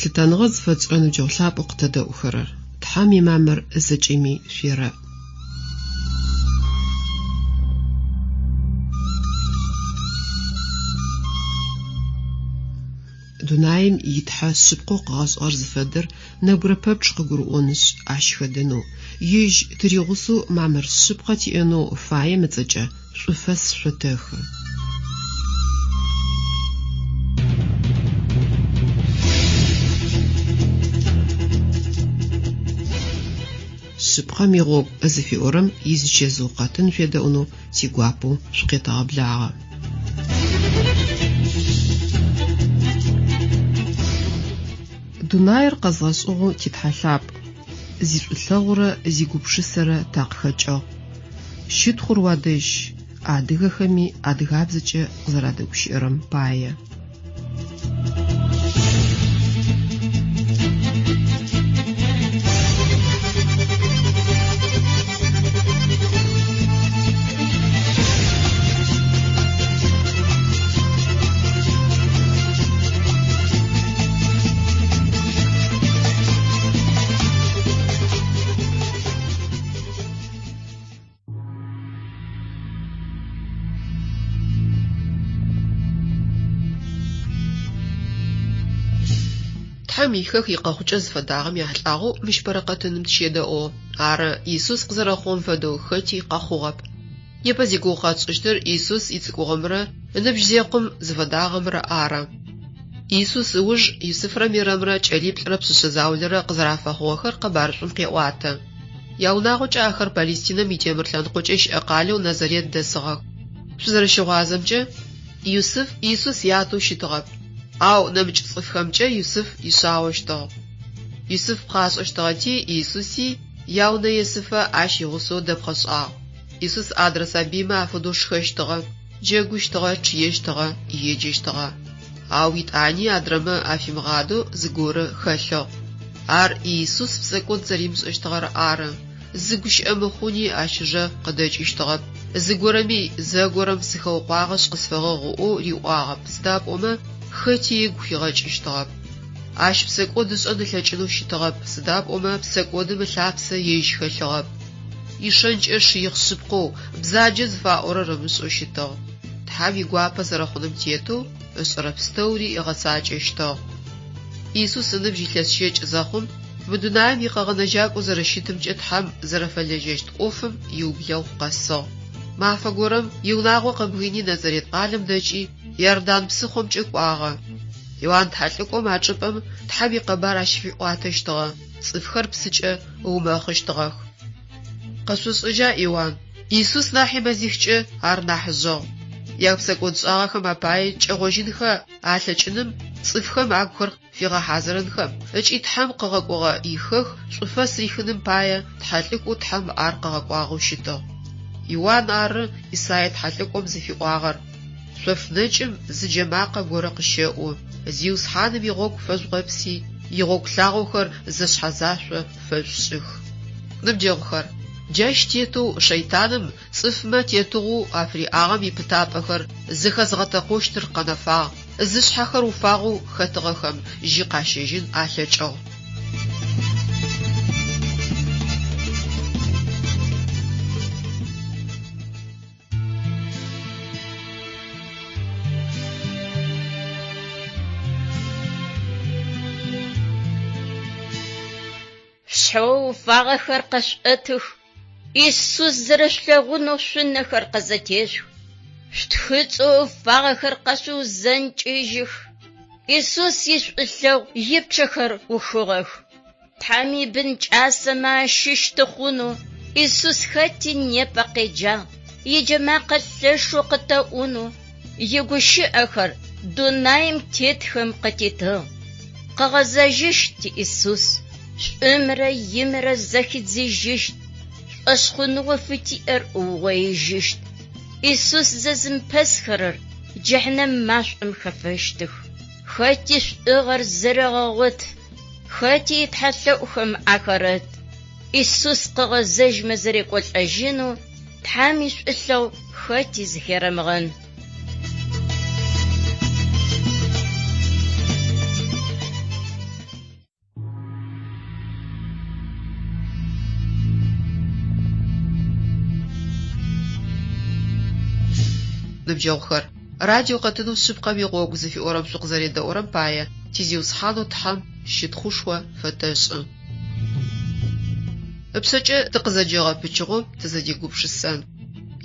Лъытэныгъэ зыфэтшӏырэ ныбджэгъу лъапӏэу къытэдэӏухэрэр, Тхьэм имамыр зэкӏэми шъуерэӏ. Дунаим и Тхьэ шъыпкъэу къыгъэшӏыгъэр зыфэдэр нэбгырэ пэпчъ къыгурыӏонышъ, ащ хэдэнэу, ежь тыригъусэу мамыр шъыпкъэ тиӏэнэу фаем ыцӏэкӏэ шӏуфэс шъотэхы. Шъыпкъэм игъогу зыфиӏорэм изичэзыу къэтын шъуедэӏунэу тигуапэу шъукъетэгъэблагъэ. Дунаир къэзгъэшӏыгъэу ти Тхьэ лъапӏ, зишӏулъэгъурэ зигупшысэрэ такъыхэкӏыгъ. Щытхъур уадэжь, адыгэхэми адыгабзэкӏэ къызэрадэгущыӏэрэм пае. Тхьэм ихэх икъэхъукӏэ зыфэдагъэм ехьылӏагъэу мыщ бэрэ къэтыным тыщедэӏугъ. Ары, Исус къызэрэхъугъэм фэдэу хэти къэхъугъэп. Непэ зигугъу къэтшӏыщтыр Исус ицӏыкӏугъэмрэ ыныбжь зекъум зыфэдагъэмрэ ары. Исус ыуж Юсыфрэ Мерэмрэ кӏэлиплӏрэ пшъэшъэ заулэрэ къызэрафэхъугъэхэр къэбарышӏум къеӏуатэ. Яунагъокӏэ ахэр Палестинэм итемыр лъэныкъокӏэ щыӏэ къалэу Назарет дэсыгъэх. Шъузэрэщыгъуазэмкӏэ, Юсыф Исус ятэу щытыгъэп, ау нэмыкӏ цӏыфхэмкӏэ Юсыф ишъаощтыгъ. Юсыф пхъашӏэщтыгъэти, Исуси яунэ есыфэ ащ игъусэу дэпхъэшӏагъ. Исус адрэ сабыймэ афэдэу шхэщтыгъэ, джэгущтыгъэ, чъыещтыгъэ, еджэщтыгъэ. Ау итӏани адрэмэ афимыгъадэу зыгорэ хэлъыгъ. Ар Иисус псэкӏод зэримышӏэщтыгъэр ары. Зы гущыӏэ мыхъуни ащ ыжэ къыдэкӏыщтыгъэп. Зыгорэми зэгорэм сыхэукъуагъэшъ къысфэгъэгъу ыӏоу риӏуагъэп, сыда пӏомэ хэти ыгу хигъэкӏыщтыгъэп. Ащ псэкӏод ышӏэн ылъэкӏынэу щытыгъэп, сыда пӏомэ псэкӏодым ылъапсэ ежь хэлъыгъэп. Ишэнкӏэ шыихъ шъыпкъэу, бзаджэ зыфаӏорэр ымышӏэу щытыгъ. Тхьэм игуапэ зэрэхъуным тетэу ышӏэрэ пстэури ыгъэцакӏэщтыгъ. Исус ыныбжь илъэс щэкӏ зэхъум, мы дунаим икъэгъэнэжьакӏоу зэрэщытымкӏэ Тхьэм зэрэфэлэжьэщт ӏофым иублэгъу къэсыгъ. Мафэ горэм иунагъо къыбгыни Назарет къалэм дэкӏи, Иордан псыхъомкӏэ кӏуагъэ. Иуан тхьэлӏыкӏом а чӏыпӏэм Тхьэм икъэбар ащыфиӏуатэщтыгъэ, цӏыфхэр псыкӏэ ыумэхъыщтыгъэх. Къэшъошӏэжьа Иуан? Исус нахьи мэзихкӏэ ар нахьыжъыгъ. Япсэкӏодшӏагъэхэм апае кӏэгъожьынхэ алъэкӏыным цӏыфхэм агухэр фигъэхьазырынхэм ыкӏи Тхьэм къыгъэкӏогъэ ихэх шӏуфэс рихыным пае тхьэлӏыкӏоу Тхьэм ар къыгъэкӏуагъэу щытыгъ. Иуан ары Исае тхьэлӏыкӏом зыфиӏуагъэр, Шъоф нэкӏым зы джэмакъэ горэ къыщэӏу, Зиусхьаным игъогу фэжъугъэпси, игъогу лъагъохэр зэшъхьэзашъо фэшъушӏых. Ныбджэгъухэр, джащ тетэу шэйтаным цӏыфмэ тетыгъоу афыриӏагъэм ипытапӏэхэр зэхэзгъэтэкъощтыр къэнэфагъ, зышъхьэхэр уфагъэу хэтыгъэхэм жьы къащэжьын алъэкӏыгъ. Шъхьэу уфагъэхэр къэшъуӏэтых, Исус зэрэшъулъэгъунэу шъунэхэр къызэтешъух, шъутхыцӏэу уфагъэхэр къэшъуузэнкӏыжьых. Исус ишӏулъэгъу ипчъэхэр ӏухыгъэх. Тхьэм ибын кӏасэмэ ащыщ тыхъунэу Исус хэти непэ къеджагъ, иджэмакъэ лъэшэу къытэӏунэу, игущыӏэхэр дунаим тетхэм къытитыгъ. Къыгъэзэжьыщт Исус, шӏумрэ емрэ зэхидзыжьыщт, шӏошъхъуныгъэу фытиӏэр ыугъоижьыщт. Исус зэзымыпэсхэрэр джэхьнэм машӏом хэфэщтых. Хэти шӏугъэр зэрегъэгъот. Хэти итхьэлъэӏухэм ахэрэт. Исус къыгъэзэжьмэ зэрекӏолӏэжьынэу Тхьэм ишӏулъэгъу хэти зыхерэмыгъэн. Ныбджэгъухэр, радио къэтынэу Шъыпкъэм игъогу зыфиӏорэм шъукъызэредэӏурэм пае ти Зиусхьанэу Тхьэм щытхъушхо фэтэшӏы. Ыпшъэкӏэ тыкъызэджэгъэ пычыгъом тызэдегупшысэн.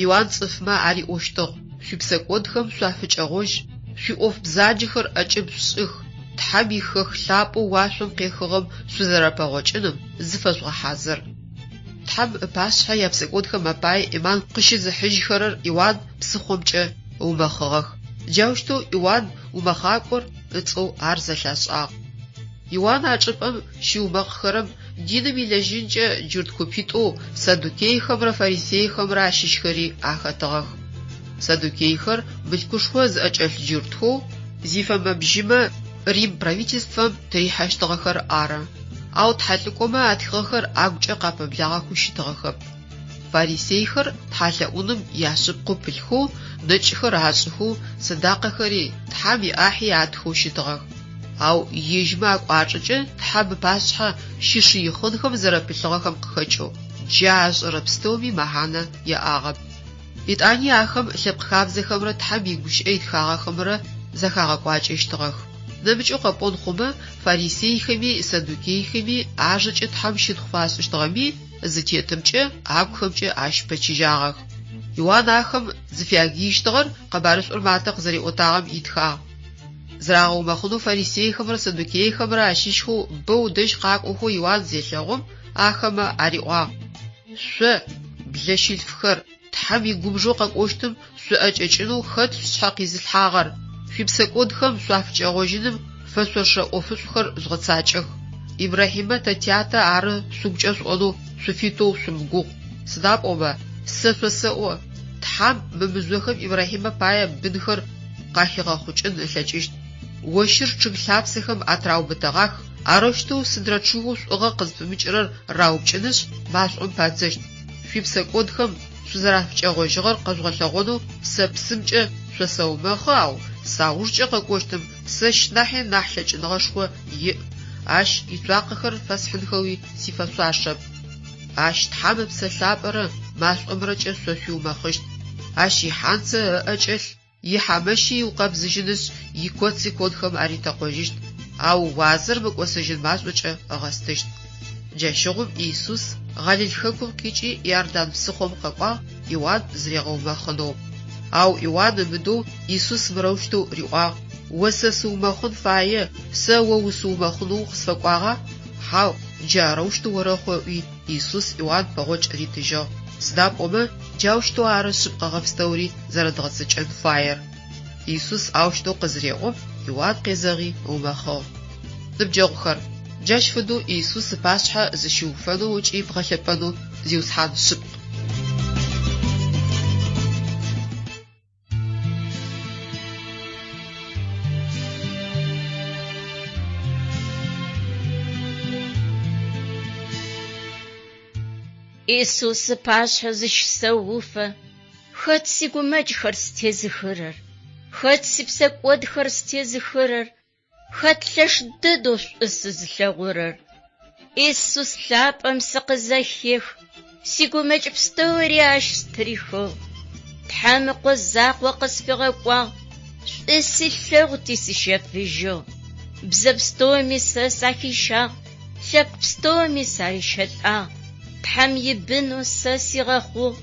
Иуан цӏыфмэ ариӏощтыгъ, Шъуипсэкӏодхэм шъуафыкӏэгъожь, шъуиӏоф бзаджэхэр ӏэкӏыб шъушӏых, Тхьэм ихэх лъапӏэу уашъом къехыгъэм шъузэрэпэгъокӏыным зыфэжъугъэхьазыр. Тхьэм ыпашъхьэ япсэкӏодхэм апае ӏиман къыщызыхьыжьхэрэр Иуан псыхъомкӏэ ыумэхъыгъэх. Джаущтэу Иуан умэхъакӏор ыцӏэу ар зэлъашӏагъ. Иуан а чӏыпӏэм щиумэхъхэрэм диным илэжьынкӏэ джурт купитӏоу саддукейхэмрэ фарисейхэмрэ ащыщхэри ахэтыгъэх. Саддукейхэр мылъкушхо зыӏэкӏэлъ джуртхэу зифэмэ-бжьымэ Рим правительствэм тырихьэщтыгъэхэр ары. Ау тхьэлӏыкӏомэ атхыгъэхэр агукӏэ къапэблагъэхэу щытыгъэхэп. Фарисейхэр тхьалъэӏуным яшъыпкъэу пылъхэу, нэкӏхэр ашӏыхэу, сэдакъэхэри, Тхьэм иӏахьи атхэу щытыгъэх. Ау ежьмэ акӏуачӏэкӏэ Тхьэм ыпашъхьэ щышыихъынхэм зэрэпылъыгъэхэм къыхэкӏэу, джа ашӏэрэ пстэуми мэхьанэ яӏагъэп. Етӏани ахэм лъэпкъ хабзэхэмрэ Тхьэм игущыӏэ итхагъэхэмрэ зэхагъэкӏуакӏэщтыгъэх. Нэмыкӏэу къэпӏон хъумэ, фарисейхэми саддукейхэми ажэкӏэ Тхьэм щытхъу фашӏыщтыгъэми, зытетымкӏэ, агухэмкӏэ ащ пэчыжьагъэх. Иуан ахэм зыфягыищтыгъэр къэбарышӏур Матэ къызэриӏотагъэм итхагъ. Зырагъэумэхъынэу фарисейхэмрэ саддукейхэмрэ ащыщхэу бэу ыдэжь къакӏохэу Иуан зелъэгъум, ахэмэ ариӏуагъ, Шъо, блэщылъфхэр, Тхьэм игубжэу къэкӏощтым шъуӏэкӏэкӏынэу хэт шъушъхьэ къизылъхьагъэр? Шъуипсэкӏодхэм шъуафыкӏэгъожьыным фэшъошэ ӏофышӏухэр жъугъэцакӏэх. Ибрахьимэ тэ тятэ ары шъугукӏэ шъуӏонэу шъуфитэу шъумыгугъу. Сыда пӏомэ, сэ шъосэӏо, Тхьэм мы мыжъохэм Ибрахьимэ пае бынхэр къахигъэхъукӏын ылъэкӏыщт. Ощыр чъыг лъапсэхэм атыраубытэгъах, арэущтэу сыдрэ чъыгэу шӏугъэ къызпымыкӏырэр раупкӏынышъ, машӏом падзэщт. Шъуипсэкӏодхэм шъузэрафыкӏэгъожьыгъэр къэжъугъэлъэгъонэу сэ псымкӏэ шъосэумэхъы, ау саужкӏэ къэкӏощтым сэщ нахьи нахь лъэкӏыныгъэшхо иӏ, ащ ицуакъэхэр фэсхьынхэуи сифэшъуашэп. Ащ Тхьэм Ыпсэ Лъапӏэрэ машӏомрэкӏэ шъо шъуиумэхъыщт. Ащ ихьанцэ ыӏэ кӏэлъ, ихьамэщи ыукъэбзыжьынышъ, икоци конхэм аритэкъожьыщт, ау уазэр мыкӏосэжьын машӏокӏэ ыгъэстыщт. Джащыгъум Исус Гъалил хэкум къикӏи Иордан псыхъом къэкӏуагъ Иуан зыригъэумэхъынэу. Ау Иуан ымыдэу Исус мырэущтэу риӏуагъ, О сэ сыумэхъун фае, сэ о усыумэхъунэу укъысфэкӏуагъа? Хьау, джы арэущтэу орэхъу, ыӏуи, Исус Иуан пэгъокӏ ритыжьыгъ. Сыда пӏомэ, джаущтэу ары шъыпкъэгъэ пстэури зэрэдгъэцэкӏэн фаер. Исус аущтэу къызыреӏом, Иуан къезэгъи ыумэхъыгъ. Ныбджэгъухэр, джащ фэдэу Исус ыпашъхьэ зыщыуфэнэу ыкӏи бгъэлъэпӏэнэу Зиусхьан шъыпкъ. Исус ыпашъхьэ зыщысэуфэ, хэт сигумэкӏхэр стезыхырэр, хэт сипсэкӏодхэр стезыхырэр, хэт лъэш дэдэу шӏу сызылъэгъурэр? Исус лъапӏэм сыкъызэхех, сигумэкӏ пстэури ащ стырихыгъ. Тхьэм Ыкъо закъо къысфигъэкӏуагъ, шӏу силъэгъути сищэфыжьыгъ. Бзэ пстэуми сэ сахищагъ, лъэпкъ пстэуми сарищэлӏагъ. Тхьэм ибынэу сэ сигъэхъугъ,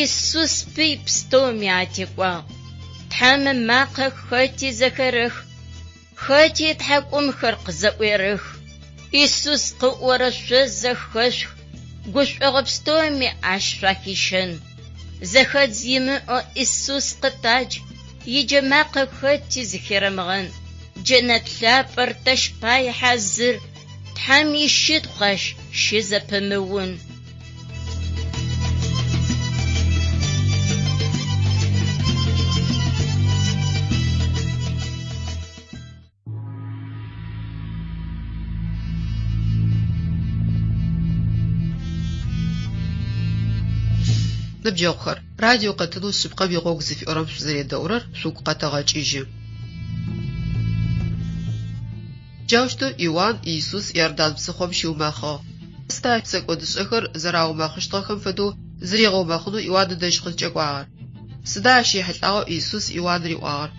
Исус пый пстэуми атекӏуагъ. Тхьэм ымакъэ хэти зэхерэх, хэти ытхьакӏумхэр къызэӏуерэх. Исус къыӏорэ шъо зэхэшъух, гушӏогъо пстэуми ащ шъуахищэн. Зэхэдз имыӏэу Исус къытадж, иджэмакъэ хэти зыхерэмыгъэн. Джэнэт лъапӏэр тэщ пае хьазыр, Тхьэм ищытхъу ащ щызэпымыун. Ныбджэгъухэр, радио къэтынэу Шъыпкъэм игъогу зыфиӏорэм шъузэредэӏурэр шъугу къэтэгъэкӏыжьы. Джаущтэу Иуан Иисус Иордан псыхъом щиумэхъыгъ. Сыда псэкӏодышӏэхэр зэраумэхъыщтыгъэхэм фэдэу зыригъэумэхъынэу Иуан ыдэжь къызкӏэкӏуагъэр? Сыда ащ ехьылӏагъэу Исус Иуан риӏуагъэр?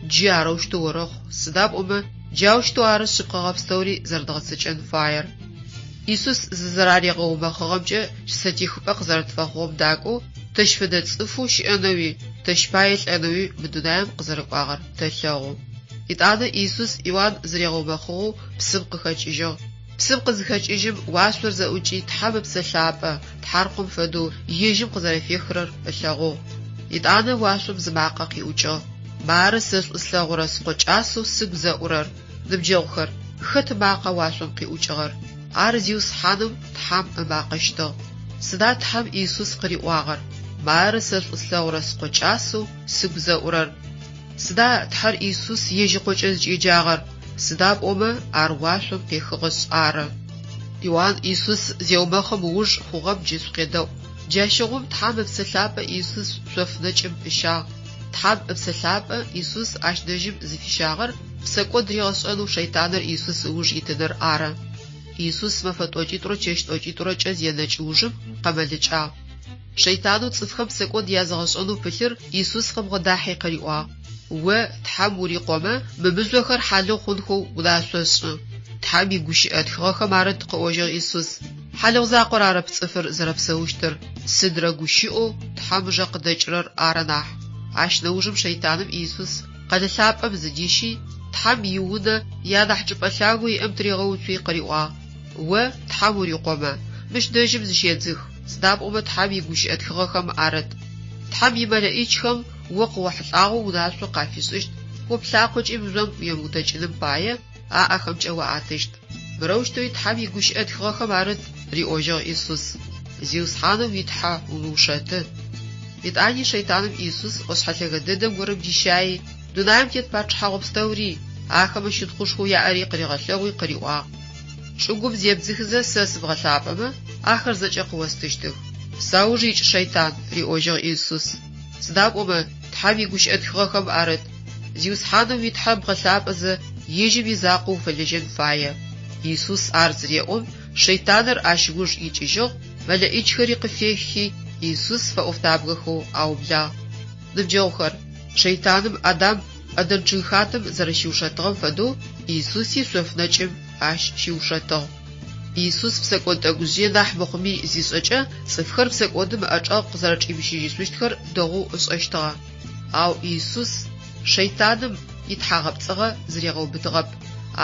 Джы арэущтэу орэхъу, сыда пӏомэ джаущтэу ары шъыпкъэгъэ пстэури зэрэдгъэцэкӏэн фаер. Исус зызэраригъэумэхъыгъэмкӏэ щысэтехыпӏэ къызэрэтфэхъугъэм дакӏоу, тэщ фэдэ цӏыфэу щыӏэнэуи, тэщ пае лӏэнэуи мы дунаим къызэрэкӏуагъэр тэлъэгъу. Етӏанэ Исус Иуан зыригъэумэхъыгъэу псым къыхэкӏыжьыгъ. Псым къызыхэкӏыжьым, уашъор зэӏукӏи, Тхьэм Ыпсэ Лъапӏэ, тхьаркъом фэдэу, ежьым къызэрэфехырэр ылъэгъугъ. Етӏанэ уашъом зы макъэ къиӏукӏыгъ: Мары сэ шӏу слъэгъурэ Скъо кӏасэу сыгу зэӏурэр. Ныбджэгъухэр, хэт ымакъа уашъом къиӏукӏыгъэр? Ар Зиусхьаным Тхьэм ымакъэщтыгъ. Сыда Тхьэм Исус къыриӏуагъэр? Мары сэ шӏу слъэгъурэ Скъо кӏасэу сыгу зэӏурэр. Сыда Тхьэр Исус ежь Ыкъокӏэ зыкӏеджагъэр? Сыда пӏомэ ар уашъом къехыгъэшъ ары. Иуан Исус зеумэхъым ыуж хъугъэм джы шъукъедэӏу. Джащыгъум Тхьэм Ыпсэ Лъапӏэ Исус шъоф нэкӏым ыщагъ. Тхьэм Ыпсэ Лъапӏэ Исус ащ дэжьым зыфищагъэр псэкӏод ригъэшӏэнэу шэйтаныр Исус ыуж итыныр ары. Исус мэфэ тӏокӏитӏурэ чэщ тӏокӏитӏурэкӏэ зенэкӏ ужым къэмэлыкӏагъ. Шэйтанэу цӏыфхэм псэкӏод языгъэшӏэнэу пылъыр Исус къыбгъэдахьи къыриӏуагъ, О Тхьэм урикъомэ, мы мыжъохэр хьалыгъу хъунхэу унашъо шӏы. Тхьэм игущыӏэ тхыгъэхэм арыт, къыӏожьыгъ Исус. Хьалыгъу закъор арэп цӏыфыр зэрэпсэущтыр, сыдрэ гущыӏэу Тхьэм ыжэ къыдэкӏырэр ары нахь. Ащ нэужым шэйтаным Исус къэлэ лъапӏэм зыдищи, Тхьэм иунэ ианахь чӏыпӏэ лъагэу иӏэм тыригъэуцуи къыриӏуагъ, О Тхьэм урикъомэ, мыщ дэжьым зыщедзых, сыда пӏомэ Тхьэм игущыӏэ тхыгъэхэм арыт. Тхьэм имэлэӏичхэм о къыохьылӏагъэу унашъо къафишӏыщт, о плъакъокӏи мыжъом уемыутэкӏыным пае аӏэхэмкӏэ уаӏэтыщт. Мырэущтэуи Тхьэм игущыӏэ тхыгъэхэм арыт, риӏожьыгъ Исус, Зиусхьанэу уи Тхьэ умыушэты. Етӏани шэйтаным Исус ӏошъхьэ лъэгэ дэдэм горэм дищаи, дунаим тет пачъыхьэгъу пстэури, ахэмэ щытхъушхоу яӏэри къыригъэлъэгъуи къыриӏуагъ, Чӏыгум зебдзыхызэ сэ сыбгъэлъапӏэмэ, ахэр зэкӏэ къыостыщтых. Сауж икӏ, шэйтан, риӏожьыгъ Исус. Сыда пӏомэ Тхьэм игущыӏэ тхыгъэхэм арыт, Зиусхьанэу уи Тхьэ бгъэлъапӏэзэ, ежьым изакъоу уфэлэжьэн фае. Исус ар зыреӏом, шэйтаныр ащ ыуж икӏыжьыгъ, мэлэӏичхэри къыфеххи, Исус фэӏофтабгэхэу аублагъ. Ныбджэгъухэр, шэйтаным Адам ӏэдэн чъыгхатэм зэрэщиушэтыгъэм фэдэу Исуси шъоф нэкӏым ащ щиушэтыгъ. Исус псэкӏод тӏэкӏужъые нахь мыхъуми зишӏэкӏэ, цӏыфхэр псэкӏодым ыӏэчӏэгъ къызэрэчӏимыщыжьышъущтхэр дэгъоу ышӏэщтыгъэ. Ау Исус шэйтаным итхьагъэпцӏыгъэ зыригъэубытыгъэп.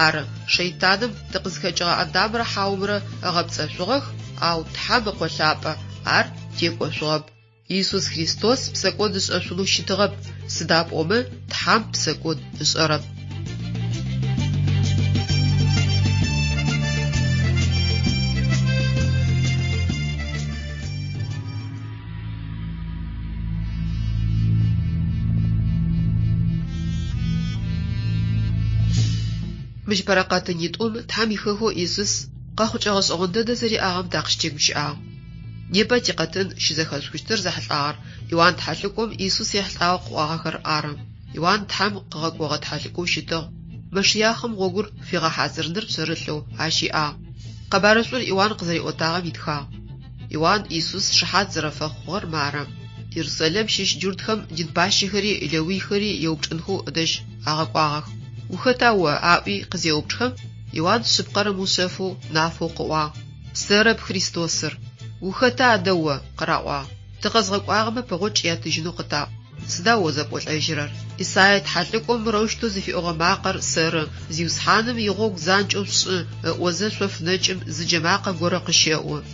Ары, шэйтаным тыкъызхэкӏыгъэ Адамрэ Хьаомрэ ыгъэпцӏэшъугъэх, ау Тхьэм Ыкъо Лъапӏэ ар текӏошъугъэп. Исус Христос псэкӏод ышӏэшъунэу щытыгъэп, сыда пӏомэ Тхьэм псэкӏод ышӏэрэп. Мыщ бэрэкъэтынитӏум Тхьэм ихэхэу Исус къэхъукӏэ гъэшӏэгъон дэдэ зэриӏагъэм такъыщытегущыӏагъ. Непэ тикъэтын щызэхэшъухыщтыр зэхьылӏагъэр Иуан тхьэлӏыкӏом Исус ехьылӏагъэу къыӏуагъэхэр ары. Иуан Тхьэм къыгъэкӏогъэ тхьэлӏыкӏоу щытыгъ. Мэшиахъым гъогур фигъэхьазырыныр пшъэрылъэу ащ иӏагъ. Къэбарышӏур Иуан къызэриӏотагъэм итхагъ. Иуан Исус шыхьат зэрэфэхъугъэр мары. Ерусэлэм щыщ джуртхэм дин пащэхэри лэуйхэри еупчӏынхэу ыдэжь агъэкӏуагъэх. Ухэта о? аӏуи къызеупчӏхэм, Иуан шъыпкъэр ымыушъэфэу нафэу къыӏуагъ. Сэрэп Христосыр. Ухэта адэ о? къыраӏуагъ. Тыкъэзгъэкӏуагъэмэ пэгъокӏ ятыжьынэу къытаӏу. Сыда о зэпӏолӏэжьырэр? Исае тхьэлӏыкӏом мырэущтэу зыфиӏогъэ макъэр сэры, Зиусхьаным игъогу занкӏэу шъушӏы, ыӏозэ шъоф нэкӏым зы джэмакъэ горэ къыщэӏу.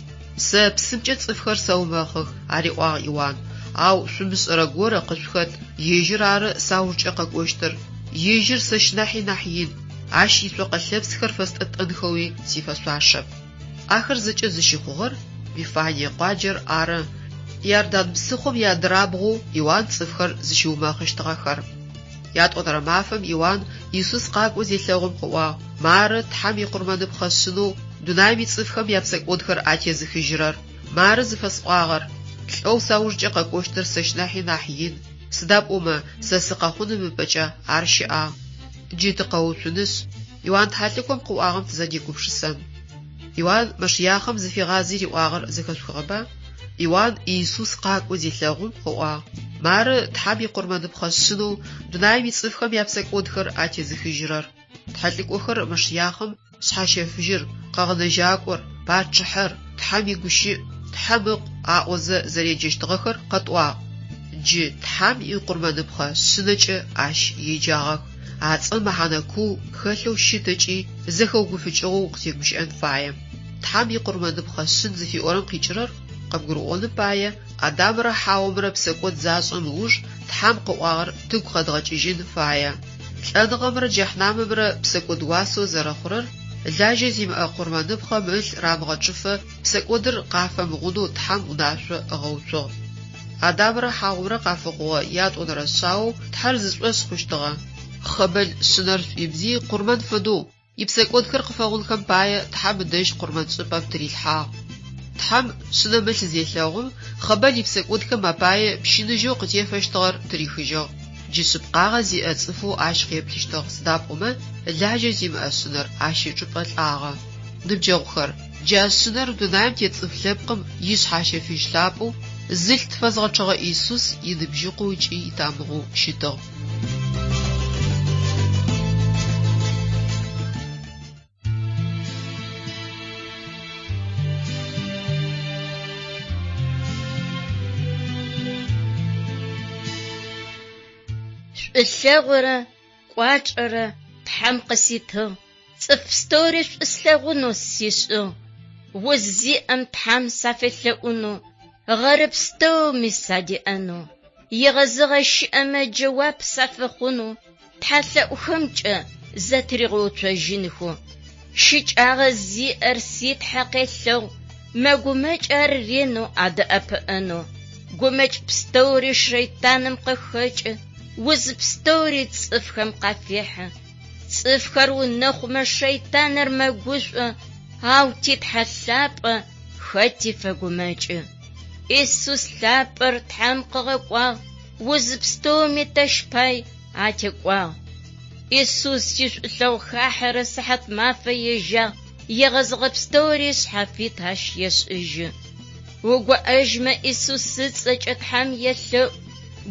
Сэ псымкӏэ цӏыфхэр сэумэхъых, ариӏуагъ Иуан, ау шъумышӏэрэ горэ къышъухэт, ежьыр ары саужкӏэ къэкӏощтыр. Ежьыр сэщ нахьи нахь ин. Ащ ицокъэ лъэпсхэр фэстӏэтӏэнхэуи сифэшъуашэп. Ахэр зэкӏэ зыщыхъугъэр Вифание къуаджэр ары, Иордан псыхъом иадырабгъоу Иуан цӏыфхэр зыщиумэхъыщтыгъэхэр. Ятӏонэрэ мафэм Иуан Исус къакӏоу зелъэгъум къыӏуагъ, Мары Тхьэм икъурмэныпхъэ шъынэу дунаим ицӏыфхэм япсэкӏодхэр атезыхыжьырэр. Мары зыфэсӏуагъэр, Лӏэу саужкӏэ къэкӏощтыр сэщ нахьи нахь ин, сыда пӏомэ сэ сыкъэхъуным ыпэкӏэ ар щыӏагъ. Джы тыкъэуцунышъ, Иуан тхьэлӏыкӏом къыӏуагъэм тызэдегупшысэн. Иуан Мэшиахъым зыфигъази риӏуагъэр зэхэшъухыгъэба? Иуан Иисус къакӏоу зелъэгъум, къыӏуагъ. Мары Тхьэм икъурмэныпхъэ шъынэу дунаим ицӏыфхэм япсэкӏодхэр атезыхыжьырэр. Тхьэлӏыкӏохэр Мэшыяхъым Шъхьащэфыжьыр, Къэгъэнэжьакӏор, Пачъыхьэр, Тхьэм игущыӏ, Тхьэм Ыкъу аӏозэ зэреджэщтыгъэхэр къэтӏуагъ. Джы Тхьэм икъурмэныпхъэ шъынэкӏэ ащ еджагъэх. А цӏэм мэхьанэ куу хэлъэу щыт ыкӏи зэхэугуфыкӏыгъэу укъытегущыӏэн фае. Тхьэм икъурмэныпхъэ шъын зыфиӏорэм къикӏырэр къыбгурыӏоным пае Адамрэ Хьаомрэ псэкӏод зашӏэм ыуж Тхьэм къыӏуагъэр тыгу къэдгъэкӏыжьын фае. Лӏэныгъэмрэ джэхьнамымрэ псэкӏод уасэу зэрэхъурэр, лажьэ зимыӏэ къурмэныпхъэм ылъ рамыгъэчъыфэ псэкӏодыр къафэмыгъунэу Тхьэм унашъо ыгъэуцугъ. Адамрэ Хьаомрэ къафэхъугъэ ятӏонэрэ шъаоу Тхьэр зышӏошъ хъущтыгъэ Хъэбэл шъынэр шӏуибзи къурмэн фэдэу ипсэкӏодхэр къыфэгъунхэм пае Тхьэм ыдэжь къурмэншӏыпӏэм тырилъхьагъ. Тхьэм шъынэм ылъ зелъэгъум, Хъэбэл ипсэкӏодхэм апае пщыныжьэу къытефэщтыгъэр тырихыжьыгъ. Джы шъыпкъагъэ зиӏэ цӏыфэу ащ къеплъыщтыгъ, сыда пӏомэ лажьэ зимыӏэ шъынэр ащ ычӏыпӏэ лӏагъэ. Ныбджэгъухэр, джа шъынэр дунаим тет цӏыф лъэпкъым ишъхьащэфыжь лъапӏэу, зылъ тфэзгъэчъэгъэ Исус иныбжьыкъоу ыкӏи итамыгъэу щытыгъ. Шӏулъэгъурэ кӏуачӏэрэ Тхьэм къыситыгъ, цӏыф пстэури шӏу слъэгъунэу сишӏыгъ. Уз зиӏэм Тхьэм сафелъэӏунэу, гъэры пстэуми садеӏэнэу. Егъэзыгъэ щыӏэмэ джэуап сафэхъунэу, тхьэлъэӏухэмкӏэ зэтыригъэуцожьынхэу. Щыкӏагъэ зиӏэр си Тхьэ къелъэгъу, мэгумэкӏ ар ренэу адэӏэпыӏэнэу. Гумэкӏ пстэури шэйтаным къыхэкӏы, уз пстэури цӏыфхэм къафехьы. Цӏыфхэр унэхъумэ шэйтаныр мэгушӏо, ау ти Тхьэ лъапӏэ хэти фэгумэкӏы. Исус лъапӏэр Тхьэм къыгъэкӏуагъ, уз пстэуми тэщ пай атекӏуагъ. Исус ишӏулъэгъу хахьэрэ сыхьат мафэ ежьагъ, егъэзыгъэ пстэури шъхьафит ащ ешӏыжьы. Угоӏэжьмэ Исус ыцӏэкӏэ Тхьэм елъэӏу,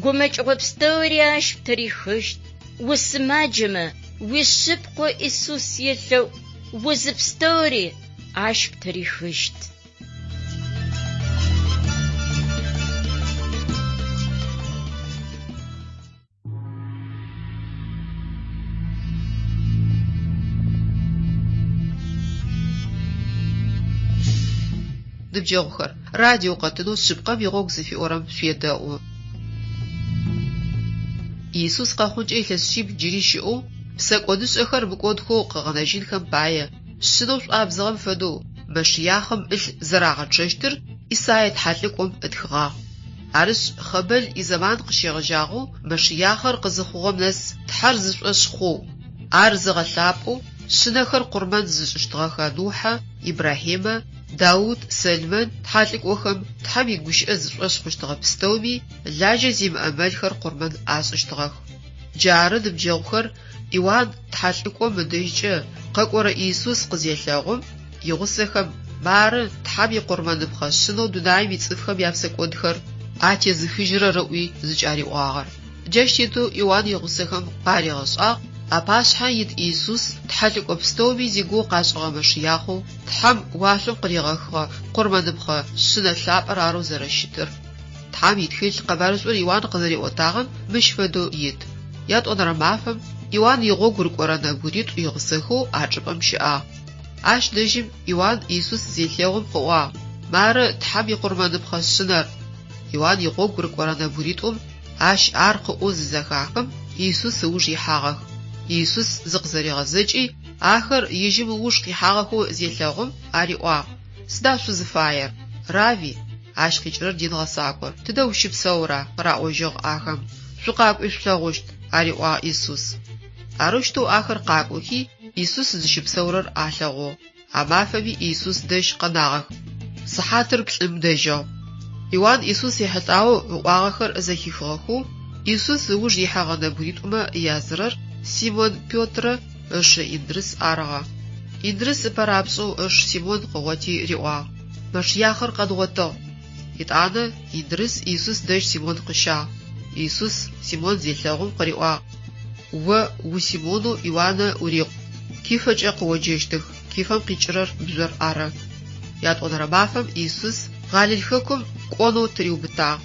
гумэкӏыгъо пстэури ащ птырихыщт. Усымаджэмэ, уишъыпкъэу Исус елъэӏу, узы пстэури ащ птырихыщт. Ныбджэгъухэр, радио къэтынэу Шъыпкъэм игъогу зыфиӏорэм шъуедэӏу. Иисус къэхъункӏэ илъэс шъибл джыри щыӏэу, псэкӏодышӏэхэр мыкӏодхэу къыгъэнэжьынхэм пае, шъынэу шӏуабзыгъэм фэдэу, Мэшыяхъым ылъ зэрагъэчъэщтыр Исае тхьэлӏыкӏом ытхыгъагъ. Арышъ, Хъэбэл изэман къыщегъэжьагъэу Мэшыяхъыр къызыхъугъэм нэс Тхьэр зышӏошъ хъоу, ар зыгъэлъапӏэу, шъынэхэр къурмэн зышӏыщтыгъэхэ Нухьэ, Ибрахьимэ, Даут, Сэлмэн тхьэлӏыкӏохэм Тхьэм игущыӏэ зышӏошъ хъущтыгъэ пстэуми лажьэ зимыӏэ мэлхэр къурмэн ашӏыщтыгъэх. Джары, ныбджэгъухэр, Иуан тхьэлӏыкӏом ыдэжькӏэ къэкӏорэ Иисус къызелъэгъум, игъусэхэм, Мары, Тхьэм икъурмэныпхъэ шъынэу дунаим ицӏыфхэм япсэкӏодхэр атезыхыжьырэр ыӏуи зыкӏариӏуагъэр. Джащ тетэу Иуан игъусэхэм къаригъэшӏагъ апашъхьэ ит Иисус тхьэлӏыкӏо пстэуми зигугъу къашӏыгъэ Мэшыяхъэу Тхьэм уашъом къыригъэхыгъэ къурмэныпхъэ шъынэ лъапӏэр арэу зэрэщытыр. Тхьэм итхылъ къэбарышӏур Иуан къызэриӏотагъэм мыщ фэдэу ит. Ятӏонэрэ мафэм Иуан игъогу рыкӏорэ нэбгыритӏу игъусэхэу а чӏыпӏэм щыӏагъ. Ащ дэжьым Иуан Исус зелъэгъум къыӏуагъ, Мары Тхьэм икъурмэныпхъэ шъынэр. Иуан игъогу рыкӏорэ нэбгыритӏум ащ ар къыӏоу зызэхахым, Исус ыуж ихьагъэх. Исус зыкъызэригъэзэкӏи, ахэр ежьым ыуж къихьагъэхэу зелъэгъум, ариӏуагъ, Сыда шъузыфаер? Рави, ащ къикӏырэр дин гъэсакӏор, тыдэ ущыпсэура? къыраӏожьыгъ ахэм. Шъукъакӏуи шъулъэгъущт, ариӏуагъ Исус. Арэущтэу ахэр къакӏохи, Исус зыщыпсэурэр алъэгъугъ. А мафэми Исус дэжь къэнагъэх. Сыхьатыр плӏым дэжьыгъ. Иуан Исус ехьылӏагъэу ыӏуагъэхэр зэхихыгъэхэу, Исус ыуж ихьэгъэ нэбгыритӏумэ язырэр Симон Петрэ ышы Индрыс арыгъэ. Индрыс ыпэрапшӏэу ыш Симон къыгъоти риӏуагъ, Мэшыяхъыр къэдгъотыгъ. Етӏанэ Индрыс Исус дэжь Симон къыщагъ. Исус Симон зелъэгъум къыриӏуагъ, О у-Симонэу Иуанэ урикъу, Кифэкӏэ къыоджэщтых, Кифэм къикӏырэр бжъор ары. Ятӏонэрэ мафэм Исус Галил хэкум кӏонэу тыриубытагъ.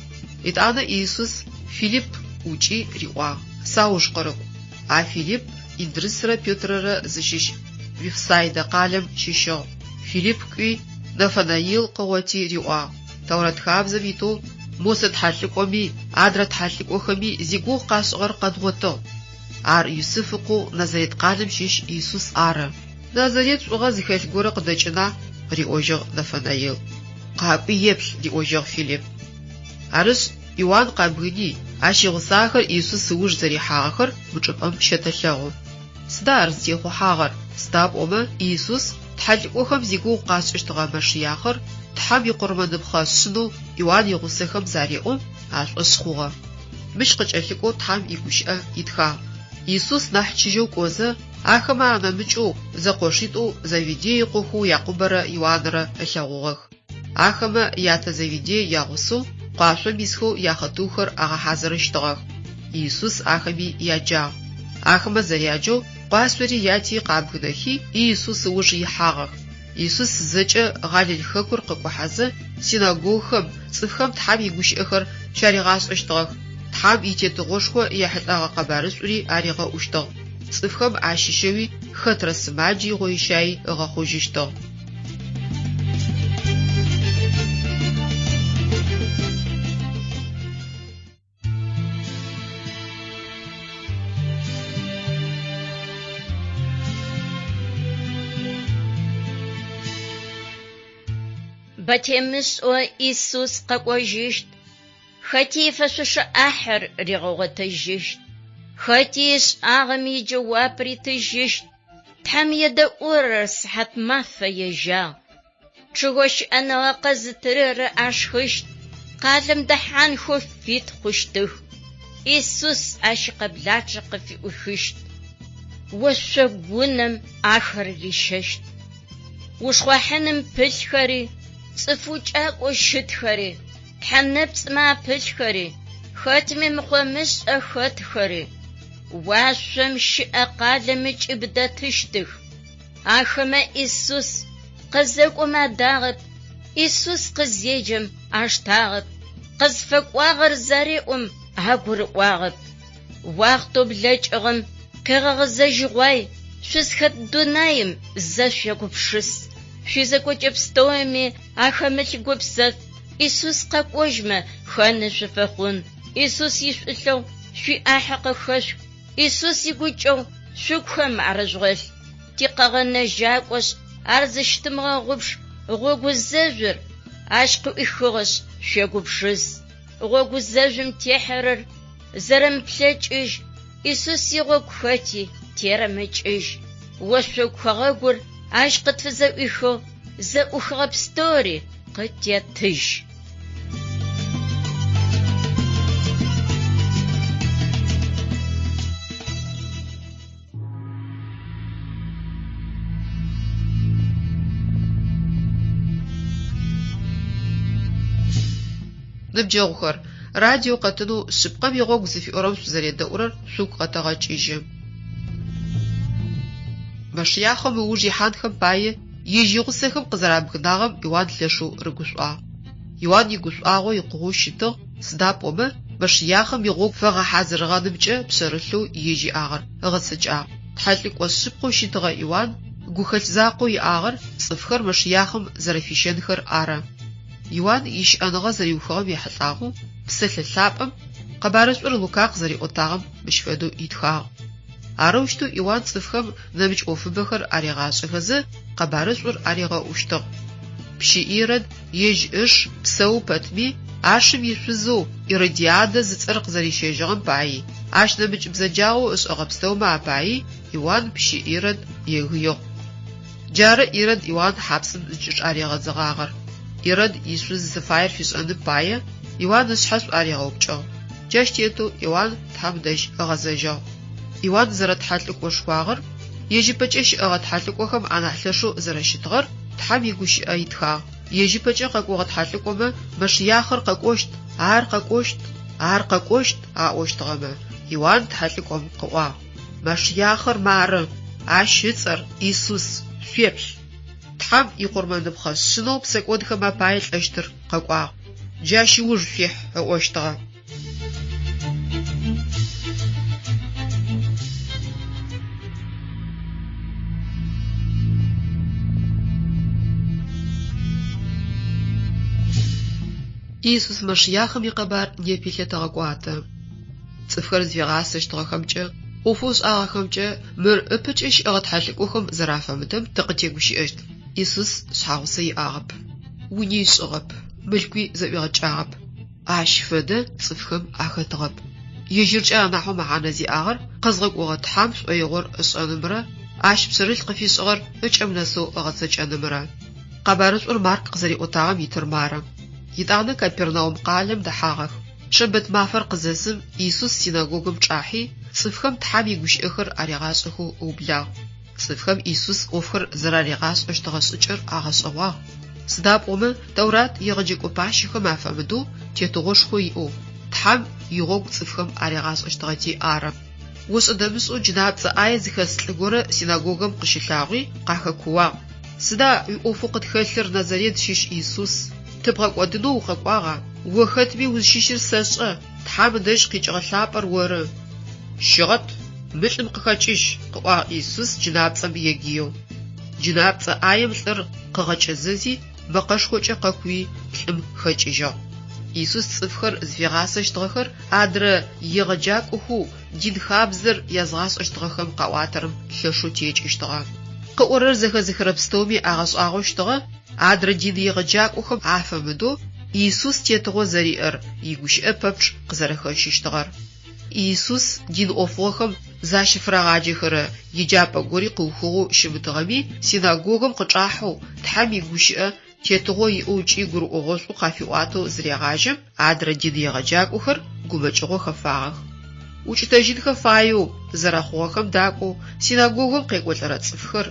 Етӏанэ Исус Филипп ӏукӏи риӏуагъ, Сауж къырыкӏу. А Филипп Индрысрэ Петрэрэ зыщыщ Вифсайдэ къалэм щыщыгъ. Филипп кӏуи, Нафанаил къыгъоти риӏуагъ, Тэурэт хабзэм итэу Мосэ тхьэлӏыкӏоми, адрэ тхьэлӏыкӏохэми зигугъу къашӏыгъэр къэдгъотыгъ. Ар Юсыф ыкъоу Назарет къалэм щыщ Исус ары. Назарет шӏугъэ зыхэлъ горэ къыдэкӏына? риӏожьыгъ Нафанаил. Къакӏуи еплъ, риӏожьыгъ Филипп. Арышъ, Иуан къабгыни, ащ игъусагъэхэр Исус ыуж зэрихьагъэхэр мы чӏыпӏэм щэтэлъэгъу. Сыда ар зытехъухьагъэр? Сыда пӏомэ Исус тхьэлӏыкӏохэм зигугъу къашӏыщтыгъэ Мэшиахъыр Тхьэм икъурмэныпхъэ сшӏынэу Иуан игъусэхэм зареӏом, ашӏошъ хъугъэ. Мыщ къыкӏэлъыкӏоу Тхьэм игущыӏэ итхагъ. Исус нахь чыжьэу кӏозэ, ахэмэ анэмыкӏэу зэкъошитӏоу Заведей ыкъохэу Якъубэрэ Иуанрэ ылъэгъугъэх. Ахэмэ ятэ Заведей ягъусэу къуашъом исхэу яхъытыухэр агъэхьазырыщтыгъэх. Исус ахэми яджагъ. Ахэмэ зэряджэу къуашъори яти къабгынэхи, Исус ыуж ихьагъэх. Исус зэкӏэ Галил хэкур къыкӏухьэзэ, синагогхэм цӏыфхэм Тхьэм игущыӏэхэр щаригъашӏэщтыгъэх, Тхьэм и Тетыгъошхо ехьылӏэгъэ къэбарышӏури аригъэӏущтыгъ, цӏыфхэм ащыщэуи хэтрэ сымаджи гъойщаи ыгъэхъужьыщтыгъ. Бэ темышӏэу Исус къэкӏожьыщт, хэти ифэшъошэ ӏахьыр ригъэгъотыжьыщт, хэти ышӏагъэм иджэуап ритыжьыщт. Тхьэм едэӏурэр сыхьат мафэ ежьагъ. Чъыгэу щыӏэныгъэ къэзытырэр ашхыщт, къалэм дэхьанхэу фит хъущтых. Исус ащ икъэблачъэ къыфыӏуихыщт, ошъогу унэм ахэр рищэщт. Ушхъуахьыным пылъхэри, цӏыф укӏакӏоу щытхэри, тхьэ нэпцӏмэ апылъхэри, хэтми мыхъо-мышӏэ хэтхэри, уашъом щыӏэ къалэм ыкӏыб дэтыщтых. Ахэмэ Исус къызэкӏом адагъэп, Исус къызеджэм аштагъэп, къызфэкӏуагъэр зареӏом агурыӏуагъэп. Уахътэу блэкӏыгъэм къегъэгъэзэжьыгъуай, шъузхэт дунаим зэ шъуегупшыс. Шъуизекӏокӏэ пстэуми ахэмылъ гупсэф Исус къэкӏожьмэ хэны шъуфэхъун. Исус ишӏулъэгъу шъуиӏахьэ къыхэшъух, Исус игукӏэгъу шъугухэм арыжъугъэлъ. Тикъэгъэнэжьакӏошъ, ар зыщытымыгъэгъупш, гъогу зэжъур ащ къыӏуихыгъэшъ, шъуегупшыс. Гъогу зэжъум техьэрэр зэрэмыплъэкӏыжь, Исус игъогу хэти терэмыкӏыжь. Ошъогу хэгъэгур ащ къытфызэӏуихыгъ, зэӏухыгъэ пстэури къытетыжь. Ныбджэгъухэр, радио къэтынэу Шъыпкъэм игъогу зыфиӏорэм шъузэредэӏурэр шъугу къэтэгъэкӏыжьы. Мэшиахъым ыуж ихьанхэм пае ежь игъусэхэм къызэрабгынагъэм Иуан лъэшэу рыгушӏуагъ. Иуан игушӏуагъо икъугъэу щытыгъ, сыда пӏомэ Мэшиахъым игъогу фэгъэхьазырыгъэнымкӏэ пшъэрылъэу ежь иӏагъэр ыгъэцэкӏагъ. Тхьэлӏыкӏо шъыпкъэу щытыгъэ Иуан гухэлъ закъоу иӏагъэр цӏыфхэр Мэшиахъым зэрэфищэнхэр ары. Иуан ищыӏэныгъэ зэриухыгъэм ехьылӏагъэу Псэлъэ Лъапӏэм къэбарышӏур Лука къызэриӏотагъэм мыщ фэдэу итхагъ. Арэущтэу Иуан цӏыфхэм нэмыкӏ ӏофыбэхэр аригъашӏэхэзэ, къэбарышӏур аригъэӏущтыгъ. Пщы Ирод ежь ыш псэу пэтми, ашым ишъузэу Иродиадэ зыцӏэр къызэрищэжьыгъэм паи, ащ нэмыкӏ бзэджагъэу ышӏэгъэ пстэумэ апаи Иуан пщы Ирод егыигъ. Джары Ирод Иуан хьапсым зыкӏычӏаригъэдзыгъагъэр. Ирод ишъуз зыфаер фишӏэным пае, Иуан ышъхьэ шӏуаригъэупкӏыгъ. Джащ тетэу Иуан Тхьэм дэжь ыгъэзэжьыгъ. Иуан зэрэтхьэлӏыкӏошхуагъэр, ежь ыпэкӏэ щыӏэгъэ тхьэлӏыкӏохэм анахь лъэшэу зэрэщытыгъэр Тхьэм игущыӏэ итхагъ. Ежь ыпэкӏэ къэкӏогъэ тхьэлӏыкӏомэ Мэшиахъыр къэкӏощт, ар къэкӏощт! Ар къэкӏощт, аӏощтыгъэмэ, Иуан тхьэлӏыкӏом къыӏуагъ, Машиахыр мары, ащ ыцӏэр Исус, шъуеплъ. Тхьэм икъурмэныпхъэ шъынэу псэкӏодхэм апае лӏэщтыр къэкӏуагъ. Джащ ыуж шъуихь, ыӏощтыгъэ. Иисус Машиахым икъэбар непи лъытэгъэкӏуатэ. Цӏыфхэр зыфигъасэщтыгъэхэмкӏэ, ӏофэу ышӏагъэхэмкӏэ мыр ыпэкӏэ щыӏэгъэ тхьэлӏыкӏохэм зэрафэмыдэм тыкъытегущыӏэщт. Исус шъхьагъусэ иӏагъэп, уни ышӏыгъэп, мылъкуи зэӏуигъэкӏагъэп. Ащ фэдэ цӏыфхэм ахэтыгъэп. Ежьыркӏэ анахьэу мэхьанэ зиӏагъэр къэзгъэкӏогъэ Тхьэм шӏоигъор ышӏэнымрэ ащ пшъэрылъ къыфишӏыгъэр ыкӏэм нэсэу ыгъэцэкӏэнымрэ. Къэбарышӏур Марк къызэриӏотагъэм итыр мары. Етӏанэ Капернаум къалэм дэхьагъэх. Шэмбэт мафэр къызэсым, Исус синагогым чӏахьи, цӏыфхэм Тхьэм игущыӏэхэр аригъашӏэхэу ыублагъ. Цӏыфхэм Исус ӏофхэр зэраригъашӏэщтыгъэ шӏыкӏэр агъэшӏэгъуагъ. Сыда пӏомэ Тэурат егъэджэкӏо пащэхэм афэмыдэу тетыгъошхо иӏэу, Тхьэм игъогу цӏыфхэм аригъашӏэщтыгъэти ары. Ошӏэ-дэмышӏэу джынапцӏэ ӏае зыхэс лӏы горэ синагогэм къыщылъагъуи, къахэкууагъ, Сыда уиӏофэу къытхэлъыр, Назарет щыщ Исус? Тыбгъэкӏодынэу укъэкӏуагъа? О хэтми узщыщыр сэшӏэ, Тхьэм ыдэжь къикӏыгъэ лъапӏэр оры. Щыгъэт, мы лӏым къыхэкӏыжь, къыӏуагъ Исус джынапцӏэм егыеу. Джынапцӏэ ӏаем лӏыр къыгъэкӏэзэзи, мэкъэшхокӏэ къэкууи, лӏым хэкӏыжьыгъ. Исус цӏыфхэр зыфигъасэщтыгъэхэр адрэ егъэджакӏохэу дин хабзэр язгъашӏэщтыгъэхэм къаӏуатэрэм лъэшэу текӏыщтыгъэ. Къыӏорэр зэхэзыхырэ пстэуми агъэшӏагъощтыгъэ, адрэ дин егъэджакӏохэм афэмыдэу Исус тетыгъо зэриӏэр игущыӏэ пэпчъ къызэрэхэщыщтыгъэр. Исус дин ӏофыгъохэм защыфырагъаджэхэрэ еджапӏэ гори къыухыгъэу щымытыгъэми, синагогэм къычӏахьэу Тхьэм игущыӏэ тетыгъо иӏэу ыкӏи гурыӏогъошӏу къафиӏуатэу зырегъажьэм, адрэ дин егъэджакӏохэр гумэкӏыгъо хэфагъэх. Укӏытэжьынхэ фаеу зэрэхъугъэхэм дакӏоу синагогэм къекӏолӏэрэ цӏыфхэр,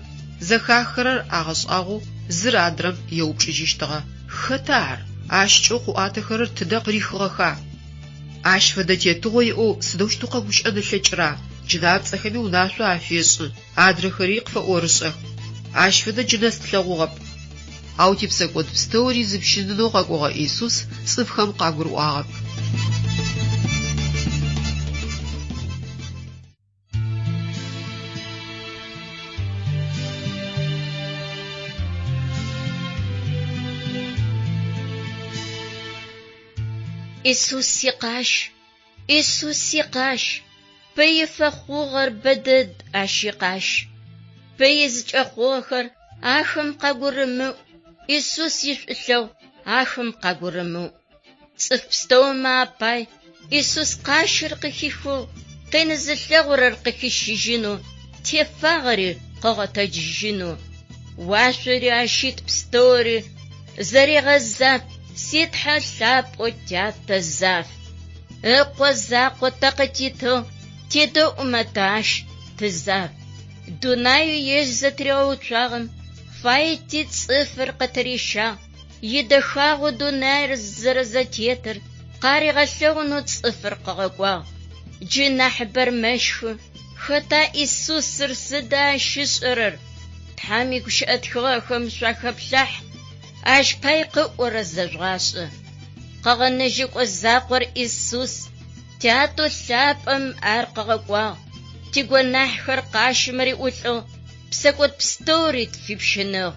зэхахырэр агъэшӏагъоу зыр адрэм еупчӏыжьыщтыгъэ, Хэта ар? Ащкӏэу къыӏуатэхэрэр тыдэ къырихыгъэха? Ащ фэдэ тетыгъо иӏэу сыдэущтэу къэгущыӏэн ылъэкӏыра? Джынапцӏэхэми унашъо афешӏы, адрэхэри къыфэӏорышӏэх. Ащ фэдэ джы нэс тлъэгъугъэп. Ау типсэкӏод пстэури зыпщынынэу къэкӏогъэ Исус цӏыфхэм къагурыӏуагъэп. Исус икъащ, Исус икъащ, Пыи фэхъугъэр бэдэд ащ икъащ. Пыи зыкӏэхъугъэхэр ахэм къагурымыӏу, Исус ишӏулъэгъу ахэм къагурымыӏу. Цӏыф пстэумэ апай Исус къащыр къыхихыгъ, къин зылъэгъурэр къыхищыжьынэу, тефагъэри къыгъэтэджыжьынэу. Уашъори ащ ит пстэури зэрегъэзаф, си Тхьэ лъапӏэу Тятэ заф. Ыкъо закъо тэ къытитыгъ, тедэӏумэ тэ ащ тызаф. Дунаеу ежь зэтыригъэуцуагъэм фаети цӏыфыр къытырищагъ, Идэхагъэу дунаир зэрэзэтетыр къаригъэлъэгъунэу цӏыфыр къыгъэкӏуагъ. Джы нахьыбэр мэщхы, Хэта Исусыр, сыда ащ ышӏэрэр? Тхьэм игущыӏэ тхыгъэхэм шъуахэплъахь, ащ пай къыӏорэр зэжъугъашӏэ. Къэгъэнэжьыкӏо закъор Исус, Тятэу лъапӏэм ар къыгъэкӏуагъ, тигонахьхэр къащым риӏулӏыгъ, Псэкӏод пстэури тфипщыныгъ.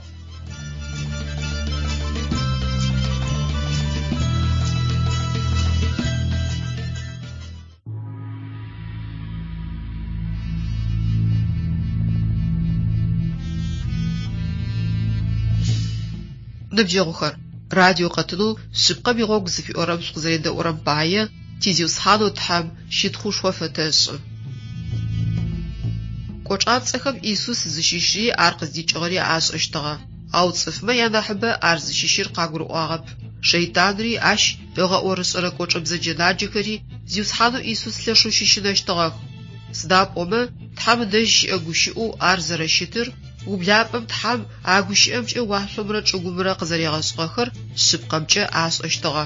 Ныбджэгъухэр, радио къэтынэу Шъыпкъэм игъогу зыфиӏорэм шъукъызэредэӏурэм пае ти Зиусхьанэу Тхьэм щытхъушхо фэтэшӏы. Кӏочӏапцӏэхэм Исус зыщыщри ар къыздикӏыгъэри ашӏэщтыгъэ, ау цӏыфмэ янахьыбэ ар зыщыщыр къагурыӏуагъэп. Шэйтанри ащ ыгъэӏорышӏэрэ кӏочӏэ бзэджэнаджэхэри Зиусхьанэу Исус лъэшэу щыщынэщтыгъэх. Сыда пӏомэ Тхьэм ыдэжь щыӏэ гущыӏэу ар зэрэщытыр, ублапӏэм Тхьэм а гущыӏэмкӏэ уашъомрэ чӏыгумрэ къызэригъэшӏыгъэхэр шъыпкъэмкӏэ ашӏэщтыгъэ.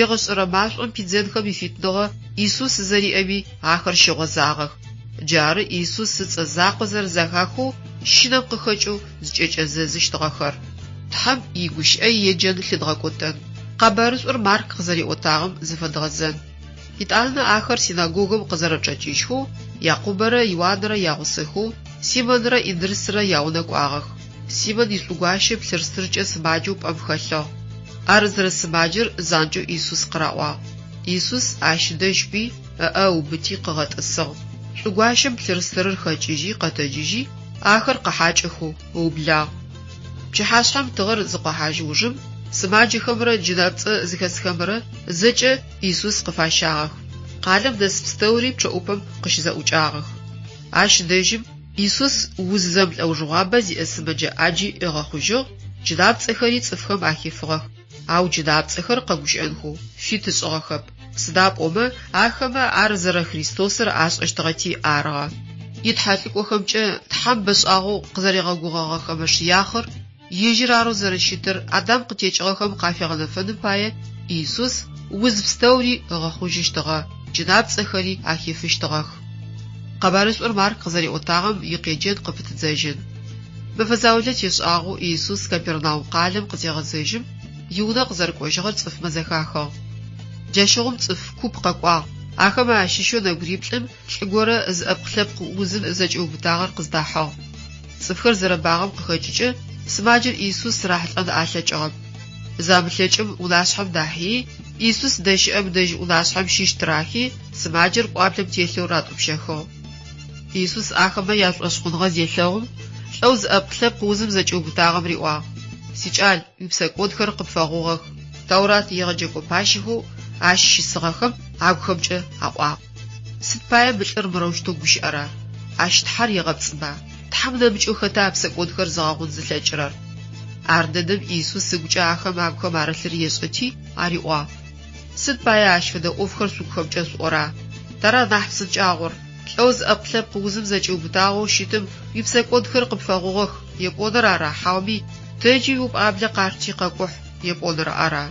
Егъэшӏэрэ машӏом пидзэнхэм ифитыныгъэ Исус зэриӏэми ахэр щыгъозагъэх. Джары Исус ыцӏэ закъо зэрэзэхахэу щынэм къыхэкӏэу зыкӏэкӏэзэзыщтыгъэхэр. Тхьэм игущыӏэ иеджэн лъыдгъэкӏотэн. Къэбарышӏур Марк къызэриӏотагъэм зыфэдгъэзэн. Етӏанэ ахэр синагогым къызэрэчӏэкӏыжьхэу, Якъубэрэ Иуанрэ ягъусэхэу Симонрэ Индрысрэ яунэ кӏуагъэх. Симон ишӏугуащэ плъырстыркӏэ сымаджэу пӏэм хэлъыгъ. Ар зэрэсымаджэр занкӏэу Исус къыраӏуагъ. Исус ащ дэжь кӏуи, ыӏэ ыубыти къыгъэтӏысыгъ. Шӏугуащэм плъырстырыр хэкӏыжьи къэтэджыжьи, ахэр къыхьакӏэхэу ыублагъ. Пчыхьашъхьэм тыгъэр зыкъохьажь ужым, сымаджэхэмрэ джынапцӏэ зыхэсхэмрэ зэкӏэ Исус къыфащагъэх. Къалэм дэс пстэури пчъэӏупэм къыщызэӏукӏагъэх. Ащ дэжьым Исус уз зэмылӏэужыгъуабэ зиӏэ сымэджэ ӏаджи ыгъэхъужьыгъ, джынапцӏэхэри цӏыфхэм ахифыгъэх, ау джынапцӏэхэр къэгущыӏэнхэу фит ышӏыгъэхэп, сыда пӏомэ ахэмэ ар зэрэ Христосыр ашӏэщтыгъэти арыгъэ. Итхьэлӏыкӏохэмкӏэ Тхьэм бэшӏагъэу къызэригъэгугъэгъэхэ Мэшыяхъыр ежьыр арэу зэрэщытыр Адам къытекӏыгъэхэм къафигъэнэфэным пае Исус уз пстэури ыгъэхъужьыщтыгъэ, джынапцӏэхэри ахифыщтыгъэх. Къэбарышӏур Марк къызэриӏотагъэм икъеджэн къыпытыдзэжьын. Мэфэ заулэ тешӏагъэу Исус Капернаум къалэм къызегъэзэжьым, иунэ къызэрэкӏожьыгъэр цӏыфмэ зэхахыгъ. Джащыгъум цӏыф куп къэкӏуагъ. Ахэмэ ащыщэу нэбгыриплӏым лӏы горэ зыӏэпкълъэпкъ узым зэкӏиубытагъэр къыздахьыгъ. Цӏыфхэр зэрэбагъэм къыхэкӏыкӏэ сымаджэр Исус рахьылӏэн алъэкӏыгъэп. Замылъэкӏым унашъхьэм дахьи, Исус зыдэщыӏэм дэжь унашъхьэм щыщ тырахи, сымаджэр пӏуаблэм телъэу ратӏупщэхыгъ. Исус ахэмэ яшӏошъхъуныгъэ зелъэгъум, лӏэу зыӏэпкълъэпкъ узым зэкӏиубытагъэм риӏуагъ, Сикӏал, уипсэкӏодхэр къыпфэгъугъэх. Тэурат егъэджэкӏо пащэхэу ащ щысыгъэхэм агухэмкӏэ аӏуагъ, Сыд пае мы лӏыр мырэущтэу гущыӏэра? Ащ Тхьэр егъэпцӏыба? Тхьэм нэмыкӏэу хэта псэкӏодхэр зыгъэгъун зылъэкӏырэр? Ардэдэм Исус ыгукӏэ ахэм агухэм арылъыр ешӏэти, ариӏуагъ, Сыд пае ащ фэдэ ӏофхэр шъугухэмкӏэ шъуӏора? Тара нахь псынкӏагъор, лӏэу зыӏэпкълъэпкъ узым зэкӏиубытагъэу щытым уипсэкӏодхэр къыпфэгъугъэх епӏоныр ара, хьауми тэджи уипӏуаблэ къашти къэкӏухь епӏоныр ара?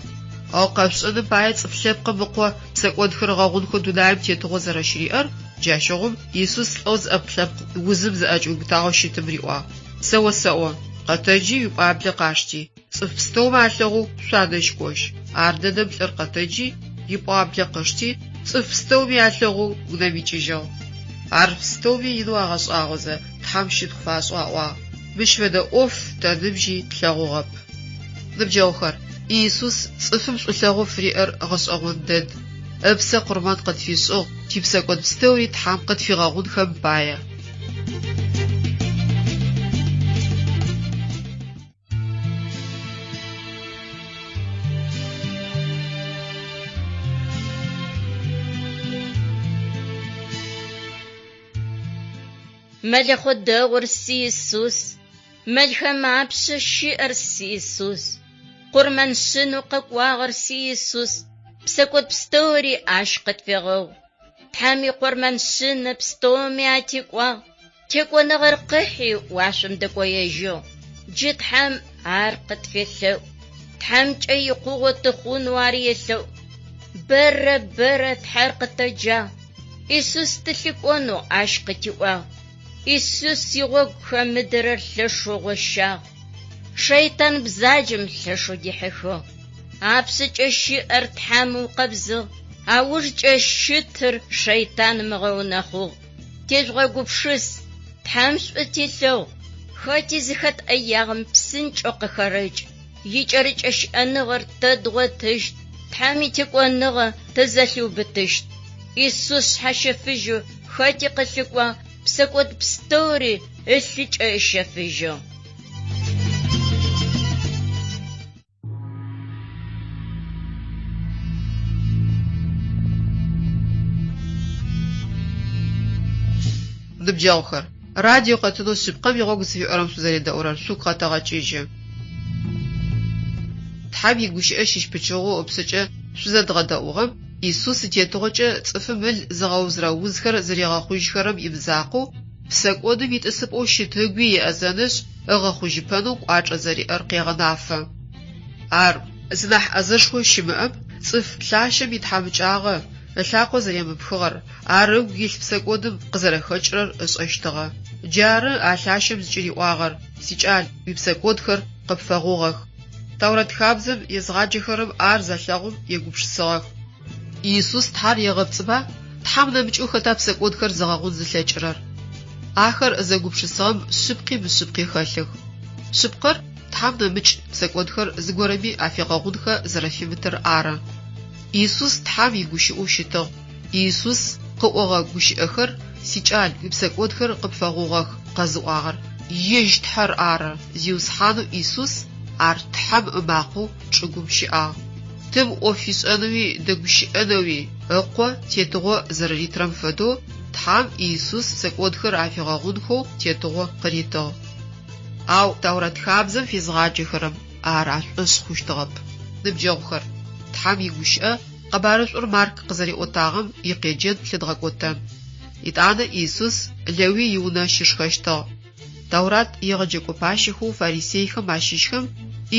Ау къэшъушӏэным пае Цӏыф Лъэпкъым Ыкъо псэкӏодхэр ыгъэгъунхэу дунаим тетыгъо зэрэщыриӏэр, джащыгъум Исус лӏэу зыӏэпкълъэпкъ узым зыӏэкӏиубытагъэу щытым риӏуагъ, Сэ осэӏо, къэтэджи уипӏуаблэ къашти, Цӏыф пстэумэ алъэгъоу шъуадэжь кӏожь. Ардэдэм лӏыр къэтэджи, ипӏуаблэ къышти, цӏыф пстэуми алъэгъоу унэм икӏыжьыгъ. Ар пстэуми инэу агъэшӏагъозэ, Тхьэм щытхъу фашӏэу аӏуагъ, Мыщ фэдэ ӏоф тэ ныбжьи тлъэгъугъэп. Ныбджэгъухэр, Иисус цӏыфым шӏулъэгъоу фыриӏэр гъэшӏэгъон дэд. Ыпсэ къурмэн къытфишӏыгъ, типсэкӏод пстэури Тхьэм къытфигъэгъунхэм пае. Мэлэхъо дэгъур си Исус, мэлхэм апшъэ щыӏэр си Исус, къурмэн шъынэу къэкӏуагъэр си Исус, псэкӏод пстэури ащ къытфегъэгъу. Тхьэм икъурмэн шъынэ пстэуми атекӏуагъ. Текӏоныгъэр къыхьи, уашъом дэкӏоежьыгъ. Джы Тхьэм ар къытфелъэӏу. Тхьэмкӏэ икъугъо тыхъунэу ар елъэӏу. Бэрэ, бэрэ Тхьэр къытэджагъ. Исус тылъыкӏонэу ащ къытиӏуагъ. Исус игъогу хэмыдэрэр лъэшэу гъощагъ. Шэйтан бзаджэм лъэшэу дихьыхыгъ. Апшъэкӏэ щыӏэр Тхьэм ыукъэбзыгъ, аужкӏэ щытыр шэйтаным ыгъэунэхъугъ. Тежъугъэгупшыс, Тхьэм шӏу телъэгъу, хэти зыхэт ӏэягъэм псынкӏэу къыхэрэкӏ. Икӏэрыкӏэ щыӏэныгъэр тэ дгъотыщт, Тхьэм итекӏоныгъэ тэ зэлъиубытыщт. Исус шъхьащэфыжьэу хэти къылъыкӏуагъ, псэкӏод пстэури ылъыкӏэ ыщэфыжьыгъ. Ныбджэгъухэр, радио къэтынэу Шъыпкъэм игъогу зыфиӏорэм шъузэредэӏурэр шъугу къэтэгъэкӏыжьы. Тхьэм игущыӏэ щыщ пычыгъоу ыпшъэкӏэ шъузэдгъэдэӏугъэм Исус итетыгъокӏэ цӏыфым ыл зыгъэузырэ узхэр зэригъэхъужьхэрэм имызакъоу, псэкӏодым итӏысыпӏэу щыт ыгуи еӏэзэнышъ, ыгъэхъужьыпэнэу кӏуачӏэ зэриӏэр къегъэнафэ. Ар, зынахь ӏэзэшхо щымыӏэм, Цӏыф лъащэм итхьамыкӏагъэ ылъакъо зэремыпхыгъэр, ар ыгу илъ псэкӏодым къызэрэхэкӏырэр ышӏэщтыгъэ. Джары а лъащэм зыкӏыриӏуагъэр, Сикӏал, уипсэкӏодхэр къыпфэгъугъэх. Тэурэт хабзэм езгъаджэхэрэм ар залъэгъум егупшысыгъэх. Иисус Тхьэр егъэпцӏыба? Тхьэм нэмыкӏэу хэта псэкӏодхэр зыгъэгъун зылъэкӏырэр? Ахэр зэгупшысыгъэм шъыпкъи мышъыпкъи хэлъых. Шъыпкъэр, Тхьэм нэмыкӏ псэкӏодхэр зыгорэми афигъэгъунхэ зэрэфимытыр ары. Иисус Тхьэм игущыӏэу щытыгъ. Иисус къыӏогъэ гущыӏэхэр, Сикӏал, уипсэкӏодхэр къыпфэгъугъэх, къэзыӏуагъэр ежь Тхьэр ары. Зиусхьанэу Иисус ар Тхьэм ымакъэу чӏыгум щыӏагъ. Тым ӏоф ишӏэнэуи дэгущыӏэнэуи Ыкъо тетыгъо зэрэритырэм фэдэу, Тхьэм Иисус псэкӏодхэр афигъэгъунхэу тетыгъо къыритыгъ. Ау Тэурэт хабзэм фезгъаджэхэрэм ар ашӏошъ хъущтыгъэп. Ныбджэгъухэр, Тхьэм игущыӏэ Къэбарышӏур Марк къызэриӏотагъэм икъеджэн лъыдгъэкӏотэн. Етӏанэ Иисус Лэуй иунэ щышхэщтыгъ. Тэурат егъэджэкӏо пащэхэу фарисейхэм ащыщхэм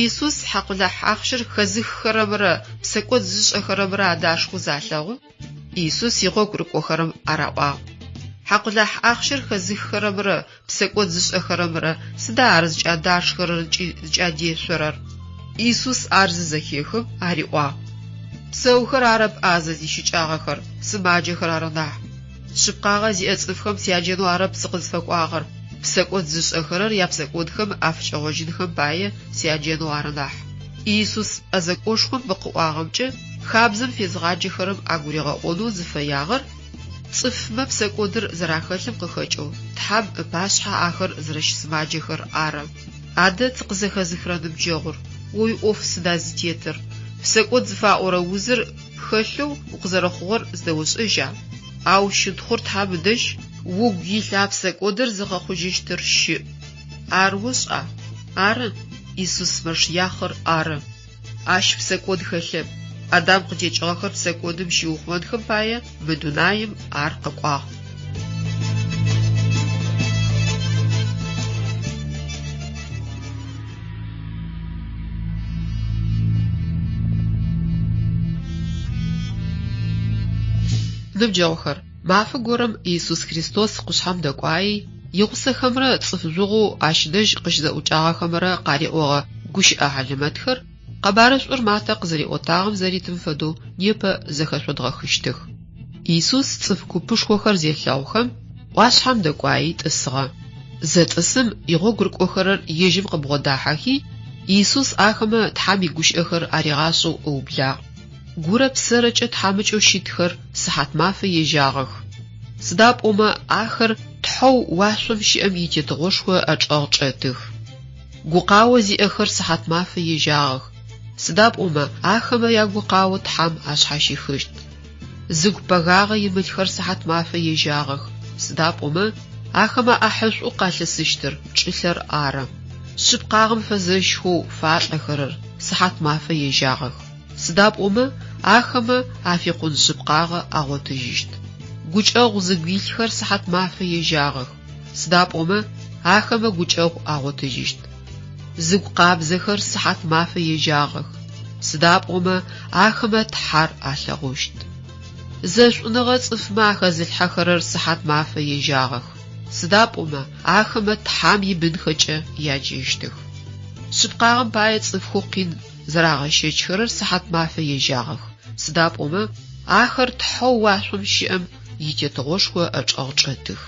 Иисус хьакъулахь ахъщэр хэзыххэрэмрэ псэкӏод зышӏэхэрэмрэ адашхэу залъэгъум, Иисус игъогу рыкӏохэрэм араӏуагъ, Хьакъулахь ахъщэр хэзыххэрэмрэ псэкӏод зышӏэхэрэмрэ сыда ар зыкӏадашхэрэр ыкӏи зыкӏадешъорэр? Иисус ар зызэхехым, ариӏуагъ, Псэухэр арэп ӏазэ зищыкӏагъэхэр, сымаджэхэр ары нахь. Шъыпкъагъэ зиӏэ цӏыфхэм сяджэнэу арэп сыкъызфэкӏуагъэр, псэкӏод зышӏэхэрэр япсэкӏодхэм афыкӏэгъожьынхэм пае сяджэнэу ары нахь. Иисус ӏэзэкӏошхом мы къыӏуагъэмкӏэ хабзэм фезгъаджэхэрэм агуригъэӏонэу зыфэягъэр цӏыфмэ псэкӏодыр зэрахэлъым къыхэкӏэу Тхьэм ыпашъхьэ ахэр зэрэщысымаджэхэр ары. Адэ тыкъызэхэзыхырэ ныбджэгъур, о уиӏоф сыда зытетыр? Псэкӏод зыфаӏорэ узыр пхэлъэу укъызэрэхъугъэр зыдэошӏэжьа? Ау щытхъур Тхьэм ыдэжь, угу илъ а псэкӏодыр зыгъэхъужьыщтыр щыӏ. Ар ошӏа? Ары, Исус Мэшиахъыр ары. Ащ псэкӏод хэлъэп. Адам къытекӏыгъэхэр псэкӏодым щиухъумэнхэм пае мы дунаим ар къэкӏуагъ. Ныбджэгъухэр, мафэ горэм Иисус Христос къушъхьэм дэкӏуаи, игъусэхэмрэ цӏыф жъугъэу ащ дэжь къыщызэӏукӏагъэхэмрэ къариӏогъэ гущыӏэ хьалэмэтхэр Къэбарышӏур Матэ къызэриӏотагъэм зэритым фэдэу непэ зэхэшъодгъэхыщтых. Исус цӏыф купышхохэр зелъэгъухэм, ӏуашъхьэм дэкӏуаи тӏысыгъэ. Зэтӏысым, игъогу рыкӏохэрэр ежьым къыбгъодахьэхи, Исус ахэмэ Тхьэм игущыӏэхэр аригъашӏэу ыублагъ. Гурэ псэрэкӏэ тхьамыкӏэу щытхэр сыхьатмафэ ежьагъэх. Сыда пӏомэ ахэр Тхьэу уашъом щыӏэм и Тетыгъошхо ыӏэчӏэгъ чӏэтых. Гукъао зиӏэхэр сыхьатмафэ ежьагъэх, сыда пӏомэ ахэмэ ягукъао Тхьэм ашъхьащихыщт. Зыгу пэгагъэ имылъхэр сыхьатмафэ ежьагъэх, сыда пӏомэ ахэмэ ӏахьышӏоу къалъысыщтыр чӏылъэр ары. Шъыпкъагъэм фэзэщхэу фалӏэхэрэр сыхьатмафэ ежьагъэх, сыда пӏомэ ахэмэ афикъун шъыпкъагъэ агъотыжьыщт. Гукӏэгъу зыгу илъхэр сыхьатмафэ ежьагъэх, Сыда пӏомэ ахэмэ гукӏэгъу агъотыжьыщт. Зыгу къабзэхэр сыхьат мафэ ежьагъэх, сыда пӏомэ ахэмэ Тхьэр алъэгъущт. Зэшӏуныгъэ цӏыфмэ ахэзылъхьэхэрэр сыхьат мафэ ежьагъэх, сыда пӏомэ ахэмэ Тхьэм ибынхэкӏэ яджэщтых. Шъыпкъагъэм пае цӏыфхэу къин зэрагъэщэчхэрэр сыхьат мафэ ежьагъэх, сыда пӏомэ ахэр Тхьэу уашъом щыӏэм и Тетыгъошхо ыӏэчӏэгъ чӏэтых.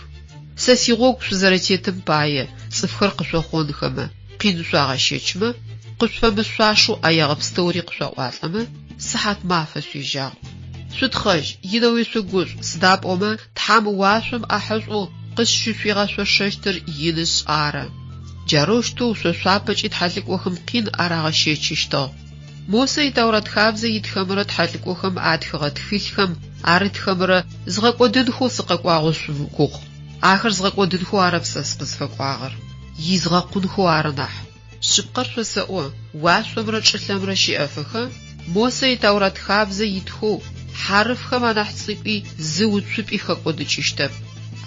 Сэ сигъогу шъузэрэтетым пае цӏыфхэр къышъохъонхэмэ, къин шъуагъэщэчмэ, къышъуфэмышъуашэу ӏэягъэ пстэури къышъуаӏуалӏэмэ, сыхьат мафэ шъуежьагъ. Шъутхъэжь, инэуи шъугушӏу, сыда пӏомэ Тхьэм уашъом ӏахьышӏоу къышъущыфигъэшъошэщтыр инышъ ары. Джарэущтэу шъо шъуапэкӏи тхьэлӏыкӏохэм къин арагъэщэчыщтыгъ. Мосэ и Тэурэт хабзэ итхэмрэ тхьэлӏыкӏохэм атхыгъэ тхылъхэм арытхэмрэ згъэкӏодынхэу сыкъэкӏуагъэу шъумыгугъ. Ахэр згъэкӏодынхэу арэп сэ сыкъызфэкӏуагъэр, изгъэкъунхэу ары нахь. Шъыпкъэр шъосэӏо, уашъомрэ чӏылъэмрэ щэӏэфэхэ, Мосэ и Тэурэт хабзэ итхэу хьарыфхэм анахь цӏыкӏуи зы уцупӏи хэкӏодыкӏыщтэп.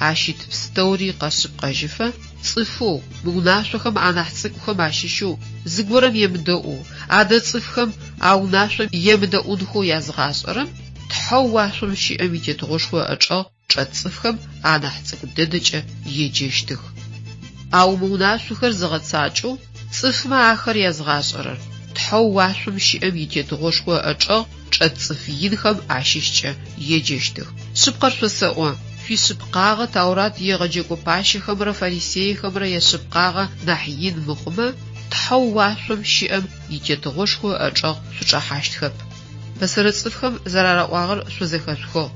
Ащ ит пстэури къэшъыпкъэжьыфэ. Цӏыфэу мы унашъохэм анахь цӏыкӏухэм ащыщэу зыгорэм емыдэӏоу, адэ цӏыфхэм а унашъом емыдэӏунхэу языгъашӏэрэм Тхьэу уашъом щыӏэм и Тетыгъошхо ыӏэчӏэгъ чӏэт цӏыфхэм анахь цӏыкӏу дэдэкӏэ еджэщтых. Ау мы унашъохэр зыгъэцакӏэу цӏыфмэ ахэр языгъашӏэрэр Тхьэу уашъом щыӏэм и Тетыгъошхо ыӏэчӏэгъ чӏэт цӏыф инхэм ащыщкӏэ еджэщтых. Шъыпкъэр шъосэӏо, шъуишъыпкъагъэ Таурат егъэджэкӏо пащэхэмрэ фарисейхэмрэ яшъыпкъагъэ нахь ин мыхъумэ, Тхьэу уашъом щыӏэм и Тетыгъошхо ыӏэчӏэгъ шъучӏэхьащтхэп. Пэсэрэ цӏыфхэм зэрараӏуагъэр шъо зэхэшъухыгъ,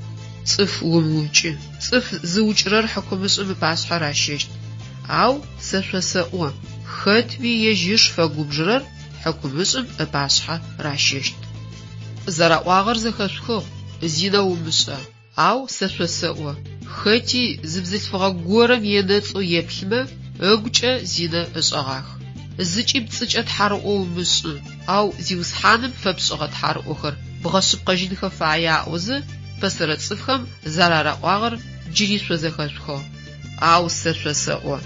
Цӏыф умыукӏы, цӏыф зыукӏырэр хьыкумышӏым ыпашъхьэ ращэщт. Ау сэ шъосэӏо, хэтми ежь ыш фэгубжырэр хьыкумышӏым ыпашъхьэ ращэщт. Зэраӏуагъэр зэхэшъухыгъ, Зинэ умышӏэ. Ау сэ шъосэӏо, хэти зы бзылъфыгъэ горэм енэцӏэу еплъымэ, ыгукӏэ зинэ ышӏэгъах. Зыкӏи пцӏыкӏэ тхьарыӏо умышӏы, ау Зиусхьаным фэпшӏыгъэ тхьарыӏохэр бгъэшъыпкъэжьынхэ фае аӏозэ, пэсэрэ цӏыфхэм зэрараӏуагъэр джыри шъо зэхэшъухыгъ. Ау сэ шъосэӏо,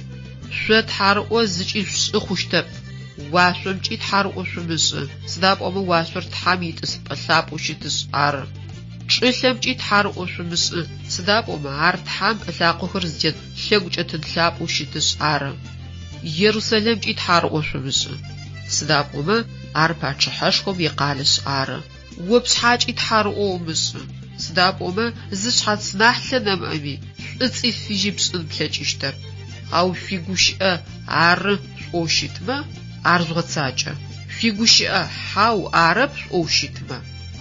шъо тхьарыӏо зыкӏи шъушӏы хъущтэп. Уашъомкӏи тхьарыӏо шъумышӏы, сыда пӏомэ уашъор Тхьэм итӏысыпӏэ лъапӏэу щытышъ ары. Чӏылъэмкӏи тхьарыӏо шъумышӏы, сыда пӏомэ ар Тхьэм ылъакъохэр зытет лъэгукӏэтын лъапӏэу щытышъ ары. Ерусэлэмкӏи тхьарыӏо шъумышӏы, сыда пӏомэ ар Пачъыхьэшхом икъалэшъ ары. О пшъхьакӏи тхьарыӏо умышӏы, сыда пӏомэ зы шъхьац нахьлъэ нэмыӏэми шӏуцӏи фыжьи пшӏын плъэкӏыщтэп. Ау шъуигущыӏэ ары шъуӏоу щытмэ, ар жъугъэцакӏэ. Шъуигущыӏэ хьау арэп шъуӏоу щытмэ,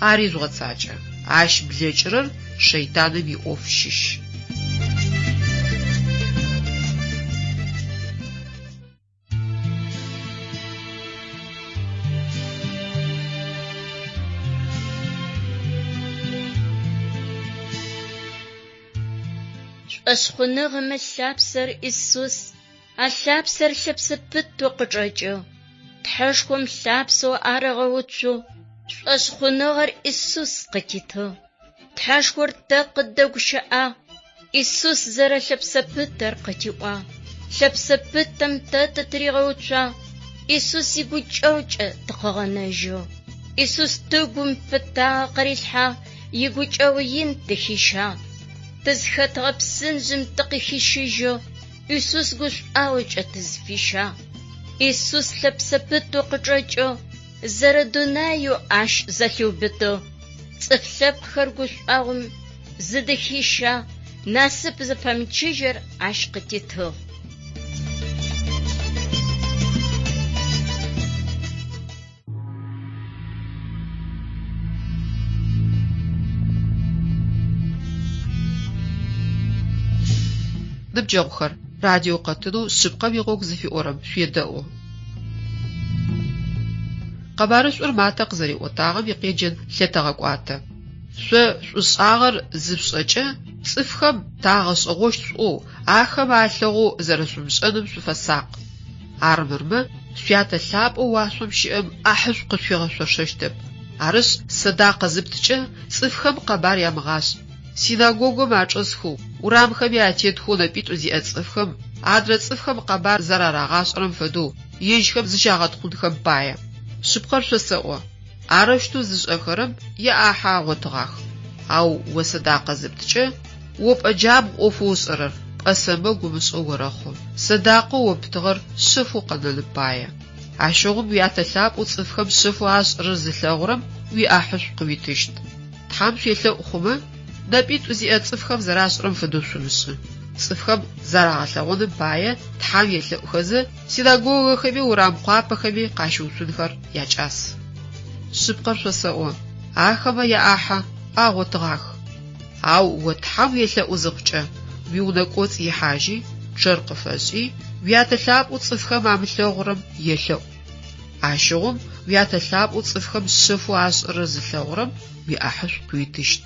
ари жъугъэцакӏэ. Ащ блэкӏырэр шэйтаным иӏоф щыщ. Шӏошъхъуныгъэм ылъапсэр Исус, а лъапсэр лъэпсэ пытэу къычӏэкӏыгъ. Тхьэшхом лъапсэу ар ыгъэуцугъ, шӏошъхъуныгъэр Исус къытитыгъ. Тхьэшхор тэ къыддэгущыӏагъ, Исус зэрэлъэпсэ пытэр къытиӏуагъ. Лъэпсэ пытэм тэ тытыригъэуцуагъ, Исус игукӏэгъукӏэ тыкъыгъэнэжьыгъ. Исус тыгум пытагъэ къырилъхьагъ, игукӏэгъу ин тыхищагъ. Тызхэтыгъэ псынжъым тыкъыхищыжьыгъ, Исус гушӏуагъокӏэ тызфищагъ. Исус лъэпсэ пытэу къычӏэкӏыгъ, зэрэдунаеу ащ зэлъиубытыгъ. Цӏыф лъэпкъхэр гушӏуагъом зыдыхищагъ, насып зэпэмычыжьэр ащ къытитыгъ. Ныбджэгъухэр, радио къэтынэу Шъыпкъэм игъогу зыфиӏорэм шъуедэӏу. Къэбарышӏур Матэ къызэриӏотагъэм икъеджэн лъэтэгъэкӏуатэ. Шъо шӏушӏагъэр зышъушӏэкӏэ, цӏыфхэм тагъэшӏэгъощт шъуӏоу, ахэмэ алъэгъоу зэрэшъумышӏэным шъуфэсакъ. Армырмэ, Шъуятэ лъапӏэу уашъом щыӏэм ӏахьышӏу къышъуфигъэшъошэщтэп. Арышъ, сэдакъэ зыпткӏэ, цӏыфхэм къэбар ямыгъашӏ. Синагогом ачӏэсхэу, урамхэми атетхэу нэпӏитӏу зиӏэ цӏыфхэм адрэ цӏыфхэм къэбар зэрарагъашӏэрэм фэдэу ежьхэм зыщагъэтхъунхэм пае. Шъыпкъэр шъосэӏо, арэущтэу зышӏэхэрэм яӏахьэ агъотыгъах. Ау о сэдакъэ зыпткӏэ, о пӏэ джабгъу ӏофэу ышӏэрэр пӏэ сэмэгу ымышӏэу орэхъу, сэдакъэу о птыгъэр шъэфэу къэнэным пае. Ащыгъум Уятэ лъапӏэу цӏыфхэм шъэфэу ашӏэрэр зылъэгъурэм уиӏахьышӏу къыуитыщт. Тхьэм шъуелъэӏу хъумэ, нэпӏитӏу зиӏэ цӏыфхэм зэрашӏырэм фэдэу шъумышӏы. Цӏыфхэм зарагъэлъэгъуным пае Тхьэм елъэӏухэзэ, синагогэхэми урам къуапэхэми къащыуцунхэр якӏас. Шъыпкъэр шъосэӏо, ахэмэ яӏахьэ агъотыгъах. Ау о Тхьэм уелъэӏу зыхъукӏэ, уиунэ кӏоцӏ ихьажьи, пчъэр къыфэшӏи, Уятэ лъапӏэу цӏыфхэм амылъэгъурэм елъэӏу. Ащыгъум Уятэ лъапӏэу цӏыфхэм шъэфэу ашӏэрэр зылъэгъурэм уиӏахьышӏу къыуитыщт.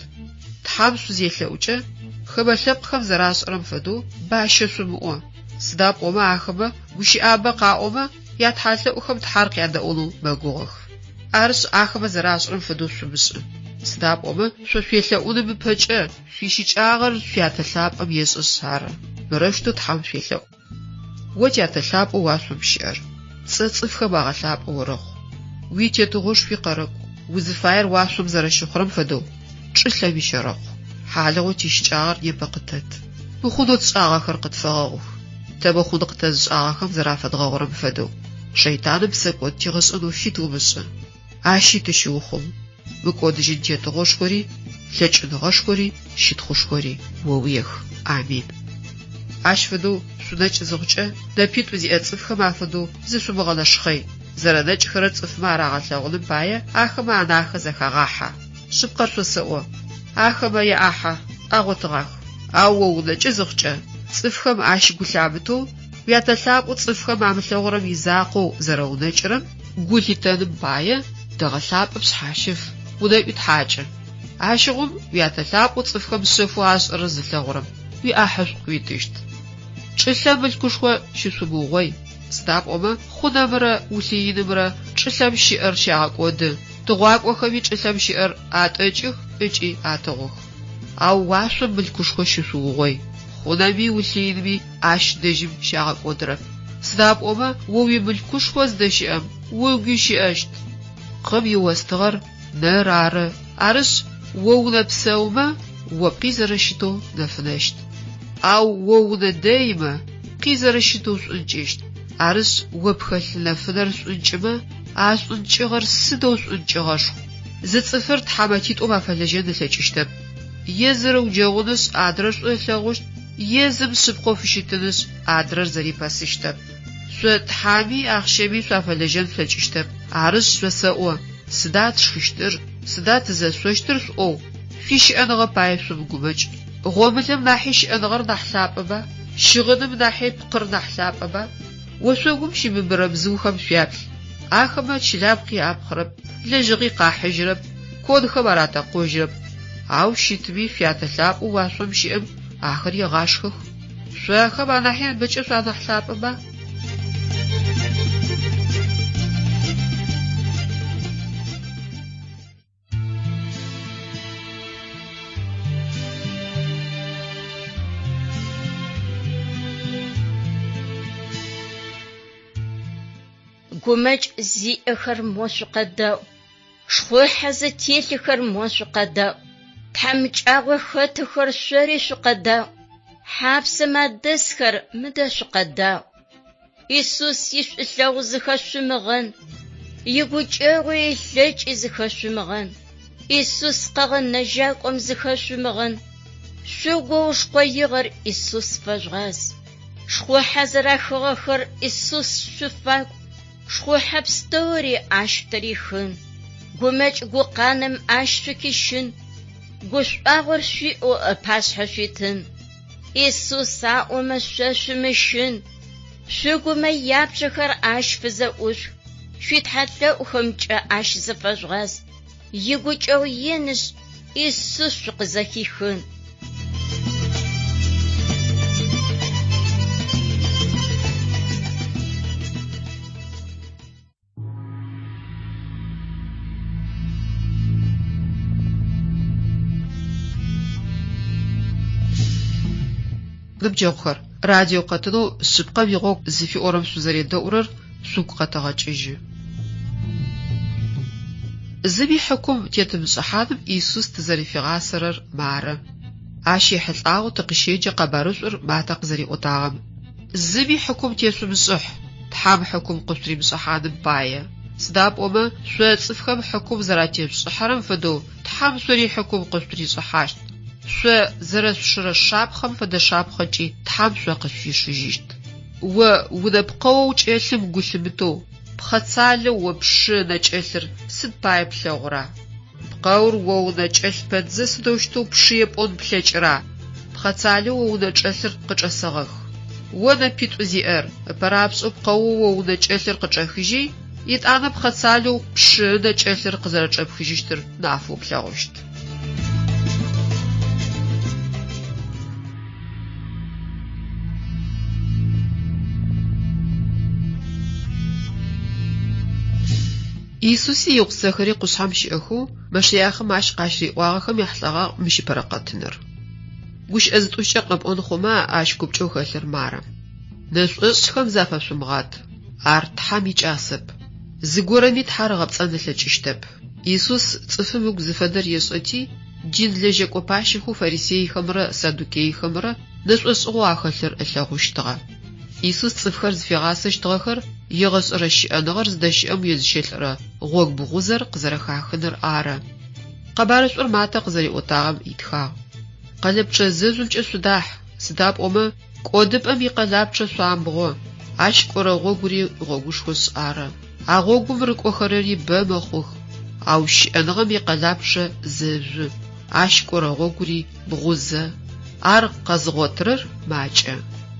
Тхьэм шъузелъэӏукӏэ, хымэ лъэпкъхэм зэрашӏэрэм фэдэу бащэ шъумыӏо, сыда пӏомэ ахэмэ гущыӏабэ къаӏомэ, ятхьалъэӏухэм Тхьэр къядэӏунэу мэгугъэх. Арышъ, ахэмэ зэрашӏэрэм фэдэу шъумышӏы. Сыда пӏомэ шъо шъуелъэӏуным ыпэкӏэ шъуищыкӏагъэр Шъуятэ лъапӏэм ешӏэшъ ары. Мырэущтэу Тхьэм шъуелъэӏу. О Тятэ лъапӏэу уашъом щыӏэр, пцӏэ цӏыфхэм агъэлъапӏэу орэхъу. Уи Тетыгъошхуи къэрэкӏу, узыфаер уашъом зэрэщыхъурэм фэдэу, чӏылъэми щэрэхъу. Хьалыгъоу тищыкӏагъэр непэ къытэт. Мыхъунэу тшӏагъэхэр къытфэгъэгъух, тэ мыхъун къытэзышӏагъэхэм зэрафэдгъэгъурэм фэдэу. Шэйтаным псэкӏод тигъэшӏэнэу фит умышӏы. Ащи тыщыухъум. Мыкӏодыжьын тетыгъошхори, лъэкӏыныгъэшхори, щытхъушхори оуиех. Амин. Ащ фэдэу шъунэкӏ зыхъукӏэ, нэпитӏу зиӏэ цӏыфхэм афэдэу зышъумыгъэнэшхъэй. Зэрэнэкӏхэрэр цӏыфмэ арагъэлъэгъуным пае ахэмэ анахэ зэхагъахьэ. Шъыпкъэр шъосэӏо, ахэмэ яӏахьэ агъотыгъах. Ау о унэкӏы зыхъукӏэ, цӏыфхэм ащ гу лъамытэу, Уятэ лъапӏэу цӏыфхэм амылъэгъурэм изакъоу зэрэунэкӏырэм гу лъитэным пае, дэгъэ лъапӏэ пшъхьащыф, унэӏуи тхьакӏы. Ащыгъум Уятэ лъапӏэу цӏыфхэм шъэфэу ашӏэрэр зылъэгъурэм уиӏахьышӏу къыуитыщт. Чӏылъэм мылъкушхо щышъумыугъой, сыда пӏомэ хъунэмрэ улъыинымрэ чӏылъэм щыӏэр щагъэкӏоды, тыгъуакӏохэми чӏылъэм щыӏэр атӏэкӏых ыкӏи атыгъух. Ау уашъом мылъкушхо щышъуугъой, хъунэми улъыинми ащ дэжьым щагъэкӏодырэп. Сыда пӏомэ о уимылъкушхо зыдэщыӏэм угуи щыӏэщт. Пкъым иостыгъэр нэр ары, арышъ, о унэ псэумэ, о пкъи зэрэщытэу нэфынэщт. Ау о унэ дэимэ, пкъи зэрэщытэу шӏункӏыщт. Арышъ, о пхэлъ нэфынэр шӏункӏымэ, а шӏункӏыгъэр сыдэу шӏункӏыгъэшху! Зы цӏыфыр тхьамэтитӏум афэлэжьэн ылъэкӏыщтэп. Е зыр ыуджэгъунышъ, адрэр шӏу ылъэгъущт, е зым шъыпкъэу фыщытынышъ, адрэр зэрипэсыщтэп. Шъо Тхьэми ахъщэми шъуафэлэжьэн шъулъэкӏыщтэп. Арышъ, шъосэӏо, сыда тшхыщтыр, сыда тызэшъощтыр шъуӏоу, шъуищыӏэныгъэ пае шъумыгумэкӏ. Гъомылэм нахьи щыӏэныгъэр нахь лъапӏэба? Щыгъыным нахьи пкъыр нахь лъапӏэба? Ошъогум щыбыбырэ бзыухэм шъуяплъ. Ахэмэ чылапхъи апхъырэп, лэжьыгъи къахьыжьырэп, конхэм аратэкъожьырэп. Ау щытми, Шъуятэ лъапӏэу уашъом щыӏэм ахэр егъашхэх. Шъо ахэм анахьи бэкӏэ шъуанахь лъапӏэба? Гумэкӏ зиӏэхэр мо шъукъэдэӏу, шхъухьэ зытелъыхэр мо шъукъэдэӏу, тхьамыкӏагъо хэтыхэр шъори шъукъэдэӏу, хьапсэм адэсхэр мыдэ шъукъэдаӏу. Исус ишӏулъэгъу зыхэшъумыгъэн, игукӏэгъуи ылъэкӏи зыхэшъумыгъэн, Исус къэгъэнэжьакӏом зыхэшъумыгъэн, шъугоу ушкъоигъэр Исус фэжъугъаз. Шхъухьэ зэрахыгъэхэр Исус шъуфакӏу, шхъухьэ пстэури Ащ тырихын, гумэкӏ гукъанэм Ащ шъухищын, гушӏуагъор шъуиӏэу ыпашъхьэ шъуитын. Исус аӏомэ шъо шъумыщын, шъугумэ япчъэхэр Ащ фызэӏушъух, шъуитхьэлъэӏухэмкӏэ Ащ зыфэжъугъаз, игукӏэгъу инышъ, Исус шъукъызэхихын. Ныбджэгъухэр, радио къэтынэу Шъыпкъэм игъогу зыфиӏорэм шъузэредэӏурэр шъугу къэтэгъэкӏыжьы. Зыми хьыкум тетымышӏыхьаным Исус тызэрифигъасэрэр мары. Ащ ехьылӏагъэу тыкъыщеджэ къэбарышӏур Матэ къызэриӏотагъэм. Зыми хьыкум тешъумышӏыхь, Тхьэм хьыкум къышъутыримышӏыхьаным пае. Сыда пӏомэ, шъо цӏыфхэм хьыкум зэратешъушӏыхьэрэм фэдэу Тхьэм шъори хьыкум къышъутыришӏыхьащт. Шъо зэрэшъушырэ шапхъэм фэдэ шапхъэкӏи Тхьэм шъо къышъуфишыжьыщт. О унэ пкъэоу кӏэлъым гу лъымытэу, пхъэцалэу о пшы ынэ кӏэлъыр сыд пае плъэгъура? Пкъэур о унэ кӏэлъ пэтзэ сыдэущтэу пшы епӏон плъэкӏыра? Пхъэцалэу о унэ чӏэлъыр къычӏэсэгъэх. О нэпитӏу зиӏэр, ыпэрапшӏэу пкъэоу о унэ кӏэлъыр къычӏэхыжьи, етӏанэ пхъэцалэу пшы ынэ кӏэлъыр къызэрэчӏэпхыжьыщтыр нафэу плъэгъущт. Исуси игъусэхэри къушъхьэм щыӏэхэу Мэшиахым ащ къащыриӏуагъэхэм яхьылӏэгъагъ мыщ ыпэрэ къэтыныр. Гущыӏэ зытӏущкӏэ къэпӏон хъумэ, ащ купкӏэу хэлъыр мары. Нэшӏошӏхэм зафэшъумыгъад, ар Тхьэм икӏасэп. Зыгорэми Тхьэр ыгъэпцӏэн ылъэкӏыщтэп. Исус цӏыфым ыгу зыфэдэр ешӏэти, дин лэжьэкӏо пащэхэу фарисейхэмрэ саддукейхэмрэ нэшӏошӏыгъэу ахэлъыр ылъэгъущтыгъэ. Исус цӏыфхэр зыфигъасэщтыгъэхэр егъэшӏэрэ щыӏэныгъэр зыдэщыӏэм уезыщэлӏэрэ гъогу бгъузэр къызэрэхахыныр ары. Къэбарышӏур Матэ къызэриӏотагъэм итхагъ. Къэлэпчъэ зэжъумкӏэ шъудахь, сыда пӏомэ кӏодыпӏэм икъэлапчъэ шъуамбгъо, ащ кӏорэ гъогури гъогушхошъ ары. А гъогум рыкӏохэрэри бэ мэхъух, ау щыӏэныгъэм икъэлапчъэ зэжъу, ащ кӏорэ гъогури бгъузэ, ар къэзыгъотырэр макӏэ.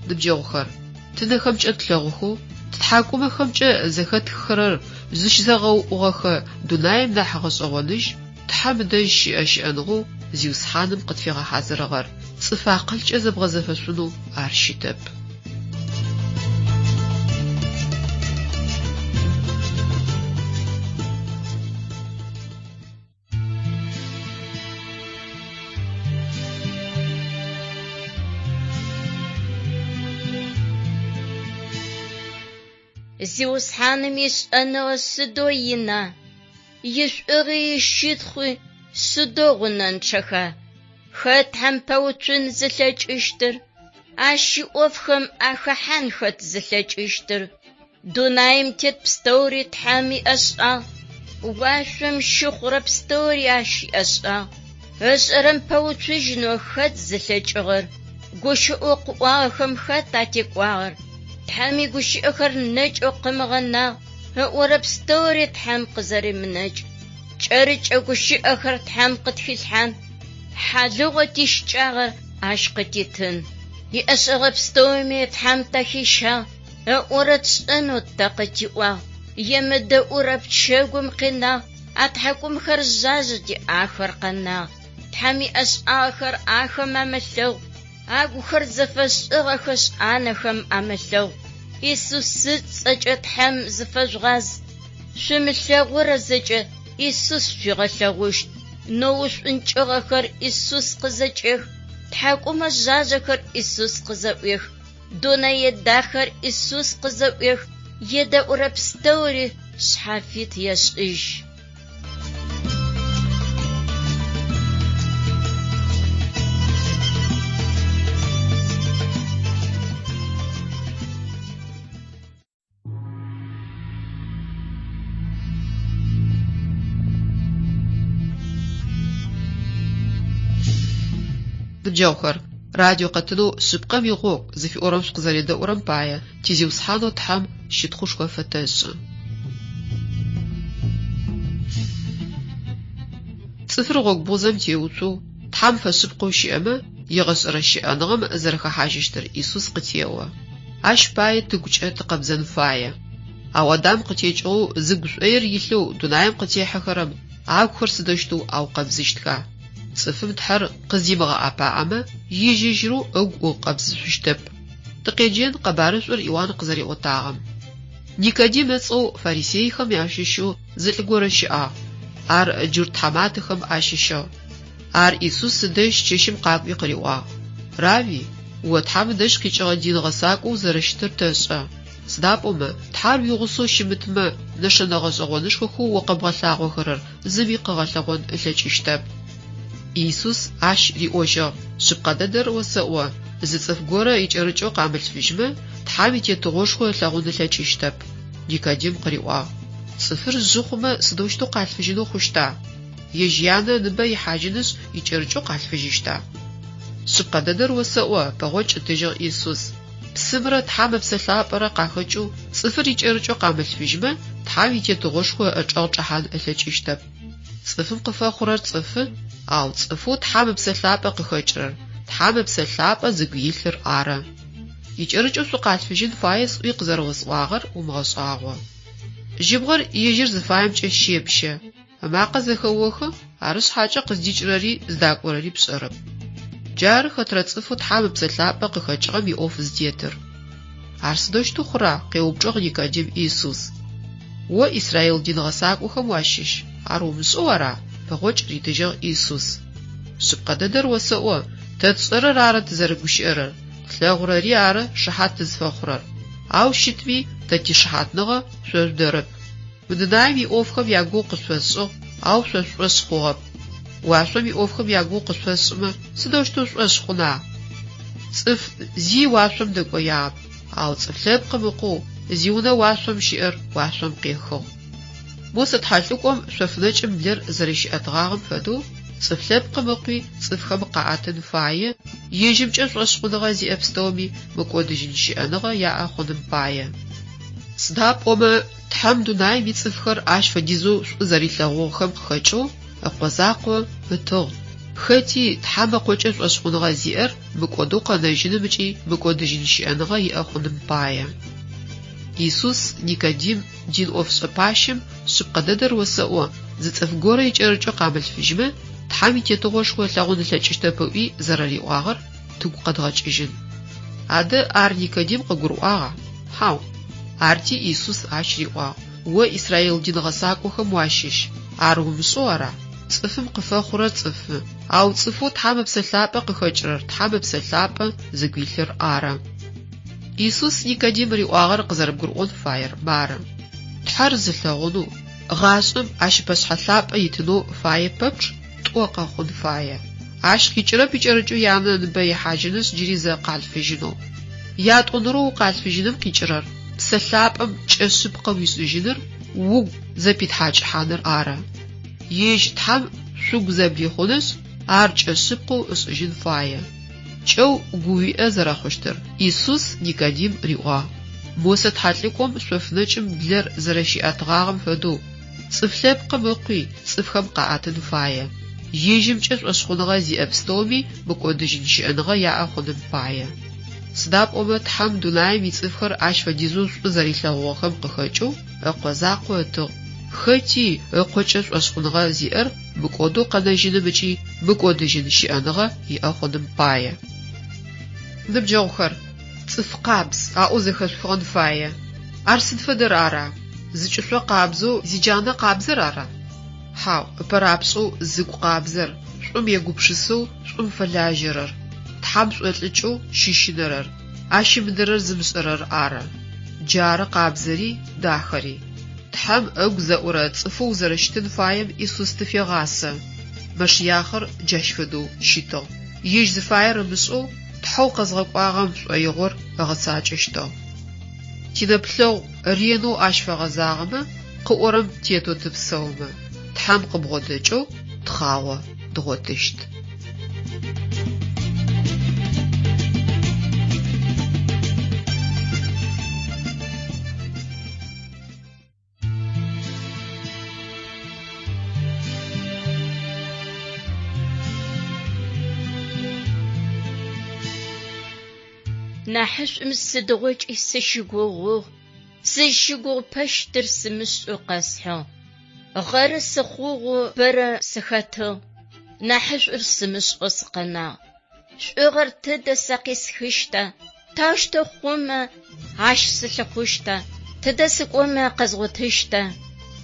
Ныбджэгъухэр, тынэхэмкӏэ тлъэгъухэу, ттхьакӏумэхэмкӏэ зэхэтхыхэрэр зыщызэгъэуӏугъэхэ дунаим нахь гъэшӏэгъоныжь Тхьэм ыдэжь щыӏэ щыӏэныгъэу Зиусхьаным къытфигъэхьазырыгъэр цӏыф акъылкӏэ зэбгъэзэфэшъунэу ар щытэп. Зиусхьаным ишӏэныгъэ сыдэу ина, ишӏугъи ищытхъуи сыдэу гъунэнчъэха! Хэт Тхьэм пэуцун зылъэкӏыщтыр? Ащ иӏофхэм ахэхьан хэт зылъэкӏыщтыр? Дунаим тет пстэури Тхьэм иӏэшӏагъ, уашъом щыхъурэ пстэури Ащ иӏэшӏагъ. Ышӏэрэм пэуцужьынэу хэт зылъэкӏыгъэр? Гущыӏэу къыӏуагъэхэм хэт атекӏуагъэр? Тхьэм игущыӏэхэр нэкӏэу къымыгъэнагъ, ыӏорэ пстэури Тхьэм къызэремынэкӏ. Кӏэрыкӏэ гущыӏэхэр Тхьэм къытхилъхьан, хьалыгъоу тищыкӏагъэр Ащ къытитын. Иӏэшӏэгъэ пстэуми Тхьэм тахищагъ, ыӏорэ тшӏэнэу тэ къытиӏуагъ. Емыдэӏурэ пчэгум къинагъ, атхьакӏумхэр жъажъэти ахэр къэнагъ. Тхьэм иӏэшӏагъэхэр ахэм амылъэгъу, агухэр зэфэшӏыгъэхэшъ анэхэм амылъэгъу. Исус ыцӏэкӏэ Тхьэм зыфэжъугъаз, шъумылъэгъурэ зэкӏэ Исус шъуигъэлъэгъущт. Нэу ушӏункӏыгъэхэр Исус къызэкӏех, тхьакӏумэ жъажъэхэр Исус къызэӏуех, дунэе дахэр Исус къызэӏуех, едэӏурэ пстэури шъхьафит ешӏыжь. Ныбджэгъухэр, радио къэтынэу Шъыпкъэм игъогу зыфиӏорэм шъукъызэредэӏурэм пае ти Зиусхьанэу Тхьэм щытхъушхо фэтэшӏы. Цӏыфыр гъогу бгъузэм теуцоу, Тхьэм фэшъыпкъэу щыӏэмэ, егъэшӏэрэ щыӏэныгъэм зэрэхэхьажьыщтыр Исус къытеӏо. Ащ пае тыгукӏэ тыкъэбзэн фае. Ау Адам къытекӏыгъэу зыгу шӏоир илъэу дунаим къытехьэхэрэм агухэр сыдэущтэу аукъэбзыщтха? Цӏыфым Тхьэр къыздимыгъэӏэпаӏэмэ, ежь-ежьырэу ыгу ыукъэбзышъущтэп. Тыкъеджэн къэбарышӏур Иуан къызэриӏотагъэм. Никодим ыцӏэу фарисейхэм ащыщэу зы лӏы горэ щыӏагъ. Ар джурт тхьаматэхэм ащыщыгъ. Ар Исус ыдэжь чэщым къакӏуи къыриӏуагъ, Равви, о Тхьэм ыдэжь къикӏыгъэ дин гъэсакӏоу узэрэщытыр тэшӏэ. Сыда пӏомэ, Тхьэр уигъусэу щымытмэ, нэшэнэ гъэшӏэгъонышхохэу о къэбгъэлъагъохэрэр зыми къыгъэлъэгъон ылъэкӏыщтэп. Исус ащ риӏожьыгъ, Шъыпкъэ дэдэр осэӏо, зы цӏыф горэ икӏэрыкӏэу къамылъфыжьмэ, Тхьэм и Тетыгъошхо ылъэгъун ылъэкӏыщтэп. Никодим къыриӏуагъ, Цӏыфыр жъы хъумэ, сыдэущтэу къалъфыжьынэу хъущта? Ежь янэ ыныбэ ихьажьынышъ, икӏэрыкӏэу къалъфыжьыщта? Шъыпкъэ дэдэр осэӏо, пэгъокӏ ытыжьыгъ Исус. Псымрэ Тхьэм Ыпсэ Лъапӏэрэ къахэкӏэу цӏыфыр икӏэрыкӏэу къамылъфыжьмэ, Тхьэм и Тетыгъошхо ыӏэчӏэгъ чӏэхьан ылъэкӏыщтэп. Цӏыфым къыфэхъурэр цӏыфы, ау цӏыфэу Тхьэм Ыпсэ Лъапӏэ къыхэкӏырэр, Тхьэм Ыпсэ Лъапӏэ зыгу илъыр ары. Икӏэрыкӏэу шъукъалъфыжьын фае сӏуи къызэрэосӏуагъэр умыгъэшӏагъо. Жьыбгъэр ежьыр зыфаемкӏэ щепщэ. Ымакъэ зэхэохы, ары шъхьакӏэ къыздикӏырэри зыдакӏорэри пшӏэрэп. Джары хэтрэ цӏыфэу Тхьэм Ыпсэ Лъапӏэ къыхэкӏыгъэм иӏоф зытетыр. Ар сыдэущтэу хъура? къеупчӏыгъ Никодим Исус. О Израил дин гъэсакӏохэм уащыщ, ар умышӏэу ара? пэгъокӏ ритыжьыгъ Исус. Шъыпкъэ дэдэр осэӏо, тэ тшӏэрэр ары тызэрыгущыӏэрэр. тлъэгъурэри ары шыхьат тызфэхъурэр. Ау щытми, тэ тишыхьатныгъэ шъо жъудэрэп. Мы дунаим иӏофхэм ягугъу къышъуфэсшӏыгъ, ау шъо шъушӏошъ хъугъэп. Уашъом иӏофхэм ягугъу къышъуфэсшӏымэ, сыдэущтэу шъушӏошъ хъуна? Цӏыф зи уашъом дэкӏоягъэп, ау Цӏыф Лъэпкъым Ыкъоу зиунэ уашъом щыӏэр уашъом къехыгъ. Мосэ тхьэлӏыкӏом шъоф нэкӏым блэр зэрэщиӏэтыгъагъэм фэдэу, Цӏыф Лъэпкъым Ыкъуи цӏыфхэм къаӏэтын фае, ежьымкӏэ шӏошъхъуныгъэ зиӏэ пстэуми мыкӏодыжьын щыӏэныгъэ яӏэ хъуным пае. Сыда пӏомэ Тхьэм дунаим ицӏыфхэр ащ фэдизэу шӏу зэрилъэгъугъэхэм къыхэкӏэу Ыкъо закъо ытыгъ, хэти Тхьэм Ыкъокӏэ шӏошъхъуныгъэ зиӏэр мыкӏодэу къэнэжьыным ыкӏи мыкӏодыжьын щыӏэныгъэ иӏэ хъуным пае. Исус Никодим дин ӏофшӏэ пащэм шъыпкъэ дэдэр осэӏо, зы цӏыф горэ икӏэрыкӏэу къамылъфыжьмэ, Тхьэм и Тетыгъошхо ылъэгъун ылъэкӏыщтэп ыӏуи зэрэриӏуагъэр тыгу къэдгъэкӏыжьын. Адэ ар Никодим къыгурыӏуагъа? Хьау. Арти Исус ащ риӏуагъ, О Израил дин гъэсакӏохэм уащыщ, ар умышӏэу ара? Цӏыфым къыфэхъурэр цӏыфы, ау цӏыфэу Тхьэм Ыпсэ Лъапӏэ къыхэкӏырэр Тхьэм Ыпсэ Лъапӏэ зыгу илъыр ары. Исус Никодим риӏуагъэр къызэрэбгурыӏон фаер мары, Тхьэр зылъэгъунэу, гъашӏэм ащ ыпэшъхьэ лъапӏэ итынэу фае пэпчъ тӏо къэхъун фае. Ащ къикӏырэп икӏэрыкӏэу янэ ыныбэ ихьажьынышъ джыри зэ къалъфыжьынэу. Ятӏонэрэу укъалъфыжьыным къикӏырэр Псэ Лъапӏэм кӏэ шъыпкъэ уишӏыжьыныр, угу зэпитхьакӏыхьаныр ары. Ежь Тхьэм шъугу зэблихъунышъ, ар кӏэ шъыпкъэу ышӏыжьын фае. Кӏэу гу уиӏэ зэрэхъущтыр Исус Никодим риӏуагъ. Мосэ тхьэлӏыкӏом шъоф нэкӏым блэр зэрэщиӏэтыгъагъэм фэдэу, Цӏыф Лъэпкъым Ыкъуи цӏыфхэм къаӏэтын фае, ежьымкӏэ шӏошъхъуныгъэ зиӏэ пстэуми мыкӏодыжьын щыӏэныгъэ яӏэ хъуным пае. Сыда пӏомэ Тхьэм дунаим ицӏыфхэр ащ фэдизэу шӏу зэрилъэгъугъэхэм къыхэкӏэу Ыкъо закъо ытыгъ, хэти Ыкъокӏэ шӏошъхъуныгъэ зиӏэр мыкӏодэу къэнэжьыным ыкӏи мыкӏодыжьын щыӏэныгъэ иӏэ хъуным пае. Ныбджэгъухэр, цӏыф къабз аӏоу зэхэшъухыгъэн фае. Ар сыд фэдэр ара? Зыкӏышъо къабзэу зиджанэ къабзэр ара? Хьау, ыпэрапшӏэу зыгу къабзэр, шӏум егупшысэу шӏум фэлажьэрэр, Тхьэм шӏолӏыкӏэу щыщынэрэр, Ащ ымыдэрэр зымышӏэрэр ары. Джары къабзэри, дахэри. Тхьэм ыгу зэӏурэ цӏыфэу узэрэщытын фаем Исус тыфегъасэ. Мэшиахъыр джащ фэдэу щытыгъ. Ежь зыфаер ымышӏэу, Тхьэу къэзгъэкӏуагъэм шӏоигъор ыгъэцакӏэщтыгъ. Тинэплъэгъу ренэу ащ фэгъэзагъэмэ, къыӏорэм тетэу тыпсэумэ, Тхьэм къыбгъодэкӏэу тхъагъо дгъотыщт. Нахьышӏум сыдигъокӏи сыщыгугъугъ, сызщыгугъыпэщтыр сымышӏэу къэсхьыгъ. Гъэры сыхъугъэу бэрэ сыхэтыгъ, нахьышӏур сымышӏэу сыкъэнагъ. Шӏугъэр тыдэ сэ къисхыщта? Таущтэу хъумэ, ащ сылъыхъущта? Тыдэ сыкӏомэ къэзгъотыщта?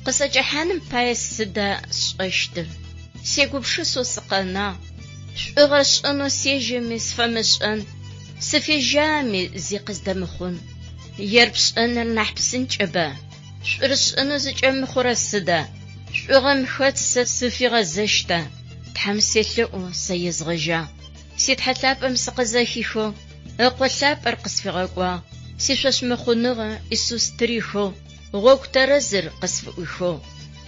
Къысӏэкӏэхьаным пае сыда сшӏэщтыр? Сегупшысэу сыкъэнагъ. Шӏугъэ сшӏэнэу сежьэми сфэмышӏэн, сыфежьами зи къыздэмыхъун. Ер пшӏэныр нахь псынкӏэба? Шӏур сшӏэнэу зыкӏэмыхъурэр сыда? Шӏугъэм хэт сэ сыфигъэзэщта? Тхьэм селъэӏу, сэ езгъэжьагъ. Си Тхьэ лъапӏэм сыкъызэхихэу, Ыкъо лъапӏэр къысфигъэкӏуагъ. Сишӏошъмыхъуныгъэ Исус тырихэу, гъогу тэрэзыр къысфыӏуихыгъ.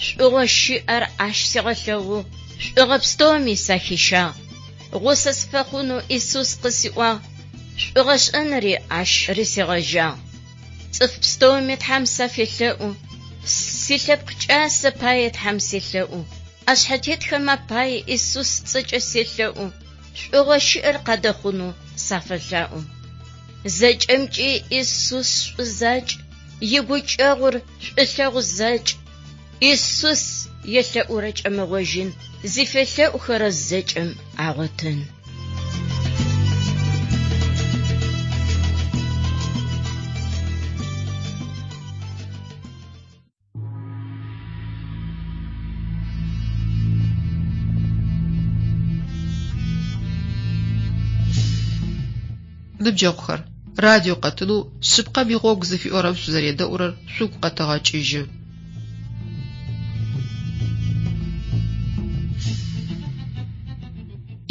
Шӏугъэу щыӏэр ащ сигъэлъэгъугъ, шӏугъэ пстэуми сахищагъ. Гъусэ сыфэхъунэу Исус къысиӏуагъ, шӏугъэ шӏэнри ащ рысигъэжьагъ. Цӏыф пстэуми Тхьэм сафелъэӏу, силъэпкъ кӏасэ пае Тхьэм селъэӏу. ӏэшъхьэтетхэм апае Исус ыцӏэкӏэ селъэӏу, шӏугъэ щыӏэр къадэхъунэу сафэлъаӏо. Зэкӏэмкӏи Исус шӏу закӏ, игукӏэгъур шӏулъэгъу закӏ. Исус елъэӏурэ кӏэмыгъожьын, зыфелъэӏухэрэ зэкӏэм агъотын. Ныбджэгъухэр, радио къэтынэу Шъыпкъэм игъогу зыфиӏорэм шъузэредэӏурэр шъугу къэтэгъэкӏыжьы.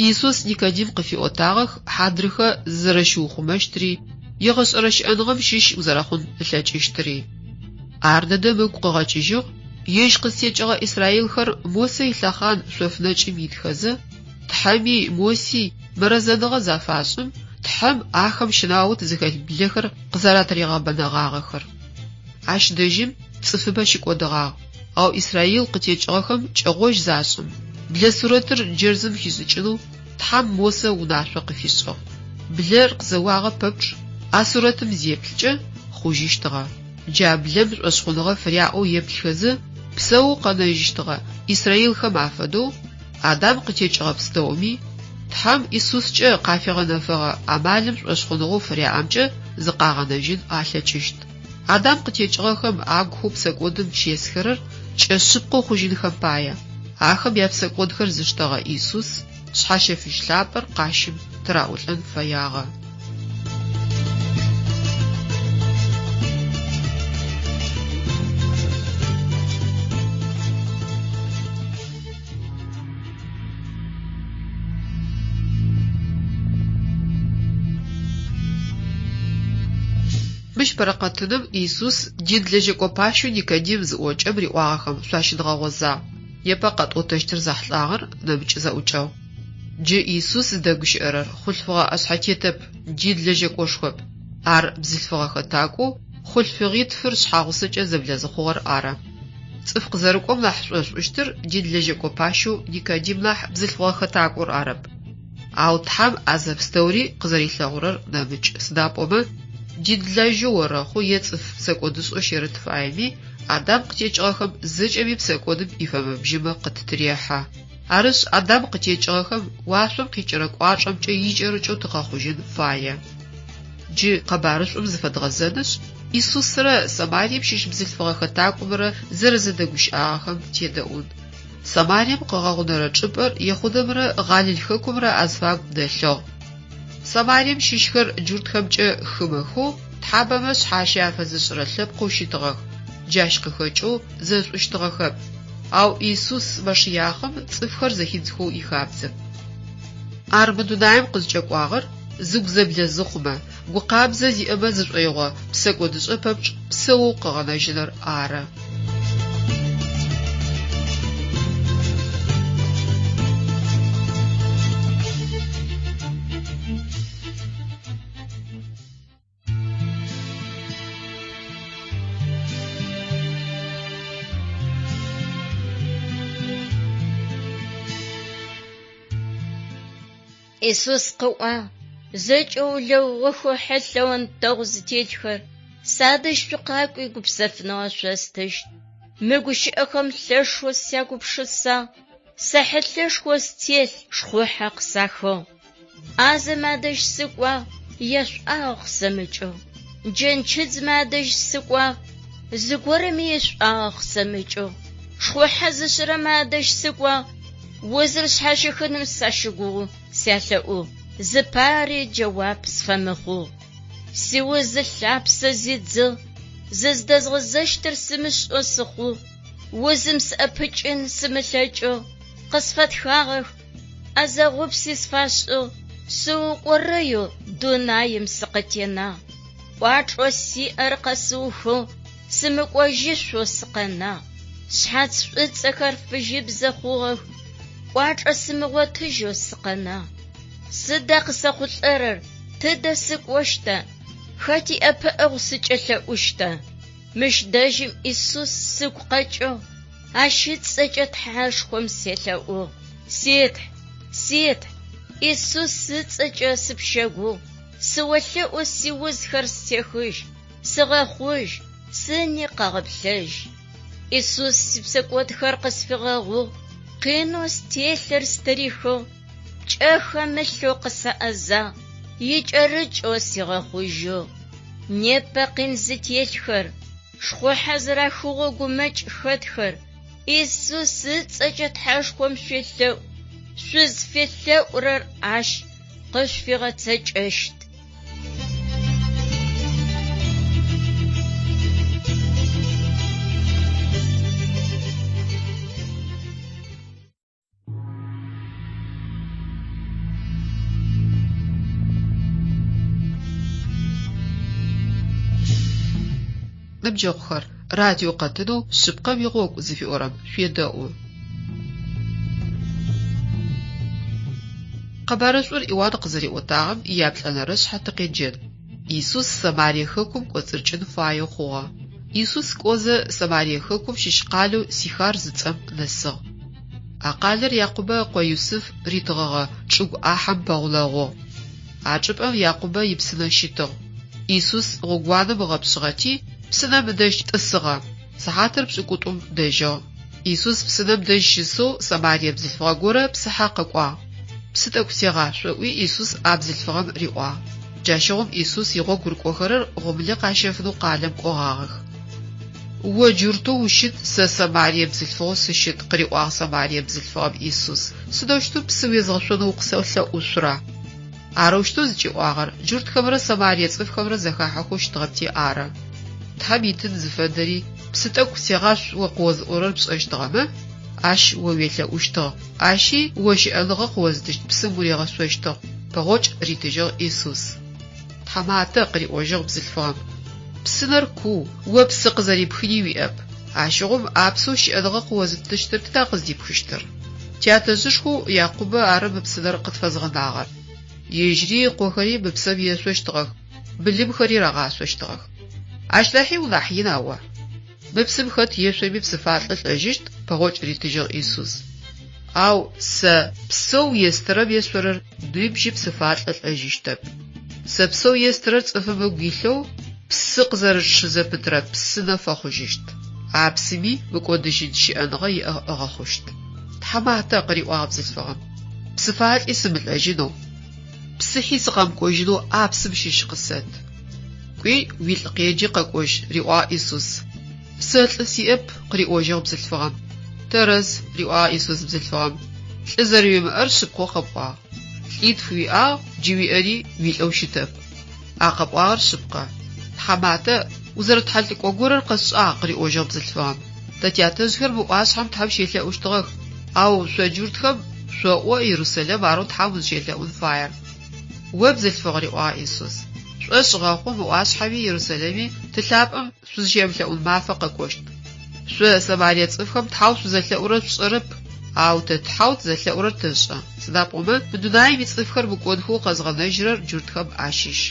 Исус Никодим къыфиӏотагъэх хьадрыхэ зызэрэщыухъумэщтри, егъэшӏэрэ щыӏэныгъэм щыщ узэрэхъун ылъэкӏыщтри. Ар дэдэм ыгу къыгъэкӏыжьыгъ, ежь къызтекӏыгъэ израилхэр Мосэ илъэхъан шъоф нэкӏым итхэзэ, Тхьэми Моси мырэзэныгъэ зафашӏым, Тхьэм ахэм щэнаут зыхэлъ блэхэр къызэратыригъэбэнэгъагъэхэр. Ащ дэжьым цӏыфыбэ щыкӏодыгъагъ, ау Израил къытекӏыгъэхэм кӏэгъожь зашӏым, блэ сурэтыр джэрзым хишӏыкӏынэу Тхьэм Мосэ унашъо къыфишӏыгъ. Блэр къызэуагъэ пэпчъ а сурэтым зеплъыкӏэ, хъужьыщтыгъэ. Джа блэм шӏошъхъуныгъэ фыряӏэу еплъхэзэ, псэоу къэнэжьыщтыгъэ израилхэм афэдэу, Адам къытекӏыгъэ пстэуми, Тхьэм Исускӏэ къафигъэнэфэгъэ амалым шӏошъхъуныгъэу фыряӏэмкӏэ зыкъагъэнэжьын алъэкӏыщт. Адам къытекӏыгъэхэм агухэу псэкӏодым щесхэрэр кӏэ шъыпкъэу хъужьынхэм пае, ахэм япсэкӏодхэр зыштэгъэ Исус Шъхьащэфыжь лъапӏэр къащым тыраӏулӏэн фэягъэ. Мыщ Бэрэкъэтыным Исус дин лэжьэкӏо пащэу Никодим зыӏокӏэм риӏуагъэхэм шъуащыдгъэгъозагъ. Непэ къэтӏотэщтыр зэхьылӏагъэр нэмыкӏ зэӏукӏэгъу. Джы Исус зыдэгущыӏэрэр хъулъфыгъэ ӏэшъхьэтетэп, дин лэжьэкӏошхоп. Ар бзылъфыгъэ хэтакӏоу хъулъфыгъитфыр шъхьагъусэкӏэ зэблэзыхъугъэр ары. Цӏыф къызэрыкӏом нахь шӏошӏущтыр дин лэжьэкӏо пащэу Никодим нахь бзылъфыгъэ хэтакӏор арэп. Ау Тхьэм а зэпстэури къызэрилъэгъурэр нэмыкӏ, сыда пӏомэ, динлэжьэу орэхъу е цӏыф псэкӏодышӏэу щерэт фаеми, Адам къытекӏыгъэхэм зэкӏэми псэкӏодым ифэмэ-бжьымэ къыттырехьэ. Арышъ, Адам къытекӏыгъэхэм уашъом къикӏырэ кӏуачӏэмкӏэ икӏэрыкӏэу тыкъэхъужьын фае. Джы къэбарышӏум зыфэдгъэзэнышъ, Исусрэ Самарием щыщ бзылъфыгъэ хэтакӏомрэ зэрэзэдэгущыӏагъэхэм тедэӏун. Самарием къыгъэгъунэрэ чӏыпӏэр Ехъудэмрэ Гъалил хэкумрэ азыфагу дэлъыгъ. Самарием щыщхэр джуртхэмкӏэ хымэхэу, тхьабэмэ шъхьащэ афэзышӏырэ лъэпкъэу щытыгъэх, джащ къыхэкӏэу зэшӏущтыгъэхэп. Ау Исус Машиахъым цӏыфхэр зэхидзхэу ихабзэп. Ар мы дунаим къызкӏэкӏуагъэр зыгу зэблэзыхъумэ, гу къабзэ зиӏэмэ зышӏоигъо псэкӏодышӏэ пэпчъ псэоу къыгъэнэжьыныр ары. Исус къыӏуагъ, Зэкӏэ улэугъэхэу хьылъэ онтэгъу зытелъхэр, садэжь шъукъакӏуи гупсэфыныгъэ шъостыщт. Мы гущыӏэхэм лъэшэу сягупшысагъ, сэ хьылъэшхо стелъ, шхъухьэ къысахыгъ. ӏазэмэ адэжь сыкӏуагъ, яшӏуагъэ къысэмыкӏыгъ. Джэнчыдзмэ адэжь сыкӏуагъ, зыгорэми ишӏуагъэ къысэмыкӏыгъ. Шхъухьэ зышӏырэмэ адэжь сыкӏуагъ, узыр сшъхьащихыным сащыгугъэу сялъэӏугъ, зыпари джэуап сфэмыхъугъ. Сиуз ылъапсэ зидзыгъ, зыздэзгъэзэщтыр сымышӏэу сыхъугъ, узым сыӏэпыкӏын сымылъэкӏэу къысфэтхагъэх, ӏэзэгъупси сфашӏыгъ, сыукӏорэеу дунаим сыкъытенагъ. Кӏуачӏэу сиӏэр къэсыухыгъ, сымыкӏожьышъоу сыкъэнагъ. Сшъхьац шӏуцӏэхэр фыжьыбзэ хъугъэх, кӏуачӏэ сымыгъотыжьэу сыкъэнагъ. Сыда къысэхъулӏэрэр, тыдэ сыкӏощта, хэт иӏэпыӏэгъу сыкӏэлъэӏущта? Мыщ дэжьым Исус сыгу къэкӏыгъ, Ащ ыцӏэкӏэ Тхьэшхом селъэӏугъ. Си Тхь, си Тхь, Исус ыцӏэкӏэ сыпщэгугъу, сыолъэӏу сиузхэр стехыжь, сыгъэхъужь, сыни къэгъэплъэжь. Исус сипсэкӏодхэр къысфигъэгъугъ, къинэу стелъыр стырихыгъ, пкӏэ хэмылъэу къысэӏэзагъ, икӏэрыкӏэу сигъэхъужьыгъ. Непэ къин зытелъхэр, Шхъухьэ зэрахыгъэу гумэкӏ хэтхэр, Исус ыцӏэкӏэ Тхьэшхом шъуелъэӏу, шъузфелъэӏурэр Ащ къышъуфигъэцэкӏэщт. Ныбджэгъухэр, радио къэтынэу «Шъыпкъэм игъогу» зыфиӏорэм шъуедэӏу. Къэбарышӏур Иуан къызэриӏотагъэм ияплӏэнэрэ шъхьэ тыкъеджэн. Исус Самарие хэкум кӏоцӏырыкӏын фаеу хъугъэ. Исус кӏозэ Самарие хэкум щыщ къалэу Сихар зыцӏэм нэсыгъ. А къалэр Якъубэ ыкъо Юсыф ритыгъэгъэ чӏыгу ӏахьэм пэгъунэгъугъ. А чӏыпӏэм Якъубэ ипсынэ щытыгъ. Исус гъогууанэм ыгъэпшъыгъэти, псынэм ыдэжь тӏысыгъэ. Сыхьатыр пшӏыкӏутӏум дэжьыгъ. Исус псынэм дэжь щысэу Самарие бзылъфыгъэ горэ псыхьэ къэкӏуагъ. Псы тӏэкӏу сегъашъу, ыӏуи Исус а бзылъфыгъэм риӏуагъ. Джащыгъум Исус игъогу рыкӏохэрэр гъомылэ къащэфынэу къалэм кӏогъагъэх. О джуртэу ущыт, сэ Самарие бзылъфыгъэу сыщыт, къыриӏуагъ Самарие бзылъфыгъэм Исус. Сыдэущтэу псы уезгъэшъонэу укъысэлъэӏушъура? Арэущтэу зыкӏиӏуагъэр джуртхэмрэ Самарие цӏыфхэмрэ зэхахьэхэу щытыгъэпти ары. Тхьэм итын зыфэдэри, псы тӏэкӏу сегъашъу о къыозыӏорэр пшӏэщтыгъэмэ, ащ о уелъэӏущтыгъ, ащи о щыӏэныгъэ къыозытыщт псым уригъэшъощтыгъ, пэгъокӏ ритыжьыгъ Исус. Тхьаматэ, къыриӏожьыгъ бзылъфыгъэм, псынэр куу, о псы къызэрипхыни уиӏэп. Ащыгъум а псэу щыӏэныгъэ къыозытыщтыр тыда къыздипхыщтыр? Тятэжъышхоу Якъубэ ары мы псынэр къытфэзгъэнагъэр. Ежьри ыкъохэри мы псым ешъощтыгъэх, былымхэри рагъашъощтыгъэх. Ащ нахьи унахь ина о? Мы псым хэт ешъоми псыфалӏэ лӏэжьыщт, пэгъокӏ ритыжьыгъ Исус. Ау сэ псэу естырэм ешъорэр ныбжьи псыфалӏэ лӏэжьыщтэп. Сэ псэу естырэр цӏыфым ыгу илъэу псы къызэрычъы зэпытырэ псынэ фэхъужьыщт. А псыми мыкӏодыжьын щыӏэныгъэ иӏэ ыгъэхъущт. Тхьаматэ, къыриӏуагъ бзылъфыгъэм, псыфалӏи сымылӏэжьынэу, псыхьи сыкъэмыкӏожьынэу а псым щыщ къысэт. Кӏуи, уилӏ къеджи къэкӏожь, риӏуагъ Исус. Сэ лӏы сиӏэп, къыриӏожьыгъ бзылъфыгъэм. Тэрэз, риӏуагъ Исус бзылъфыгъэм, лӏы зэрэуимыӏэр шъыпкъэу къэпӏуагъ. Лӏитф уиӏагъ, джы уиӏэри уилӏэу щытэп. А къэпӏуагъэр шъыпкъэ. Тхьаматэ, узэрэтхьэлӏыкӏо горэр къэсшӏагъ, къыриӏожьыгъ бзылъфыгъэм. Тэ тятэжъхэр мы ӏуашъхьэм Тхьэм щелъэӏущтыгъэх, ау шъо джуртхэм шъоӏо Ерусэлэм арэу Тхьэм узщелъэӏун фаер. О бзылъфыгъ, риӏуагъ Исус, пшӏошъ гъэхъу мы ӏуашъхьэми Ерусэлэми Ты лъапӏэм шъузщемылъэӏун мафэ къэкӏощт. Шъо, Самарие цӏыфхэм, Тхьэу шъузэлъэӏурэр шъушӏэрэп, ау тэ Тхьэу тызэлъэӏурэр тэшӏэ, сыда пӏомэ мы дунаим ицӏыфхэр мыкӏодхэу къэзгъэнэжьырэр джуртхэм ащыщ.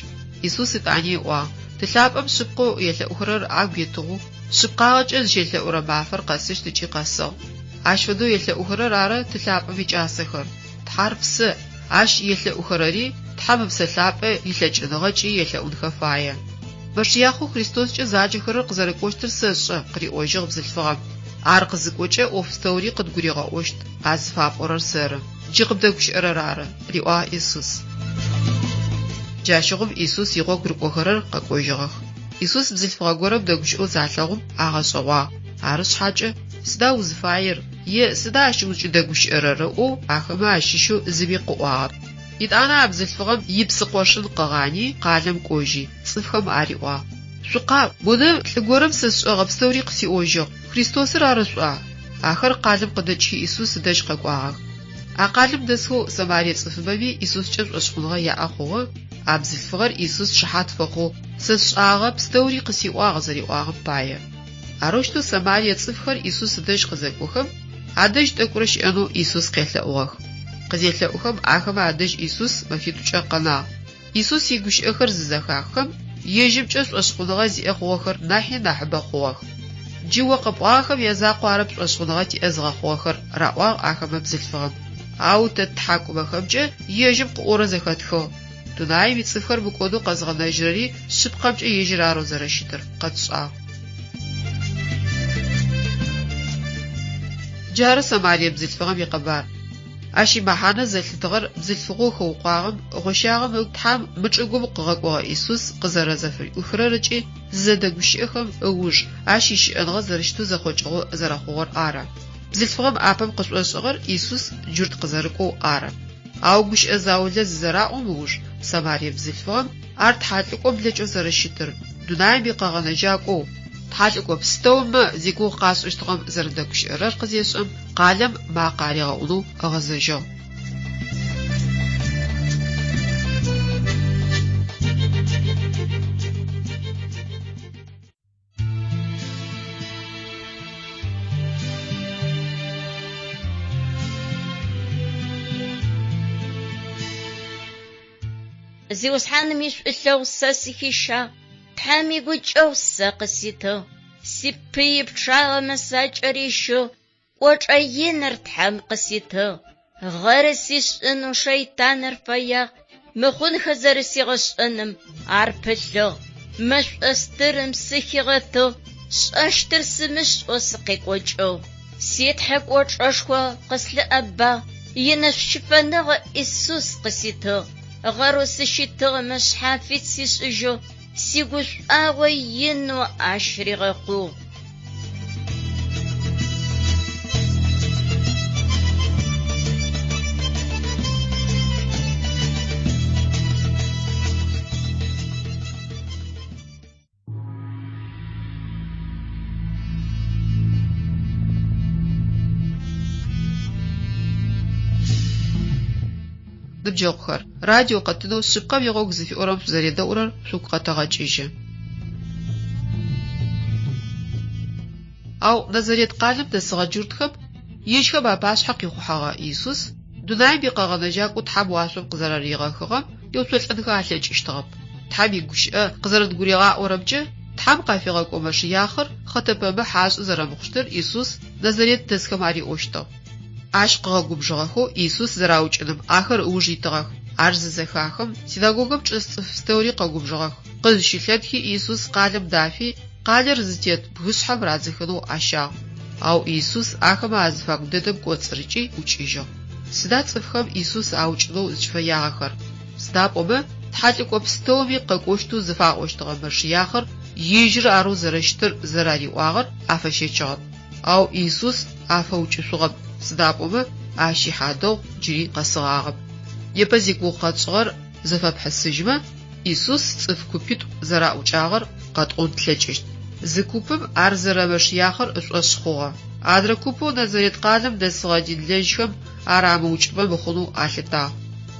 Исус етӏани ыӏуагъ, Ты лъапӏэм шъыпкъэу елъэӏухэрэр агу етыгъэу, шъыпкъагъэкӏэ зыщелъэӏурэ мафэр къэсыщт ыкӏи къэсыгъ. Ащ фэдэу елъэӏухэрэр ары Ты лъапӏэм икӏасэхэр. Тхьэр Псэ, ащ елъэӏухэрэри Тхьэм Ыпсэ Лъапӏэ илъэкӏыныгъэкӏи елъэӏунхэ фае. Мэшиахъэу Христоскӏэ заджэхэрэр къызэрэкӏощтыр сэшӏэ, къыриӏожьыгъ бзылъфыгъэм. Ар къызыкӏокӏэ ӏоф пстэури къыдгуригъэӏощт, а зыфапӏорэр сэры. Джы къыбдэгущыӏэрэр ары, риӏуагъ Исус. Джащыгъум Исус игъогу рыкӏохэрэр къэкӏожьыгъэх. Исус бзылъфыгъэ горэм дэгущыӏэу залъэгъум агъэшӏэгъуагъ. Ары шъхьакӏэ, сыда узыфаер? Е сыда ащ узкӏыдэгущыӏэрэр? ыӏоу ахэмэ ащыщэу зыми къыӏуагъэп. Етӏанэ а бзылъфыгъэм ипсыкъошын къыгъани, къалэм кӏожьи, цӏыфхэм ариӏуагъ, Шъукъакӏу, модэ лӏы горэм сэ сшӏэгъэ пстэури къысиӏожьыгъ, Христосыр ары шӏуа? Ахэр къалэм къыдэкӏхи Исус ыдэжь къэкӏуагъэх. А къалэм дэсхэу Самарие цӏыфыбэми Исускӏэ шӏошъхъуныгъэ яӏэ хъугъэ, а бзылъфыгъэр Исус шыхьат фэхъоу, Сэ сшӏагъэ пстэури къысиӏуагъ зэриӏуагъэм пае. Арэущтэу Самарие цӏыфхэр Исус ыдэжь къызэкӏохэм, адэжь тӏэкӏурэ щыӏэнэу Исус къелъэӏугъэх. Къызелъэӏухэм, ахэмэ адэжь Исус мэфитӏукӏэ къэнагъ. Исус игущыӏэхэр зызэхаххэм, ежьымкӏэ шӏошъхъуныгъэ зиӏэ хъугъэхэр нахьи нахьыбэ хъугъэх. Джы о къэпӏуагъэхэм язакъо арэп шӏошъхъуныгъэ тиӏэ зыгъэхъугъэхэр, раӏуагъ ахэмэ бзылъфыгъэм. Ау тэ ттхьакӏумэхэмкӏэ ежьым къыӏорэр зэхэтхыгъ. Дунаим ицӏыфхэр мыкӏодэу къэзгъэнэжьырэри шъыпкъэмкӏэ ежьыр арэу зэрэщытыр къэтшӏагъ. Джары Самарие бзылъфыгъэм икъэбар. Ащ имэхьанэ зэлъытыгъэр бзылъфыгъэу хэукъуагъэм, гъощагъэм ыгу Тхьэм мы чӏыгум къыгъэкӏогъэ Исус къызэрэзэфыриӏухырэр ыкӏи зызэдэгущыӏэхэм ыуж ащ ищыӏэныгъэ зэрэщытэу зэхъокӏыгъэу зэрэхъугъэр ары. Бзылъфыгъэм апэм къышӏошӏыгъэр Исус джурт къызэрыкӏоу ары. Ау гущыӏэ заулэ зызэраӏом ыуж, Самарие бзылъфыгъэм ар тхьалӏыкӏом блэкӏэу зэрэщытыр, дунаим икъэгъэнэжьакӏоу, тхьалӏыкӏо пстэумэ зигугъу къашӏыщтыгъэм зэрэдэгущыӏэрэр къызешӏэм, къалэм макъэ аригъэӏунэу ыгъэзэжьыгъ. Зиусхьаным ишӏулъэгъу сэ сыхищагъ, Тхьэм игукӏэгъу сэ къыситыгъ, сипыи пчъагъэмэ сакӏэрищыгъ, кӏочӏэ иныр Тхьэм къыситыгъ. Гъэры сишӏынэу шэйтаныр фэягъ, мыхъунхэр зэрэсигъэшӏэным ар пылъыгъ. Мэшӏо стырым сыхигъэтыгъ, сшӏэщтыр сымышӏэу сыкъекӏокӏыгъ. Си Тхьэ кӏочӏэшхо къыслъыӏэбагъ, инэшӏущыфэныгъэ Исус къыситыгъ. Гъэрэу сыщытыгъэмэ шъхьафит сишӏыжьыгъ, сигушӏуагъо инэу ащ ригъэкъугъ. Ныбджэгъухэр, радио къэтынэу Шъыпкъэм игъогу зыфиӏорэм шъузэредэӏурэр шъугу къэтэгъэкӏыжьы. Ау Назарет къалэм дэсыгъэ джуртхэм ежьхэм апашъхьэ къихъухьэгъэ Исус дунаим икъэгъэнэжьакӏоу Тхьэм уашъом къызэрэригъэхыгъэм еуцолӏэнхэ алъэкӏыщтыгъэп. Тхьэм игущыӏэ къызэрэдгуригъаӏорэмкӏэ, Тхьэм къафигъэкӏо Мэшыяхъыр хъэтэпэмыхь ашӏы зэрэмыхъущтыр Исус Назарет дэсхэм ариӏощтыгъ. Ащ къыгъэгубжыгъэхэу Исус зэраукӏыным ахэр ыуж итыгъэх. Ар зызэхахым, синагогэм чӏэс цӏыф пстэури къэгубжыгъэх. Къызщылъэтхи Исус къалэм дафи, къалэр зытет бгышъхьэм радзыхынэу ащагъ. Ау Исус ахэмэ азыфагу дэдэм кӏоцӏырыкӏи ӏукӏыжьыгъ. Сыда цӏыфхэм Исус аукӏынэу зыкӏыфэягъэхэр? Сыда пӏомэ тхьэлӏыкӏо пстэуми къэкӏощтэу зыфаӏощтыгъэ Мэшыяхъыр ежьыр арэу зэрэщытыр зэрариӏуагъэр афэщэчыгъэп. Ау Исус афэукӏышъугъэп, сыда пӏомэ ащ ихьадэгъу джыри къэсыгъагъэп. Непэ зигугъу къэтшӏыгъэр зэфэпхьысыжьмэ, Исус цӏыф купитӏу зэраӏукӏагъэр къэтӏон тлъэкӏыщт. Зы купым ар зэрэ-Мэшыяхъыр ышӏошъ хъугъэ. Адрэ купэу Назарет къалэм дэсыгъэ динлэжьхэм ар амыукӏымэ мыхъунэу алъытагъ.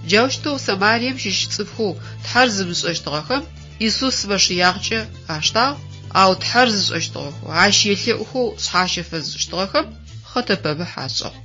Джаущтэу Самарием щыщ цӏыфхэу Тхьэр зымышӏэщтыгъэхэм Исус Мэшыяхъкӏэ аштагъ, ау Тхьэр зышӏэщтыгъэхэу, ащ елъэӏухэу шъхьащэ фэзышӏыщтыгъэхэм хъэтэпэмыхь ашӏыгъ.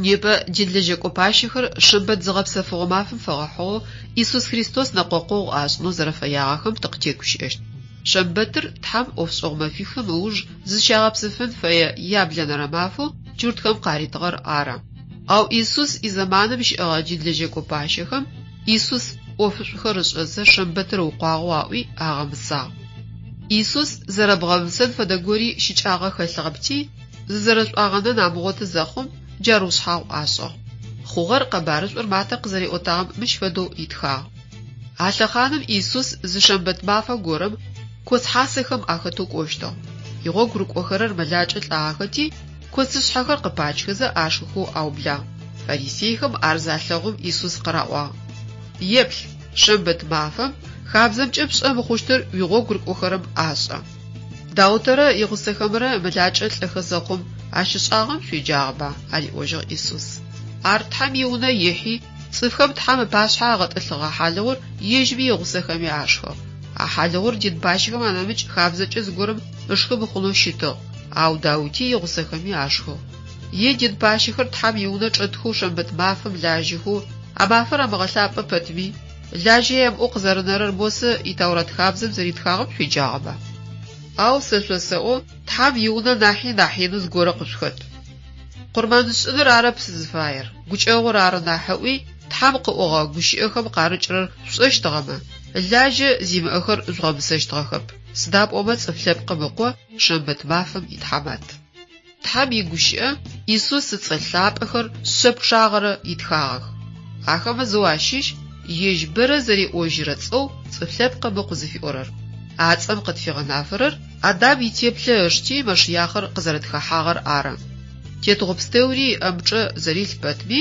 Непэ динлэжьэкӏо пащэхэр шэмбэт зыгъэпсэфыгъо мафэм фэгъэхьыгъэу Исус Христос нэкъокъогъу ашӏынэу зэрэфэягъэхэм тыкъытегущыӏэщт. Шэмбэтыр Тхьэм ӏофшӏэгъу мэфихым ыуж зызщагъэпсэфын фэе яблэнэрэ мафэу джуртхэм къаритыгъэр ары. Ау Исус изэманым щыӏэгъэ динлэжьэкӏо пащэхэм Исус ӏофышӏухэр ышӏэзэ шэмбэтыр ыукъуагъэу аӏуи агъэмысагъ. Исус зэрэбгъэмысэн фэдэ гори щыкӏагъэ хэлъыгъэпти, зызэрэшӏуагъэнэн амыгъоты зэхъум, джар ушъхьагъу ашӏыгъ. Хъугъэр къэбарышӏур Матэ къызэриӏотагъэм мыщ фэдэу итхагъ. А лъэхъаным Исус зы шэмбэт мафэ горэм коц хьасэхэм ахэтэу кӏощтыгъ. Игъогу рыкӏохэрэр мэлакӏэ лӏагъэхэти, коцышъхьэхэр къыпачхэзэ ашхыхэу аублагъ. Фарисейхэм ар залъэгъум Исус къыраӏуагъ, Еплъ, шэмбэт мафэм хабзэмкӏэ пшӏэ мыхъущтыр уигъогу рыкӏохэрэм ашӏэ. Даутэрэ игъусэхэмрэ мэлакӏэ лӏэхэ зэхъум ащ ышӏагъэм шъуеджагъэба? ариӏожьыгъ Исус. Ар Тхьэм иунэ ихьи, Цӏыфхэм Тхьэм ыпашъхьэ агъэтӏылъыгъэ хьалыгъур ежьми игъусэхэми ашхыгъ. А хьалыгъур дин пащэхэм анэмыкӏ хабзэкӏэ зыгорэм ышхы мыхъунэу щытыгъ, ау Даути игъусэхэми ашхыгъ. Е дин пащэхэр Тхьэм иунэ чӏэтхэу шэмбэт мафэм лажьэхэу, а мафэр амыгъэлъапӏэ пэтми, лажьэ ямыӏэу къызэрэнэрэр Мосэ и Тэурат хабзэм зэритхагъэм шъуеджагъэба? Ау сэ шъосэӏо, Тхьэм иунэ нахьи нахь инэу зыгорэ къышъухэт. Къурмэнышӏыныр арэп сызыфаер, гукӏэгъур ары нахь ыӏуи, Тхьэм къыӏогъэ гущыӏэхэм къарыкӏырэр шъушӏэщтыгъэмэ, лажьэ зимыӏэхэр жъугъэмысэщтыгъэхэп, сыда пӏомэ Цӏыф Лъэпкъым Ыкъо шэмбэт мафэм итхьамат. Тхьэм игущыӏэ Исус ыцӏэ лъапӏэхэр шъэ пчъагъэрэ итхагъэх. Ахэмэ зэу ащыщ ежь бэрэ зэриӏожьырэ цӏэу Цӏыф Лъэпкъым Ыкъу зыфиӏорэр. А цӏэм къытфигъэнафэрэр Адам итеплъэ ышти Мэшыяхъыр къызэрэтхэхьагъэр ары. Тетыгъо пстэури ыӏэмычӏэ зэрилъ пэтми,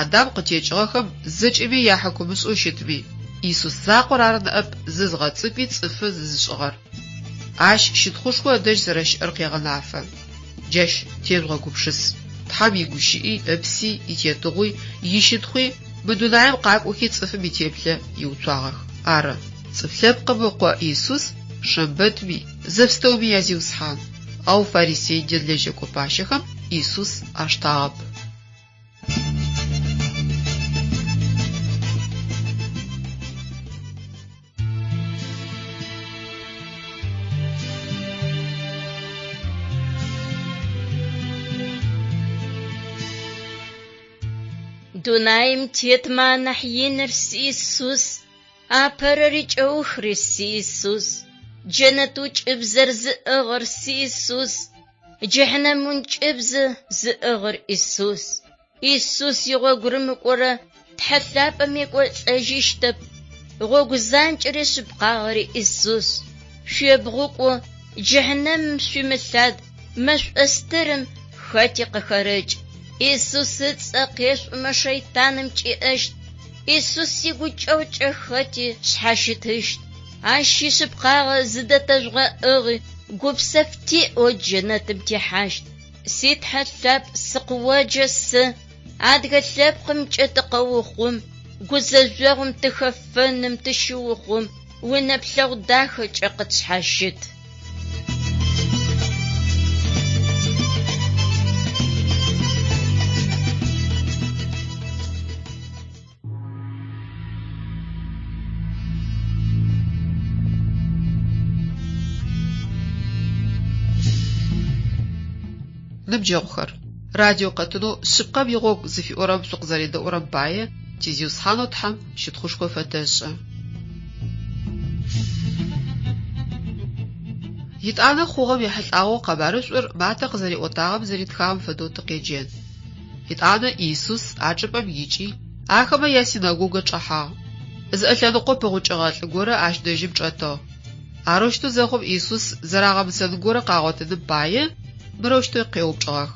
Адам къытекӏыгъэхэм зэкӏэми яхьыкумышӏэу щытми, Исус закъор ары ныӏэп зызгъэцӏыкӏуи цӏыфы зызышӏыгъэр. Ащ щытхъушхо ыдэжь зэрэщыӏэр къегъэнафэ. Джащ тежъугъэгупшыс. Тхьэм игущыӏи, ыпси, итетыгъуи, ищытхъуи. Мы дунаим къакӏохи цӏыфым итеплъэ иуцуагъэх. Ары, Цӏыф Лъэпкъым Ыкъо Исус шэмбэтми, зэпстэуми я Зиусхьан. Ау фарисей динлэжьэкӏо пащэхэм Исус аштагъэп. Дунаим тетмэ анахь иныр си Исус, апэрэри кӏэухри си Исус, джэнэт ӏункӏыбзэр зыӏыгъыр си Исус, джыхьнэм ӏункӏыбзэ зыӏыгъыр Исус. Исус игъогу рымыкӏорэ Тхьэ лъапӏэм екӏолӏэжьыщтэп. Гъогу занкӏэри шъыпкъагъэри Исус. Шъуебгъукӏу, джыхьнэмым шъуимылъад, мэшӏо стырым хэти къыхэрэкӏ. Исус ыцӏэ къешъуӏомэ шэйтаным кӏиӏэщт. Исус игукӏэгъукӏэ хэти шъхьащытыщт. Ащ ишъыпкъагъэ зыдэтэжъугъэӏыгъи, гупсэф тиӏэу джэнэтым тихьащт. Си Тхьэ лъапӏ, сыкъыоджэ сэ, адыгэ лъэпкъымкӏэ тыкъэухъум, гузэжъогъум тыхэфэным тыщыухъум, уинэплъэгъу дахэкӏэ къытшъхьащыт. Ныбджэгъухэр, радио къэтынэу Шъыпкъэм игъогу зыфиӏорэм шъукъызэредэӏурэм пае ти Зиусхьанэу Тхьэм щытхъушхо фэтэшӏы. Етӏанэ хъугъэм ехьылӏагъэу къэбарышӏур Матэ къызэриӏотагъэм зэритхагъэм фэдэу тыкъеджэн. Етӏанэ Исус а чӏыпӏэм икӏи, ахэмэ ясинэгогэ чӏэхьагъ. Зыӏэ лъэныкъо пыгъукӏыгъэ лӏы горэ ащ дэжьым чӏэтыгъ. Арэущтэу зэхъум Исус зэрагъэмысэн горэ къагъотыным пае, мырэущтэу къеупчӏыгъэх,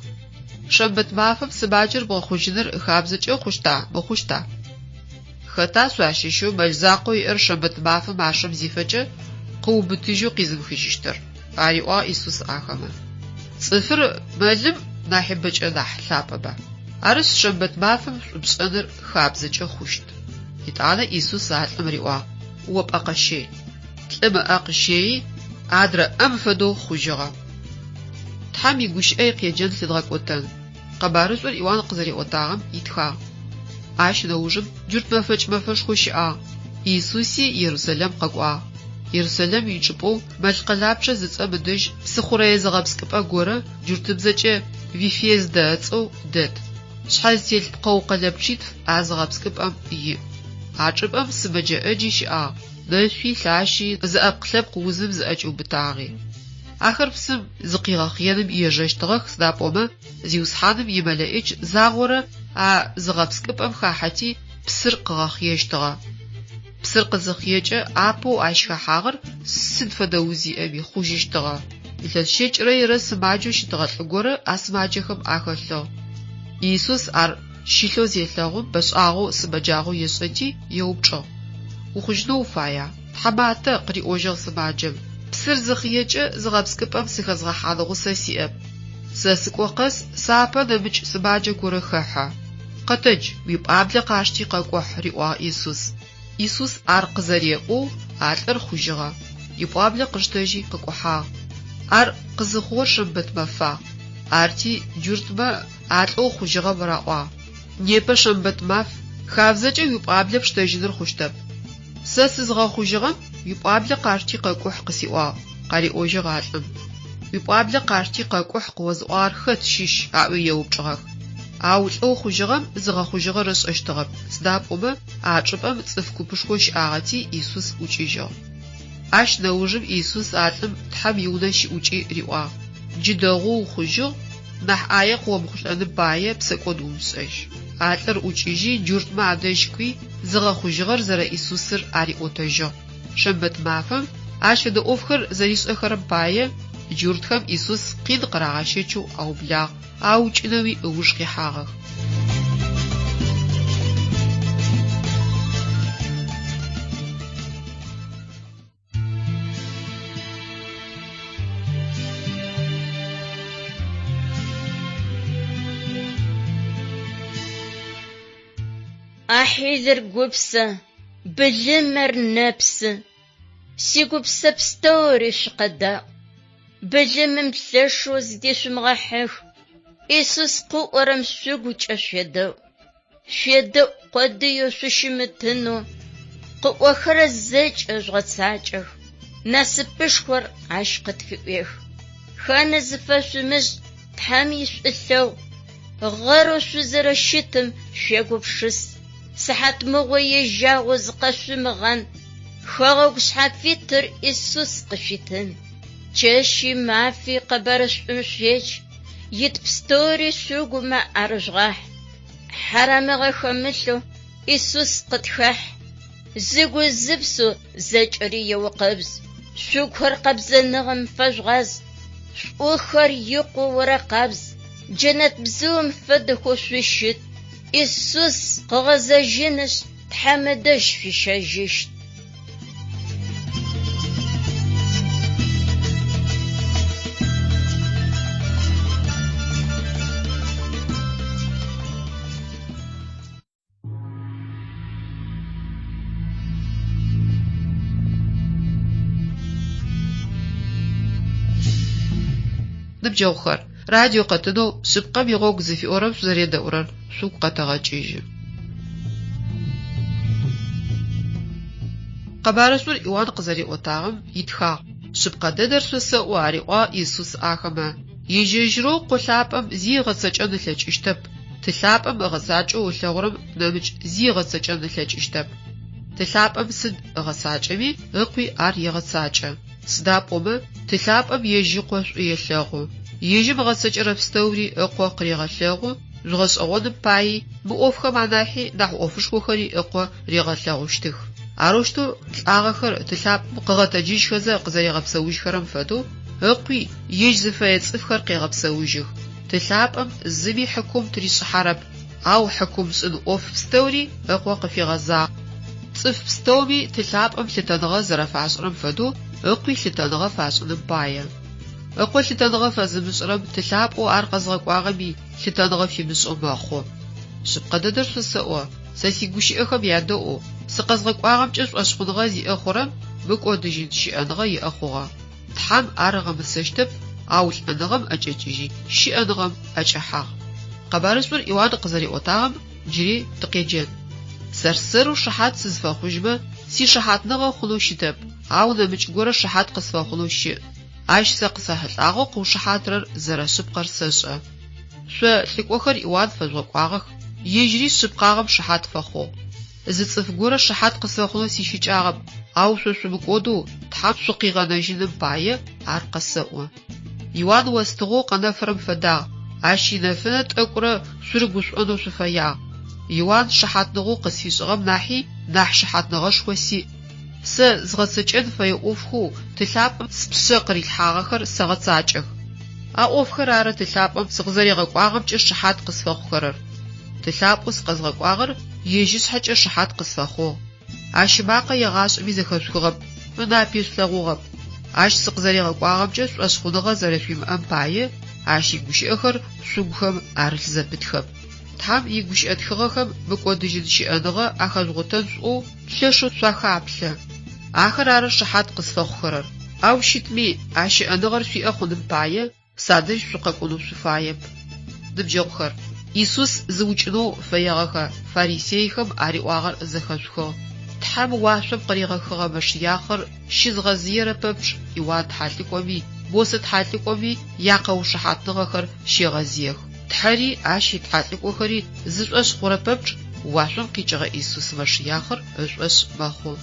Шэмбэт мафэм сымаджэр бгъэхъужьыныр хабзэкӏэ хъущта, мыхъущта? Хэта шъуащыщэу мэл закъоу иӏэр шэмбэт мафэм машэм зифэкӏэ, къыубытыжьэу къизымыхыжьыщтыр? Ариӏуагъ Исус ахэмэ. Цӏыфыр мэлым нахьи бэкӏэ нахь лъапӏэба? Арышъ, шэмбэт мафэм шӏу пшӏэныр хабзэкӏэ хъущт. Етӏанэ Исус а лӏым риӏуагъ, О пӏэ къэщэй. Лӏым ыӏэ къыщэйи, адрэ ӏэм фэдэу хъужьыгъэ. Тхьэм игущыӏэ икъеджэн лъыдгъэкӏотэн. Къэбарышӏур Иуан къызэриӏотагъэм итхагъ. Ащ нэужым джурт мэфэкӏ мэфэшхо щыӏагъ. Исуси Ерусэлэм къэкӏуагъ. Ерусэлэм ичӏыпӏэу Мэл къэлапчъэ зыцӏэм ыдэжь псыхъурэе зыгъэпскӏыпӏэ горэ джуртыбзэкӏэ Вифездэ ыцӏэу дэт. Шъхьэ зытелъ пкъэу къэлэпчъитф а зыгъэпскӏыпӏэм иӏ. А чӏыпӏэм сымэджэ ӏэджи щыӏагъ, нэшъуи, лъащи, зыӏэпкълъэпкъ узым зыӏэкӏиубытагъи. Ахэр псым зыкъигъэхъыеным ежэщтыгъэх, сыда пӏомэ Зиусхьаным и Мэлэӏич загъорэ а зыгъэпскӏыпӏэм хахьэти, псыр къыгъэхъыещтыгъэ. Псыр къызыхъыекӏэ апэу ащ хэхьагъэр сыд фэдэ уз иӏэми, хъужьыщтыгъэ. Илъэс щэкӏырэ ирэ сымаджэу щытыгъэ лӏы горэ а сымаджэхэм ахэлъыгъ. Исус ар щылъэу зелъэгъум, бэшӏагъэу сымэджагъэу ешӏэти, еупчӏыгъ, Ухъужьынэу уфая? Тхьаматэ, къыриӏожьыгъ сымаджэм, псыр зыхъыекӏэ зыгъэпскӏыпӏэм сыхэзгъэхьан гъусэ сиӏэп. Сэ сыкӏо къэс сапэ нэмыкӏ сымаджэ горэ хэхьэ. Къэтэдж, уипӏуаблэ къашти къэкӏухь, риӏуагъ Исус. Исус ар къызэреӏоу, а лӏыр хъужьыгъэ. Ипӏуаблэ къыштэжьи къыкӏухьагъ. Ар къызыхъугъэр шэмбэт мэфагъ. Арти джуртмэ а лӏэу хъужьыгъэм раӏуагъ, Непэ шэмбэт маф, хабзэкӏэ уипӏуаблэ пштэжьыныр хъущтэп. Сэ сызыгъэхъужьыгъэм уипӏуаблэ къашти къэкӏухь къысиӏуагъ, къариӏожьыгъ а лӏым. Уипӏуаблэ къашти къэкӏухь къыозыӏуагъэр хэт щыщ? аӏуи еупчӏыгъэх. Ау лӏэу хъужьыгъэм зыгъэхъужьыгъэр ышӏэщтыгъэп, сыда пӏомэ а чӏыпӏэм цӏыф купышхо щыӏагъэти, Исус ӏукӏыжьыгъ. Ащ нэужым Исус а лӏым Тхьэм иунэ щыӏукӏи риӏуагъ, Джы дэгъоу ухъужьыгъ, нахь ӏае къыомыхъулӏэным пае псэкӏод умышӏэжь. А лӏыр ӏукӏыжьи, джуртмэ адэжь кӏуи, зыгъэхъужьыгъэр зэрэ Исусыр ариӏотэжьыгъ. Шэмбэт мафэм ащ фэдэ ӏофхэр зэришӏэхэрэм пае, джуртхэм Исус къин къырагъэщэчэу аублагъ, аукӏынэуи ыуж къихьагъэх. ӏахьилыр гупсэ, былымэр нэпсы. Сигупсэ пстэури шъукъэдаӏу. Былымым лъэшэу зыдешъумыгъэхьых. Исус къыӏорэм шъугукӏэ шъуедэӏу. Шъуедэӏу къодыеу шъущымытынэу, къыӏохэрэр зэкӏэ жъугъэцакӏэх. Насыпышхор ащ къытфыӏуехы. Ханэ зыфэшъумышӏ Тхьэм ишӏулъэгъу, гъэрэу шъузэрэщытым шъуегупшыс. Сыхьатмыгъо ежьагъэу зыкъэшъумыгъан, хэгъэгу шъхьафитыр Исус къышъуитын. Чэщи мафи къэбарышӏум шъуедж, ит пстэури шъугумэ арыжъугъахь. Хьарамыгъэ хэмылъэу Исус къытхахь, зыгу зыпсэу зэкӏэри еукъэбз. Шъугухэр къэбзэныгъэм фэжъугъаз, шъуӏухэр икъоу орэкъабз, джэнэт бзыум фэдэхэу шъущыт. Исус къыгъэзэжьынышъ, Тхьэм ыдэжь шъуищэжьыщт. Ныбджэгъухэр, радио къэтынэу Шъыпкъэм игъогу зыфиӏорэм шъузэредэӏурэр шъугу къэтэгъэкӏыжьы. Къэбарышӏур Иуан къызэриӏотагъэм итхагъ. Шъыпкъэ дэдэр шъосэӏо, ариӏуагъ Исус ахэмэ. Ежь-ежьырэу Къо лъапӏэм зи ыгъэцэкӏэн ылъэкӏыщтэп, Ты лъапӏэм ыгъэцакӏэу ылъэгъурэм нэмыкӏ зи ыгъэцэкӏэн ылъэкӏыщтэп. Ты лъапӏэм сыд ыгъэцакӏэми, Ыкъуи ар егъэцакӏэ. Сыда пӏомэ, Ты лъапӏэм ежь Ыкъо шӏу елъэгъу. Ежьым ыгъэцэкӏэрэ пстэури Ыкъо къырегъэлъэгъу, жъугъэшӏэгъоным паий мы ӏофхэм анахьи нахь ӏофышхохэри Ыкъо ригъэлъэгъущтых. Арэущтэу лӏагъэхэр Ты лъапӏэм къыгъэтэджыжьхэзэ къызэригъэпсэужьхэрэм фэдэу, Ыкъуи ежь зыфэе цӏыфхэр къегъэпсэужьых. Ты лъапӏэм зыми хьыкум тыришӏыхьэрэп, ау хьыкум шӏын ӏоф пстэури Ыкъо къыфигъэзагъ. Цӏыф пстэуми Ты лъапӏэм лъытэныгъэ зэрэфашӏырэм фэдэу Ыкъуи лъытэныгъэ фашӏыным пае. Ыкъо лъытэныгъэ фэзымышӏырэм Ты лъапӏэу ар къэзгъэкӏуагъэми лъытэныгъэ фимышӏэу мэхъу. Шъыпкъэ дэдэр шъосэӏо, сэ сигущыӏэхэм ядэӏоу, сыкъэзгъэкӏуагъэмкӏэ шӏошъхъуныгъэ зиӏэ хъурэм мыкӏодыжьын щыӏэныгъэ иӏэ хъугъэ. Тхьэм ар ыгъэмысэщтэп, ау лӏэныгъэм ӏэкӏэкӏыжьи, щыӏэныгъэм ӏэкӏэхьагъ. Къэбарышӏур Иуан къызэриӏотагъэм джыри тыкъеджэн. Сэр-сэрэу шыхьат сызфэхъужьмэ, сишыхьатныгъэ хъунэу щытэп, ау нэмыкӏ горэ шыхьат къысфэхъунэу щыӏ. Ащ сэ къысэхьылӏагъэу къыушыхьатрэр зэрэшъыпкъэр сэшӏэ. Шъо лӏыкӏохэр Иуан фэжъугъэкӏуагъэх, ежьыри шъыпкъагъэм шыхьат фэхъугъ. Зы цӏыф горэ шыхьат къысфэхъунэу сищыкӏагъэп, ау шъо шъумыкӏодэу Тхьэм шъукъигъэнэжьыным пае ар къэсэӏо. Иуан остыгъэу къэнэфырэм фэдагъ, ащ инэфынэ тӏэкӏурэ шъурыгушӏонэу шъуфэягъ. Иуан шыхьатныгъэу къысфишӏыгъэм нахьи нахь шыхьатныгъэшхо сиӏ. Сэ згъэцэкӏэн фэе ӏофхэу Ты лъапӏэм спшъэ къырилъхьагъэхэр сэгъэцакӏэх. А ӏофхэр ары Ты лъапӏэм сыкъызэригъэкӏуагъэмкӏэ шыхьат къысфэхъухэрэр. Ты лъапӏэу сыкъэзгъэкӏуагъэр ежь ышъхьэкӏэ шыхьат къысфэхъугъ. Ащ ымакъэ егъашӏэми зэхэшъухыгъэп, ынапи шъулъэгъугъэп. Ащ сыкъызэригъэкӏуагъэмкӏэ шӏошъхъуныгъэ зэрэшъуимыӏэм пае, ащ игущыӏэхэр шъугухэм арылъ зэпытхэп. Тхьэм игущыӏэ тхыгъэхэм мыкӏодыжьын щыӏэныгъэ ахэжъугъотэн шъуӏоу лъэшэу шъуахаплъэ. Ахэр ары шыхьат къысфэхъухэрэр. Ау щытми, а щыӏэныгъэр шъуиӏэ хъуным пае, Садэжь шъукъэкӏонэу шъуфаеп. Ныбджэгъухэр, Исус зыукӏынэу фэегъэхэ фарисейхэм ариӏуагъэр зэхэшъухыгъ. Тхьэм уашъом къыригъэхыгъэ Мэшыяхъыр щызгъэзыерэ пэпчъ Иуан тхьэлӏыкӏоми, Мосэ тхьэлӏыкӏоми якъэушыхьатныгъэхэр щегъэзыех. Тхьэри, ащ итхьэлӏыкӏохэри зышӏошъ хъурэ пэпчъ уашъом къикӏыгъэ Исус Мэшыяхъыр ышӏошъ мэхъу.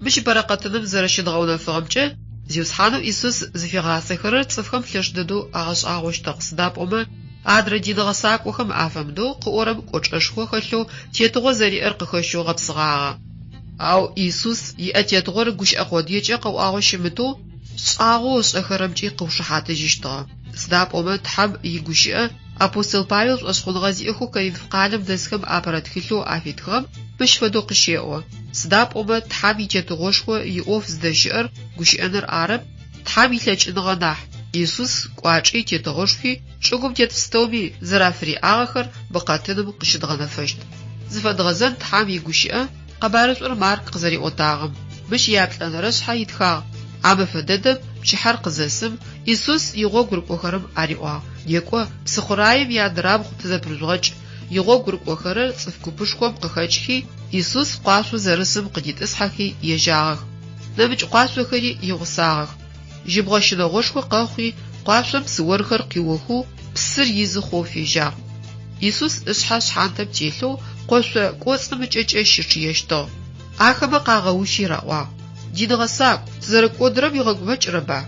Мыщ бэрэкъэтыным зэрэщыдгъэунэфыгъэмкӏэ, Зиусхьанэу Исус зыфигъасэхэрэр цӏыфхэм лъэш дэдэу агъэшӏагъощтыгъ, сыда пӏомэ адрэ дин гъэсакӏохэм афэмыдэу къыӏорэм кӏочӏэшхо хэлъэу тетыгъо зэриӏэр къыхэщэу гъэпсыгъагъэ. Ау Исус иӏэ тетыгъор гущыӏэ къодыекӏэ къэӏуагъэу щымытэу, шӏагъэу ышӏэхэрэмкӏи къыушыхьатыжьыщтыгъэ. Сыда пӏомэ Тхьэм игущыӏэ апостол Павел шӏошъхъуныгъэ зиӏэхэу Коринф къалэм дэсхэм апэрэ тхылъэу афитхыгъэм мыщ фэдэу къыщеӏо. Сыда пӏомэ Тхьэм и Тетыгъошхо иӏоф зыдэщыӏэр гущыӏэныр арэп, Тхьэм илъэкӏыныгъэ нахь. Исус кӏуачӏи тетыгъошхуи чӏыгум тет пстэуми зэрафыриӏагъэхэр мы къэтыным къыщыдгъэнэфэщт. Зыфэдгъэзэн Тхьэм игущыӏэ Къэбарышӏур Марк къызэриӏотагъэм. Мыщ ияплӏэнэрэ шъхьэ итхагъ, А мэфэ дэдэм, пчыхьэр къызэсым, Исус игъогу рыкӏохэрэм ариӏуагъ, Некӏо, псыхъураем иадырабгъу тызэпырыжъугъэкӏ. Игъогу рыкӏохэрэр цӏыф купышхом къыхэкӏхи, Исус къуашъо зэрысым къыдитӏысхьэхи ежьагъэх. Нэмыкӏ къуашъохэри игъусагъэх. Жьыбгъэ щынэгъошхо къэхъуи, къуашъом псыорхэр къиохэу, псыр изы хъоу фежьагъ. Исус ышъхьэ шъхьантэм телъэу къошъо кӏоцӏым ыкӏэкӏэ щычъыещтыгъ. Ахэмэ къагъэущи раӏуагъ, Дин гъэсакӏу, тызэрэкӏодырэм уигъэгумэкӏырэба?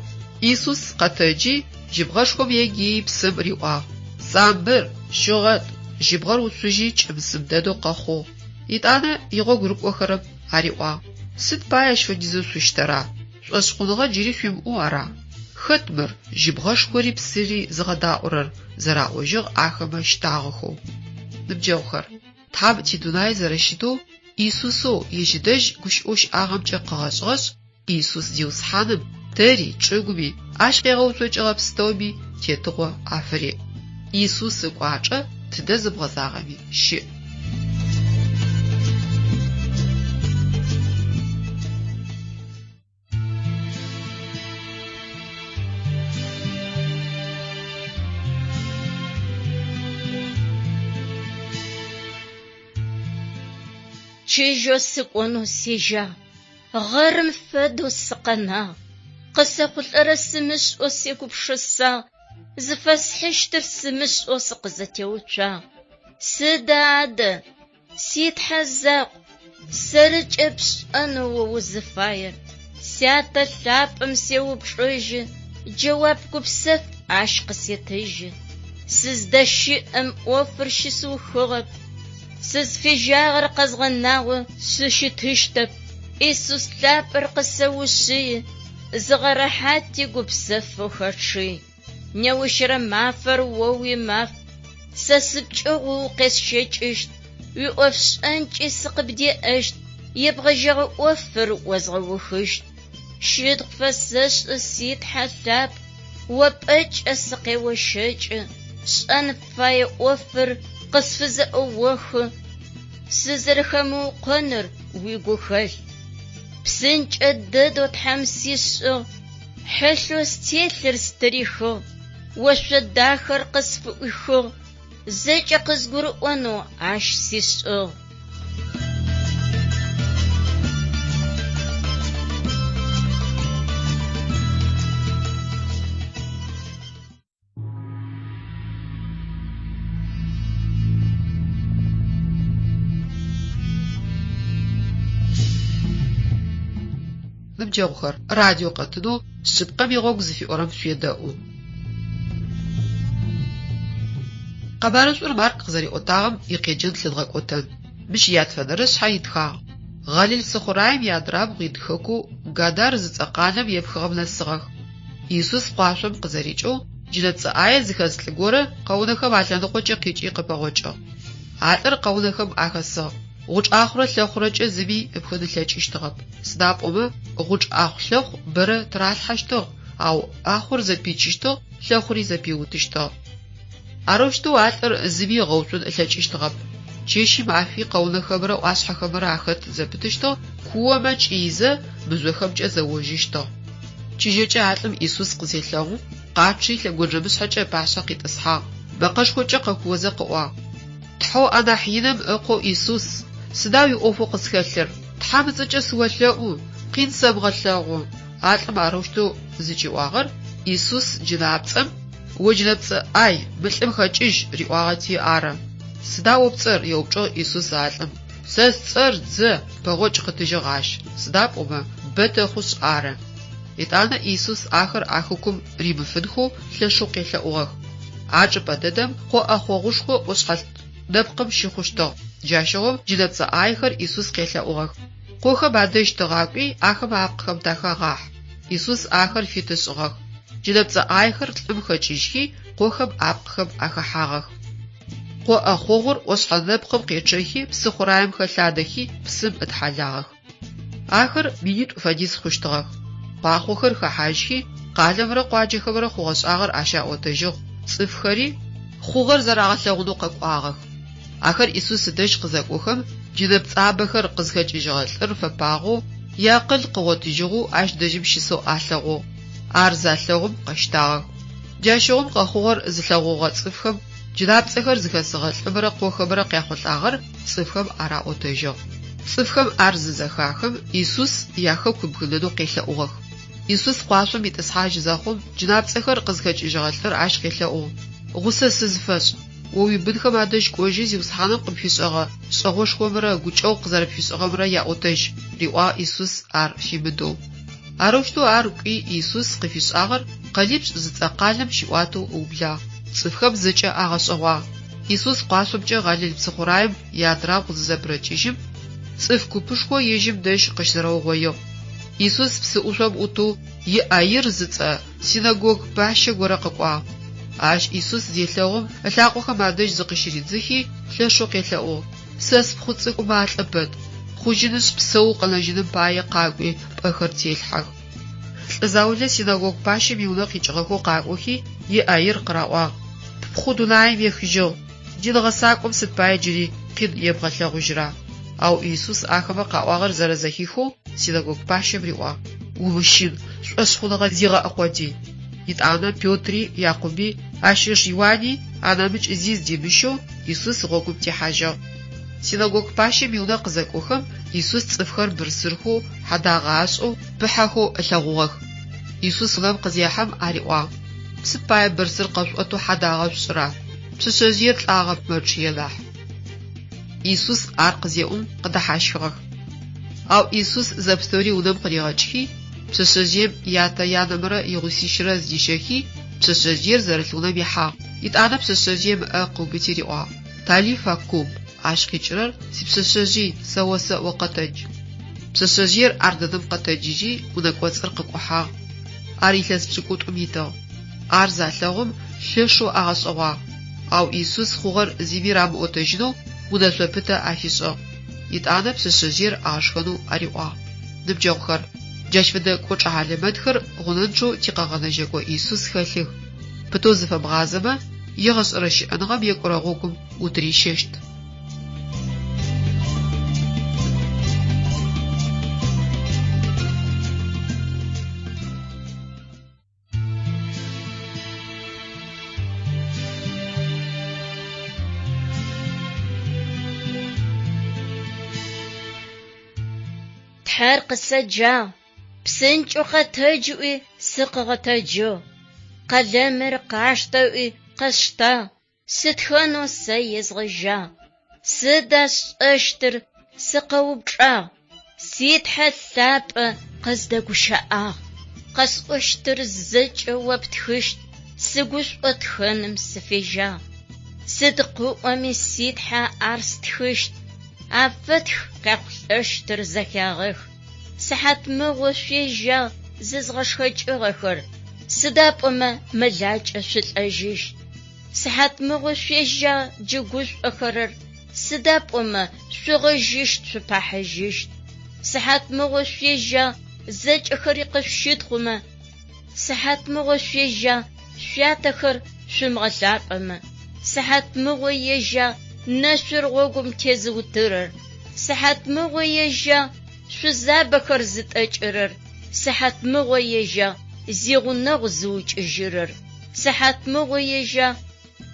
Исус къэтэджи, жьыбгъэшхом егыий псым риӏуагъ, Самбыр, щыгъэт! Жьыбгъэр уцужьи кӏым-сым дэдэу къэхъугъ. Етӏанэ игъогу рыкӏохэрэм ариӏуагъ, Сыд пае ащ фэдизэу шъущтэра? Шӏошъхъуныгъэ джыри шъуимыӏэу ара? Хэт мыр, жьыбгъэшхори псыри зыгъэдаӏорэр? зэраӏожьыгъ ахэмэ щтагъэхэу. Ныбджэгъухэр, Тхьэм тидунай зэрэщытэу Исусэу ежь ыдэжь гущыӏэу щыӏагъэмкӏэ къыгъэшӏыгъэшъ, Исус Зиусхьаным, тэри, чӏыгуми, ащ къегъэуцокӏыгъэ пстэуми тетыгъо афыреӏ. Исус ыкӏуачӏэ тыдэ зыбгъэзагъэми щыӏ. Чыжьэу сыкӏонэу сежьагъ, гъэрым фэдэу сыкъэнагъ. Къысэхъулӏэрэ сымышӏэу сегупшысагъ, зыфэсхьыщтыр сымышӏэу сыкъызэтеуцуагъ. Сыда адэ, Си Тхьэ закъу, сэрыкӏэ пшӏэнэу о узыфаер? Сятэ лъапӏэм сеупчӏыжьы, джэуап гупсэф ащ къысетыжьы. Сыздэщыӏэм ӏофыр щысыухыгъэп, сызфежьагъэр къэзгъэнагъэу сыщытыщтэп. Исус лъапӏэр къысэушъыи, зыгъэрэхьати гупсэфэу хэчъый. Неущрэ мафэр о уимаф, сэ сыпкӏыгъоу укъесщэкӏыщт, уиӏофшӏэнкӏи сыкъыбдеӏэщт, ебгъэжьэгъэ ӏофыр озгъэухыщт. Щытхъу фэсэшӏы си Тхьэ лъапӏ, о пӏэкӏэ сыкъеощэкӏы, сшӏэн фае ӏофыр къысфызэӏэохы, сызэрэхэмыукъоныр уигухэлъ. Псынкӏэ дэдэу Тхьэм сишӏыгъ, Хьылъэу стелъыр стырихыгъ, ошъо дахэр къысфыӏуихыгъ, зэкӏэ къызгурыӏонэу ащ сишӏыгъ. Ныбджэгъухэр, радио къэтынэу Шъыпкъэм игъогу зыфиӏорэм шъуедэӏу. Къэбарышӏур Марк къызэриӏотагъэм икъеджэн лъыдгъэкӏотэн. Мыщ ятфэнэрэ шъхьэ итхагъ. Галил псыхъураем иадрабгъу ит хэкоу Гадар зыцӏэ къалэм епхыгъэм нэсыгъэх. Исус къуашъом къызэрикӏэу, джынэпцӏэ ӏае зыхэс лӏы горэ къэунэхэм алъэныкъокӏэ къикӏи къыпэгъокӏыгъ. А лӏыр къэунэхэм ахэсыгъ. Гъучӏ ӏахъурэ лъэхъурэкӏэ зыми ыпхын ылъэкӏыщтыгъэп, сыда пӏомэ гъучӏ ӏахъу-лъэхъу бэрэ тыралъхьэщтыгъ, ау ӏахъур зэпичыщтыгъ, лъэхъури зэпиутыщтыгъ. Арэущтэу а лӏыр зыми ыгъэуцун ылъэкӏыщтыгъэп. Чэщи мафи къэунэхэмрэ ӏуашъхьэхэмрэ ахэт зэпытыщтыгъ, куомэ кӏыизэ, мыжъохэмкӏэ зэожьыщтыгъ. Чыжьэкӏэ а лӏым Исус къызелъэгъум, къачъи, лъэгонджэмышъхьэкӏэ ыпашъхьэ къитӏысхьагъ, мэкъэшхокӏэ къэкуозэ къыӏуагъ, Тхьэу анахь Иным Ыкъоу Исус, сыда уиӏофэу къысхэлъыр? Тхьэм ыцӏэкӏэ сыолъэӏу, къин сэмыгъэлъэгъу. А лӏым арэущтэу зыкӏиӏуагъэр Исус джынапцӏэм, О джынэпцӏэ ӏай, мы лӏым хэкӏыжь, риӏуагъэти ары. Сыда о пцӏэр? еупчӏыгъ Исус а лӏым. Сэ сцӏэр Дзэ, пэгъокӏ къытыжьыгъ ащ, сыда пӏомэ, бэ тэхъушъ ары. Етӏанэ Исус ахэр а хэкум римыфынхэу лъэшэу къелъэӏугъэх. А чӏыпӏэ дэдэм къо ӏэхъогъушхо ӏошъхьэ нэпкъым щыхъущтыгъ. Джащыгъум джынэпцӏэ ӏаехэр Исус къелъэӏугъэх. Къохэм адэжь тыгъакӏуи, ахэмэ апкъхэм тахэгъахь. Исус ахэр фит ышӏыгъэх. Джынэпцӏэ ӏаехэр лӏым хэкӏыжьхи, къохэм апкъхэм ахэхьагъэх. Къо ӏэхъогъур ӏошъхьэ нэпкъым къечъэхи, псы хъураем хэлъадэхи, псым. псым ытхьалагъэх. Ахэр минитӏу фэдиз хъущтыгъэх. Къуахъохэр хэхьажьхи, къалэмрэ къуаджэхэмрэ хъугъэ-шӏагъэр ащаӏотэжьыгъ, цӏыфхэри хъугъэр зэрагъэлъэгъунэу къэкӏуагъэх. Ахэр Исус ыдэжь къызэкӏохэм, джынэпцӏабэхэр къызхэкӏыжьыгъэ лӏыр фэпагъэу, иакъыл къыгъотыжьыгъэу ащ дэжьым щысэу алъэгъугъ. Ар залъэгъум къэщтагъэх. Джащыгъум къэхъугъэр зылъэгъугъэ цӏыфхэм джынапцӏэхэр зыхэсыгъэ лӏымрэ къохэмрэ къяхъулӏагъэр цӏыфхэм араӏотэжьыгъ. Цӏыфхэм ар зызэхахым, Исус яхэку ыбгынэнэу къелъэӏугъэх. Исус къуашъом итӏысхьажь зэхъум, джынапцӏэхэр къызхэкӏыжьыгъэ лӏыр ащ къелъэӏугъ, Гъусэ сызыфэшӏ, о уибынхэм адэжь кӏожьи Зиусхьаным къыпфишӏэгъэ шӏэгъошхомрэ гукӏэгъу къызэрэпфишӏыгъэмрэ яӏотэжь, риӏуагъ Исус ар фимыдэу. Арэущтэу ар кӏуи Исус къыфишӏагъэр Къэлипшӏ зыцӏэ къалэм щиӏуатэу ыублагъ. Цӏыфхэм зэкӏэ агъэшӏэгъуагъ. Исус къуашъомкӏэ Галил псыхъураем иадрабгъу зызэпырэкӏыжьым, цӏыф купышхо ежьым дэжь къыщызэрэугъоигъ. Исус псы ӏушъом ӏутэу Иаир зыцӏэ синэгог пащэ горэ къэкӏуагъ. Ащ Исус зелъэгъум, ылъакъохэм адэжь зыкъыщыридзыхи, лъэшэу къелъэӏугъ, Сэ спхъу цӏыкӏу малӏэ пэт, хъужьынышъ псэу къэнэжьыным пае къакӏуи, пӏэхэр телъхьэх. Лӏы заулэ синэгог пащэм иунэ къикӏыгъэхэу къакӏохи, Иаир къыраӏуагъ, Ппхъу дунаим ехыжьыгъ, дин гъэсакӏом сыд пае джыри къин ебгъэлъэгъужьра? Ау Исус ахэмэ къаӏуагъэр зэрэзэхихэу синэгог пащэм риӏуагъ, Умыщын, шӏошъхъуныгъэ зигъэӏэ къодый. Етӏанэ Петри, Якъуби, ащ ыш Иуани анэмыкӏ зи зыдимыщэу Исус гъогум техьажьыгъ. Синэгог пащэм иунэ къызэкӏохэм, Исус цӏыфхэр бырсырхэу, хьэдагъэ ашӏэу, пыхьэхэу ылъэгъугъэх. Исус унэм къызехьэм ариӏуагъ, Сыд пае бырсыр къэшъуӏэтэу хьэдагъэ шъушӏыра? Пшъэшъэжъыер лӏагъэп, мэчъые нахь. Исус ар къызеӏом, къыдэхьащхыгъэх. Ау Исус зэпстэури унэм къыригъэкӏхи, пшъэшъэжъыем ятэ-янэмрэ игъусищрэ зыдищэхи, пшъэшъэжъыер зэрылъ унэм ихьагъ. Етӏанэ пшъэшъэжъыем ыӏэ къыубыти риӏуагъ, Талифа кум, ащ къикӏырэр, Сипшъэшъэжъый, сэ осэӏо, къэтэдж. Пшъэшъэжъыер ардэдэм къэтэджыжьи, унэ кӏоцӏыр къыкӏухьагъ. Ар илъэс пшӏыкӏутӏум итыгъ. Ар залъэгъум, лъэшэу агъэшӏэгъуагъ. Ау Исус хъугъэр зыми рамыӏотэжьынэу унэшъо пытэ афишӏыгъ. Етӏанэ пшъэшъэжъыер агъэшхэнэу ариӏуагъ. Ныбджэгъухэр, джащ фэдэ кӏочӏэ хьалэмэтхэр гъунэнчъэу тикъэгъэнэжьэкӏо Исус хэлъых. Пытэу зыфэбгъазэмэ, егъэшӏэрэ щыӏэныгъэм екӏурэ гъогум утырищэщт. Тхьэр къысэджагъ, псынкӏэу къэтэдж ыӏуи сыкъыгъэтэджыгъ. Къэлэмыр къаштэ ыӏуи къэсштагъ, сытхэнэу сэ езгъэжьагъ. Сыда сшӏэщтыр сыкъэупчӏагъ, си Тхьэ лъапӏэ къыздэгущыӏагъ. Къэсӏощтыр зэкӏэ о птхыщт, сыгушӏоу тхэным сыфежьагъ. Сыд къыӏоми си Тхьэ ар стхыщт, афэтх къяхъулӏэщтыр зэхягъэх. Сыхьатмыгъо шъуежьагъ зызгъэшхэкӏыгъэхэр, сыда пӏомэ мэлакӏэ шъулӏэжьыщт. Сыхьатмыгъо шъуежьагъ джы гушӏохэрэр, сыда пӏомэ шъугъыжьыщт, шъупахьыжьыщт. Сыхьатмыгъо шъуежьагъ зэкӏэхэри къышъущытхъумэ, сыхьатмыгъо шъуежьагъ шъуятэхэр шъумыгъэлъапӏэмэ, сыхьатмыгъо ежьагъ нэшъур гъогум тезыутырэр, сыхьатмыгъо ежьагъ шъузабэхэр зытӏэкӏырэр, сыхьатмыгъо ежьагъ зигъунэгъу зыукӏыжьырэр. Сыхьатмыгъо ежьагъ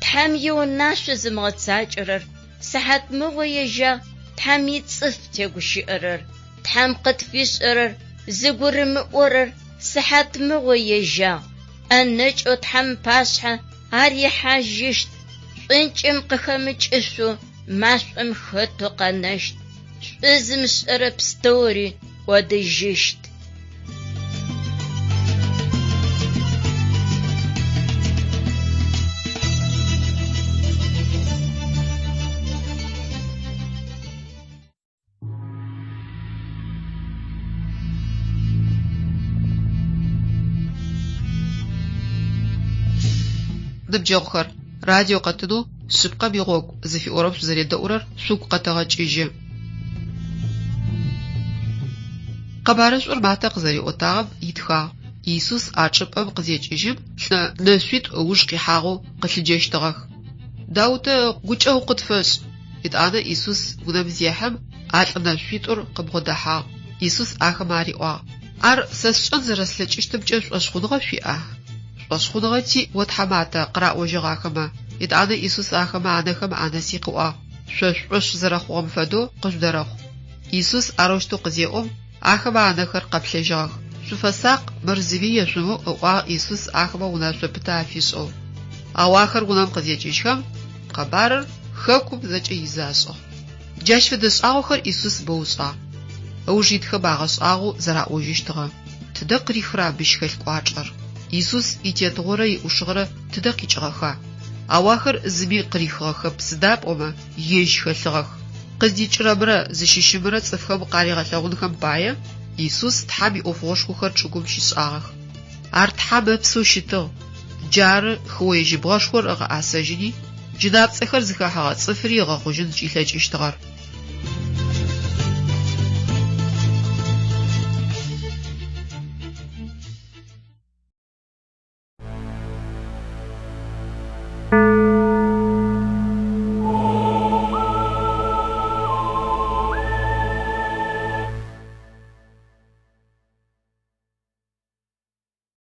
Тхьэм иунашъо зымыгъэцакӏэрэр, сыхьатмыгъо ежьагъ Тхьэм ицӏыф тегущыӏэрэр, Тхьэм къытфишӏэрэр зыгурымыӏорэр, сыхьатмыгъо ежьагъ. ӏэнэкӏэу Тхьэм ыпашъхьэ ар ихьажьыщт, шӏункӏым къыхэмыкӏышъоу машӏом хэтэу къэнэщт, шӏу зымышӏэрэ пстэури кӏодыжьыщт. Ныбджэгъухэр, радио къэтынэу Шъыпкъэм игъогу зыфиӏорэм шъузэредэӏурэр шъугу къэтэгъэкӏыжьы. Къэбарышӏур Матэ къызэриӏотагъэм итхагъ, Исус а чӏыпӏэм къызекӏыжьым, лӏы нэшъуитӏу ыуж къихьагъэу къылъыджэщтыгъэх. Даутэ ыкъу, гукӏэгъу къытфэшӏ! Етӏанэ Исус унэм зехьэм, а лӏы нэшъуитӏур къыбгъодэхьагъ. Исус ахэмэ ариӏуагъ, Ар сэ сшӏэн зэрэслъэкӏыщтымкӏэ шӏошъхъуныгъэ шъуиӏа? Шӏошъхъуныгъэ тиӏ, о тхьаматэ, къыраӏожьыгъ ахэмэ. Етӏанэ Исус ахэмэ анэхэм анэси къыӏуагъ, Шъо шъушӏошъ зэрэхъугъэм фэдэу къыжъудэрэхъу. Исус арэущтэу къызеӏом, ахэмэ анэхэр къэплъэжьыгъэх. Шъуфэсакъ, мыр зыми ешъумыӏу, ыӏуагъ Исус ахэмэ унашъо пытэ афишӏэу. Ау ахэр унэм къызекӏыжьхэм, къэбарыр хэкум зэкӏэ изы ашӏыгъ. Джащ фэдэ шӏагъохэр Исус бэу ышӏагъ. Ыуж итхэм агъэшӏагъоу зэраӏожьыщтыгъэ, Тыдэ къырихра мыщ хэлъ кӏуачӏэр? Исус итетыгъорэ иӏушыгъэрэ тыдэ къикӏыгъэха? Ау ахэр зыми къырихыгъэхэп, сыда пӏомэ ежь хэлъыгъэх. Къыздикӏырэмрэ зыщыщымрэ цӏыфхэм къаригъэлъэгъунхэм пае, Исус Тхьэм иӏофыгъошхохэр чӏыгум щишӏагъэх. Ар Тхьэм Ыпсэу щытыгъ. Джары хыое жьыбгъэшхор ыгъэӏасэжьыни, джынапцӏэхэр зыхэхьэгъэ цӏыфри ыгъэхъужьын зыкӏилъэкӏыщтыгъэр.